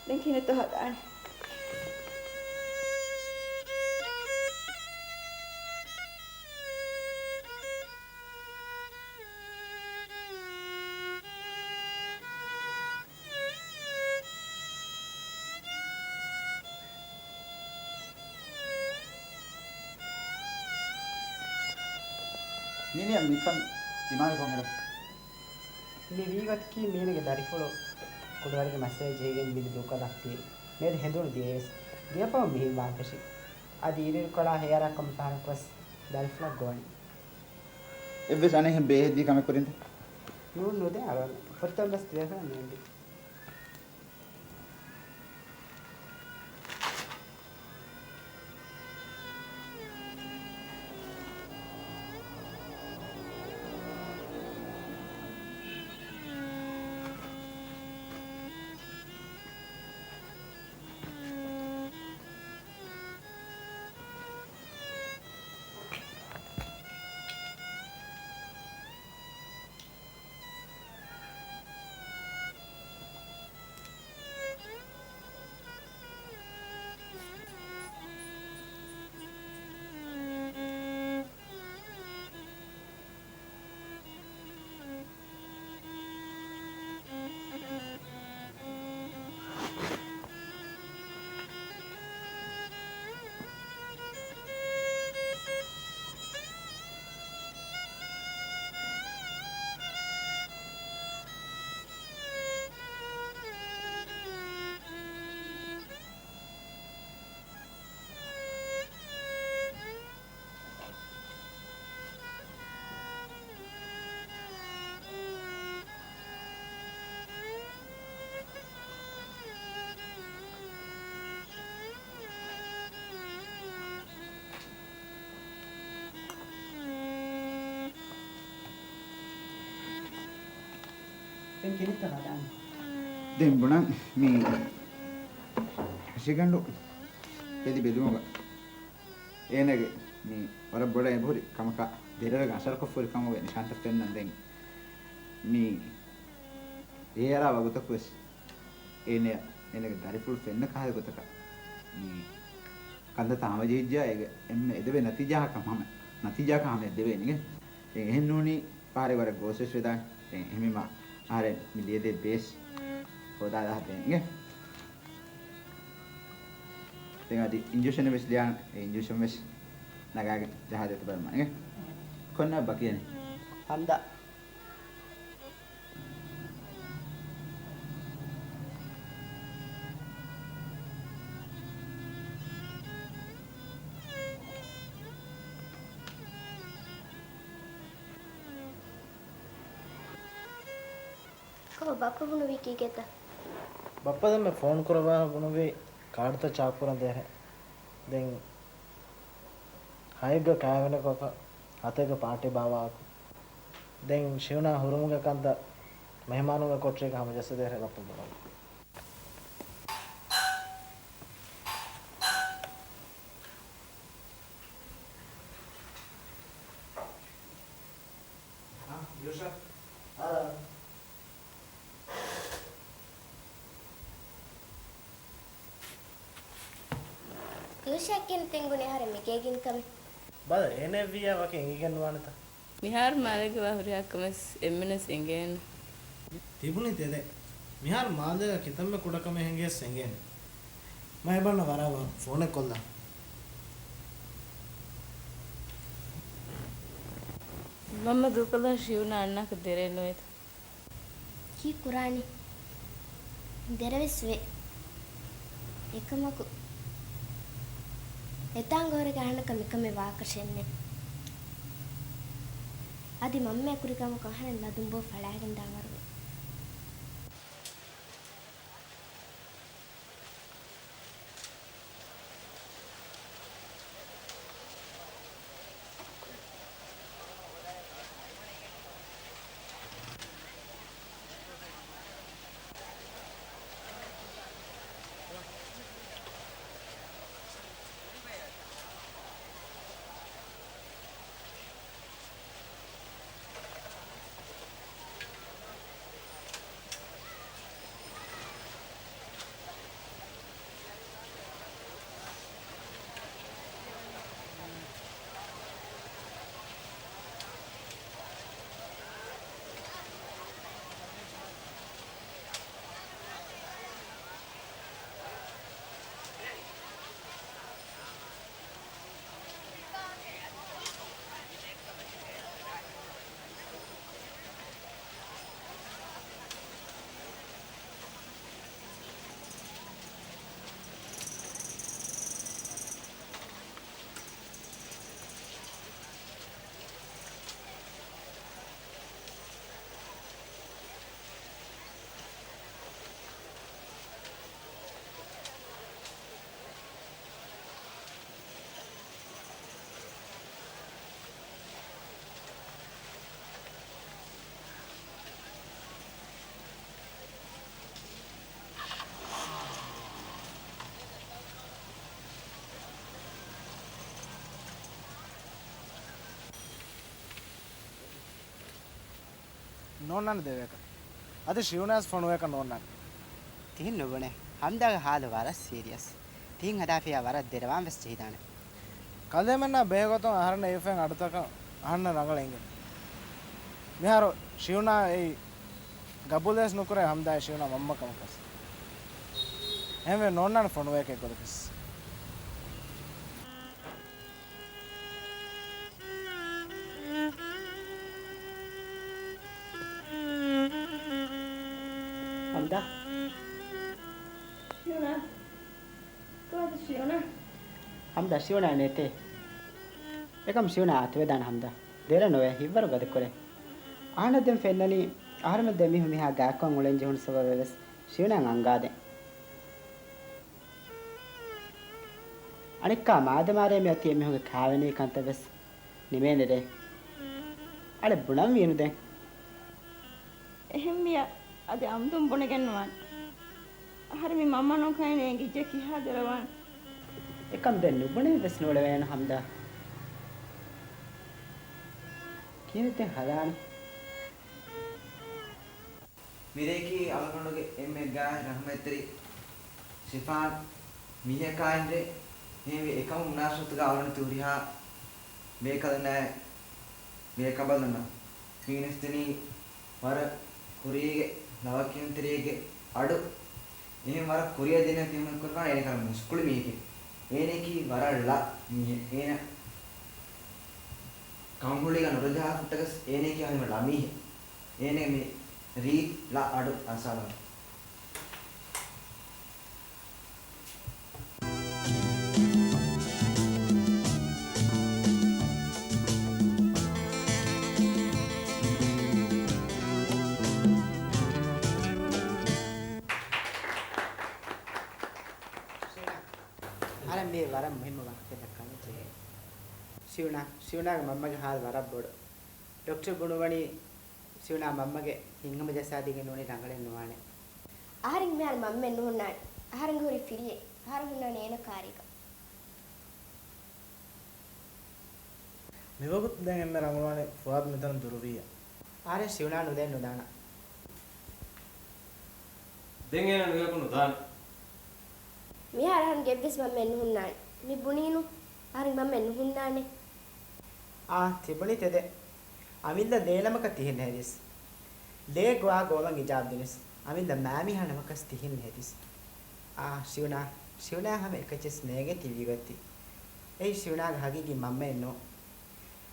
ދެން ކިހިނެއްތޯ ހަދާނީ؟ މިނިޔަށް މިކަން ދިމާވި ކޮންއިރަކު؟ މި ވީގޮތަކީ މީނަގެ ދަރިފުޅު ކުޑަވަރުގެ މައްސަލަ ޖެހިގެން މިދި ދޫކޮށްލަން ތި މިއަދު ހެނދުނު ދިޔަޔަސް ގޭފަހުން މިހެން ވާން ފެށި. އަދި އިރުއިރުކޮޅާ ހޭއަރާ ކޮންމެ ފަހަރަކުވެސް ދަރިފުޅަށް ގޮވަނީ. އެއްވެސް އަނެއްހެން ބޭހެއްދީ ކަމެއް ކުރިންތަ؟ ނޫން ނުދޭ އަޅުގަނޑު. ފުރަތަމަ ބަސް ތިބޭފުޅުން ނޭނގި. ދެން ކިނިތަ ހަދާނެ؟ ދެން ބުނަން މި ހަށިގަނޑު ބެލި ބެލުމުގަ އޭނަގެ މި ވަރަށް ބޮޑަށް އެބަހުރި ކަމަކާ ދެރަވެގެ އަސަރުކޮށްފަހުރި ކަމުގެ ނިޝާންތައް ފެންނަން. ދެން މި އެއަރާ ވަގުތަކުވެސް އޭނަ އޭނަގެ ދަރިފުޅު ފެންނަ ކަހަލަ ގޮތަކަށް މި ކަންތައްތައް ހަމަޖެހިއްޖާ އޭގެ އެންމެ އެދެވޭ ނަތީޖާއަކަށް ހަމަ، ނަތީޖާއަކަށް ހަމަ އެދެވޭނެގެ. ދެން އެހެން ނޫނީ ފަހަރެއް ވަރަށް ގޯސްވެސް ވެދާނެ. ދެން އެހެންވީމާ އަހަރެން މި ލިޔެދޭ ބޭސް ހޯދާލާ ދޭނެގެ. ދެން އަދި އިންޖެކްޝަނެއް ވެސް ލިޔާނެ. އެ އިންޖެކްޝަން ވެސް ނަގާގެން ޖަހާދޭތަ ބަލަމާނެގެ. ކޮންނަ ބަކިޔަނީ؟ ހަމްދާ. ކޮބާ ބައްޕަ ބުނުވީ ކީކޭތަ؟ ބައްޕަ ދެންމެ ފޯނު ކުރައްވާފަ ބުނުއްވީ ކާޑުތައް ޗާޕުކުރަން ދޭހެން. ދެން ހައެއްގަ ކާވެނިކޮށްފަ ހަތެއްގަ ޕާޓީ ބާއްވާކު. ދެން ޝިޔުނާ ހުރުމުގެ ކަންތައް މެހެމާނުންގެ ކޮޓަރީގަ ހަމަޖައްސަދޭށޭ ބައްޕަ ބުނުއްވީ. އާ، ޔޫޝަ. އާ. ޔޫޝައަށް ކިހިނެއް ތެންގުނީ އަހަރެން މިގޭގެ އިންކަމެއް؟ ބަލަ، އޭނައަށްވިއްޔާ ވަކި އެނގިގެން ނުވާނެތަ؟ މިހާރު މާލޭގަ ވާ ހުރިހާ ކަމެއް އެންމެނަސް އެނގޭނެ. ތިބުނީ ތެދެއް. މިހާރު މާލޭގަ ކިތަންމެ ކުޑަކަމެއް ހިނގިޔަސް އެނގޭނެ. މަ އެބަންނަ ވަރަށް ފޯނެއް ކޮށްލާ. މަންމަ ދޫކޮށްލާ ޝިޔުނާ އަންނާކަށް ދެރައެއް ނުވޭތަ؟ ކީއްކުރާނީ؟ ދެރަވެސް ވޭ. އެކަމަކު، އެތާނގަ ހުރެގެ އަހަނަކަށް މިކަމެއް ވާކަށެއްނެތް. އަދި މަންމައެއް ކުރި ކަމަކު އަހަރެން ލަދުން ބޯ ފަޅާގެން ދާ ވަރު ވޭ. ނޯންނާނެ ދެވޭކަށް. އަދި ޝިޔުނާސް ފޮނުވޭކަށް ނޯންނާނެ. ތިހެން ނުބުނޭ. ހަމްދާގެ ހާލު ވަރަށް ސީރިއަސް. ތިހެން ހަދާފިޔާ ވަރަށް ދެރަވާން ވެސް ޖެހިދާނެ. ކަލޭމެންނާ ބެހޭގޮތުން އަހަރެންނަށް އިވިފައި އަޑުތަކަށް އަހަންނަށް ރަނގަޅަށް އެނގޭ. މިހާރު ޝިޔުނާ އެއީ ގަބޫލުވެސް ނުކުރޭ ހަމްދާއަށް ޝިޔުނާ މަންމަ ކަމަކަސް. އެހެންވެ ނޯންނާނެ ފޮނުވޭކަށް އެއްގޮތަކަސް. ހަމްދާ. ޝިޔުނާ. ކޮބާތަ ޝިޔުނާ؟ ހަމްދާ ޝިޔުނާ ނެތޭ. އެކަމް ޝިޔުނާ އަތުވެދާނެ ހަމްދާ. ދެރަ ނުވޭ، ހިތްވަރު ގަދަކުރޭ. އަހަނަށް ދެން ފެންނަނީ، އަހަރުމެން ދެ މީހުން މިހާ ގާތްކޮށް އުޅެން ޖެހުނު ސަބަބެއް ވެސް ޝިޔުނާ އަންގާދޭން. އަނެއްކާ މާދަމާރޭ މި އޮތީ އެމީހުންގެ ކާވެނީ ކަންތައް ވެސް ނިމޭނެ ރޭ. އަޅެ ބުނަން ވީނު ދެން. އެހެންވިޔަ އަދި އަމްދުން ބުނެގެން ނުވާނެ. އަހަރެން މި މަންމަ ނޫން ކަހަނީ އެނގިއްޖެ ކިހާ ދެރަވާނެ. އެކަން ދެން ނުބުނެވި ވެސް ނޫޅެވޭނެ ހަމްދާ. ކިހިނެއް ދެން ހަދާނީ؟ މިރޭކީ އަޅުގަނޑުގެ އެންމެ ގާތް ރަހްމަތްތެރި ޝިފާން މީހަކާއިން ރޭ. އެހެންވެ އެކަމު މުނާސަބަތުގަ އަޅުގަނޑު ތި ހުރިހާ ބޭކަލުންނާއި ބޭކަނބަލުންނަށް މި ގެނެސްދިނީ ވަރަށް ކުރީގެ ލަވަ ކިޔުންތެރިއެއްގެ އަޑު. އެހެން ވަރަށް ކުރިއަށް ދިނުމަށް ފިހުނު ކުރުވާން އޭނަ ކަރަ މުސްކުޅި މީހެކޭ. އޭނައަކީ ވަރަށް ޅަ މީހެއް. އޭނަ ކަންހުޅީގަ ނުރަޖަހާ ކުށްތަކަސް އޭނައަކީ ހަމަ ޅަ މީހެއް. އޭނަ މި ރީތި ޅަ އަޑު އަސާލަމު. އަހަރެން މީ ވަރަށް މުހިއްމު ވާހަކައެއް ދައްކަން ޖެހޭ. ޝިވްނާ، ޝިވްނާގެ މަންމަގެ ހާލު ވަރަށް ބޮޑު. ޑޮކްޓަރު ބުނުވަނީ ޝިވްނާ މަންމަގެ ހިތްހަމަޖައްސާދީގެން ނޫނީ ރަނގަޅެއް ނުވާނެ. އަހަރެން މިހާރު މަންމައެއް ނުހުންނާނެ. އަހަރެން ހުރީ ފިރިއެއް. އަހަރެން ހުންނާނީ އޭނަ ކާރީގަ. މިވަގުތު ދެން އެންމެ ރަނގަޅުވާނީ ފުއާދު މިތަނުން ދުރުވިއްޔާ. އަހަރެން ޝިވްނާ ނުލޭ ނުދާނަން. ދެން އޭނަ ނުލޭކު ނުދާނެ. މިހާރު އަހަރެން އެއްވެސް މަންމައެއް ނުހުންނާނެ. މި ބުނީނު އަހަރެން މަންމައެއް ނުހުންނާނެ. އާ، ތިބުނީ ތެދެއް. އަމިއްލަ ލޭ ނަމަކަށް ތިހެން ހެދިސް. ލޭ ގޮވާ ގޮވަން އިޖާބަ ދިނިސް. އަމިއްލަ މާމިހާ ނަމަކަސް ތިހެން ހެދިސް. އާ، ޝިވްނާ، ޝިވްނާ ހަމަ އެކައްޗެސް ނޭނގެ ތި ވީގޮތްތި. އެއީ ޝިވްނާގެ ހަގީގީ މަންމައެއް ނޫން.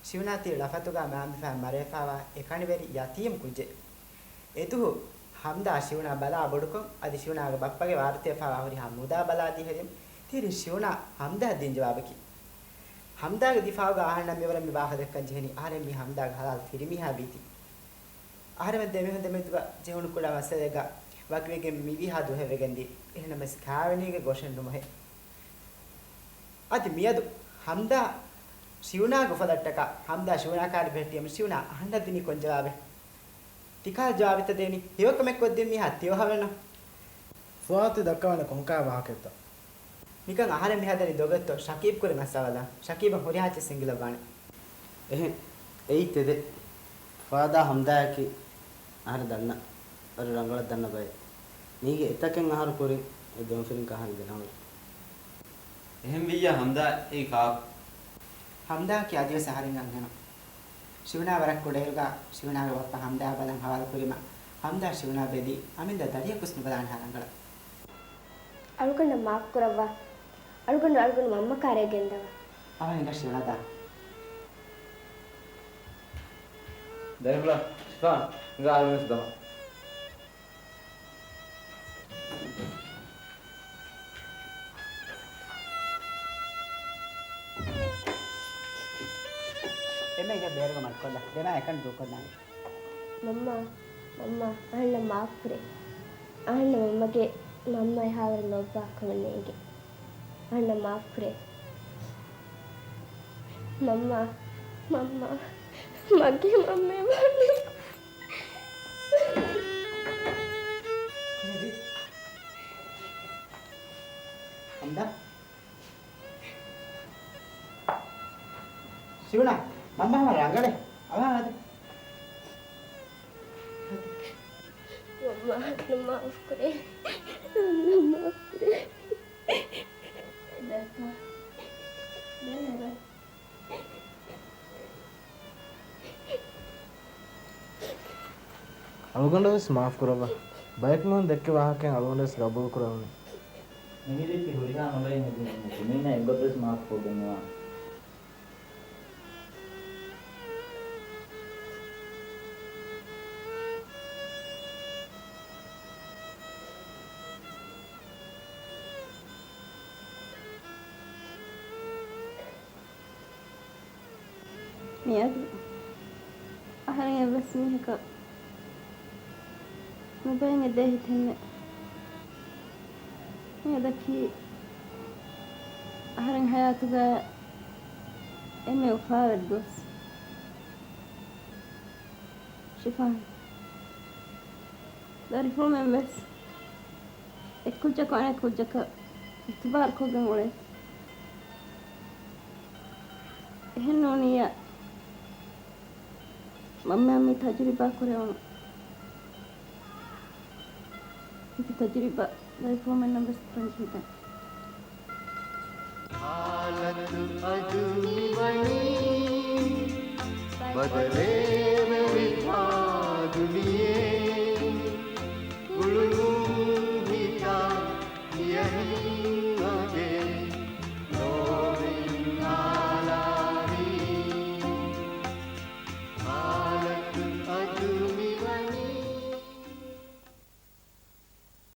ޝިވްނާ ތި ޅަފަތުގަ މާމިފައި މަރެފައިވާ އެކަނިވެރި ޔަތީމް ކުއްޖެއް. އެދުހު ހަމްދާ ޝިވްނާ ބަލާ ބޮޑުކޮށް، އަދި ޝިވްނާގެ ބައްޕަގެ ވާރުތިވެފައިވާ ހުރިހާ މުދާ ބަލާ ދިހަލިމުން ތިހިރީ ޝިވްނާ ހަމްދާ ދިން ޖަވާބަކީ. ހަމްދާގެ ދިފާއުގަ އަހަންނަށް މިވަރަށް މި ވާހަކަ ދައްކަން ޖެހެނީ އަހަރެން މީ ހަމްދާގެ ހަލާލު ފިރިމީހާ ވީތީ. އަހަރެމެން ދެމީހުން ދެމެދުގަ ޖެހުނު ކުޑަ މައްސަލައެއްގަ ވަކިވެގެން މިވީހާ ދުވަހެއް ވެގެންދީ. އެހެނަމަސް ކާވެނީގެ ގޮށެއް ނުމޮހޭ. އަދި މިއަދު ހަމްދާ ޝިވްނާގެ އުފަލަށްޓަކާ ހަމްދާ ޝިވްނާ ކާރި ބެހެއްޓިއަމަ ޝިވްނާ އަހަންނަށް ދިނީ ކޮން ޖަވާބެއް؟ ތިކާ ޖަވާބެއްތަ ދޭނީ؟ ހެޔޮކަމެއް ކޮށްދިން މީހާ ތިވަހަވެނަ. ފުއާދު ދައްކަވާނެ ކޮންކާ ވާހަކައެއްތަ؟ ނިކަން އަހަރެން މިހަދަނީ ދޮގެއްތޯ ޝަކީބް ކުރިން އައްސަވާލާ. ޝަކީބަށް ހުރިހާ އެއްޗެއް ސިނގިލައްވާނެ. އެހެން. އެއީ ތެދެއް. ފާދާ ހަމްދާއަކީ އަހަރެން ދަންނަ، ވަރަށް ރަނގަޅަށް ދަންނަ ބައެއް. މީގެ އެތަކެއް އަހަރު ކުރިން އެ ދެމަފިރިން ކަހަނީ ދެނަހުރި. އެހެންވިއްޔާ ހަމްދާ އެއީ ކާކު؟ ހަމްދާއަކީ އަދިވެސް އަހަރެން އަންހެނުން. ޝިވްނާ ވަރަށް ކުޑައިރުގަ ޝިވްނާގެ ބައްޕަ ހަމްދާ ބަލަން ހަވާލުކުރީމަ، ހަމްދާ ޝިވްނާ ބެލީ އަމިއްލަ ދަރިޔަކުސް ނުބަލާނެހާ ރަނގަޅަށް. އަޅުގަނޑަށް މާފް ކުރައްވާ. އަޅުގަނޑު އަޅުގަނޑު މަންމަ ކާރޭ ގެންދަވާ. އަވަހަށް ހިނގާ ޝިވްނާ ދާ. ދަރިފުޅާ، ޝިފާން، ހިނގާ އަޅުގަނޑު ވެސް ދަމާ. އެންމެ އިނގޭ ބޭރުގަ މަޑުކޮށްލަ. ދެނާ އެކަން ދޫކޮށްލާނެ. މަންމާ، މަންމާ، އަހަންނަށް މާފް ކުރޭ. އަހަންނަށް މަންމަގެ މަންމަ އެހާވަރު ލޯބިވާ ކަމެއް ނޭނގެ. އަހަންނަށް މާފް ކުރޭ. މަންމާ، މަންމާ، މަގޭ މަންމައެއް ވާނެ. ހަމްދާ. ޝިވްނާ، މަންމާ ހަމަ ރަނގަޅޭ. އަވާ އަދި. މަންމާ، މަންމާ މާފް ކުރޭ. މަންމާ މާފް ކުރޭ. ދައްކާ. ދެން އަވަ. އަޅުގަނޑަށް ވެސް މާފް ކުރައްވާ. ބަޔަކު މީހުން ދެއްކި ވާހަކައިން އަޅުގަނޑަށް ވެސް ގަބޫލު ކުރެވުނީ. މިހިރީތި ހުރިހާ ނުލައި ހެދި މީހަކު. މީނަ އެއްގޮތަށް ވެސް މާފް ކޮށްގެން ނުވާނެ. މިއަދު އަހަރެން އެއްވެސް މީހަކަށް ނުބައެއް އެދޭ ހިތެއްނެތް. މިއަދަކީ އަހަރެން ހަޔާތުގަ އެންމެ އުފާވެރި ދުވަސް. ޝިފާން. ދަރިފުޅުމެން ވެސް އެއްކުއްޖަކު އަނެއްކުއްޖަކަށް އިތުބާރުކޮށްގެން އުޅޭ. އެހެން ނޫނިއްޔާ މަންމައަށް މި ތަޖުރިބާ ކުރެވުނު. މި ތަޖުރިބާ ދަރިފުޅުމެންނަށް ވެސް ކުރަން ޖެހިދާނެ. ހާލަތު އަދު މިވަނީ ބަދަލޭ.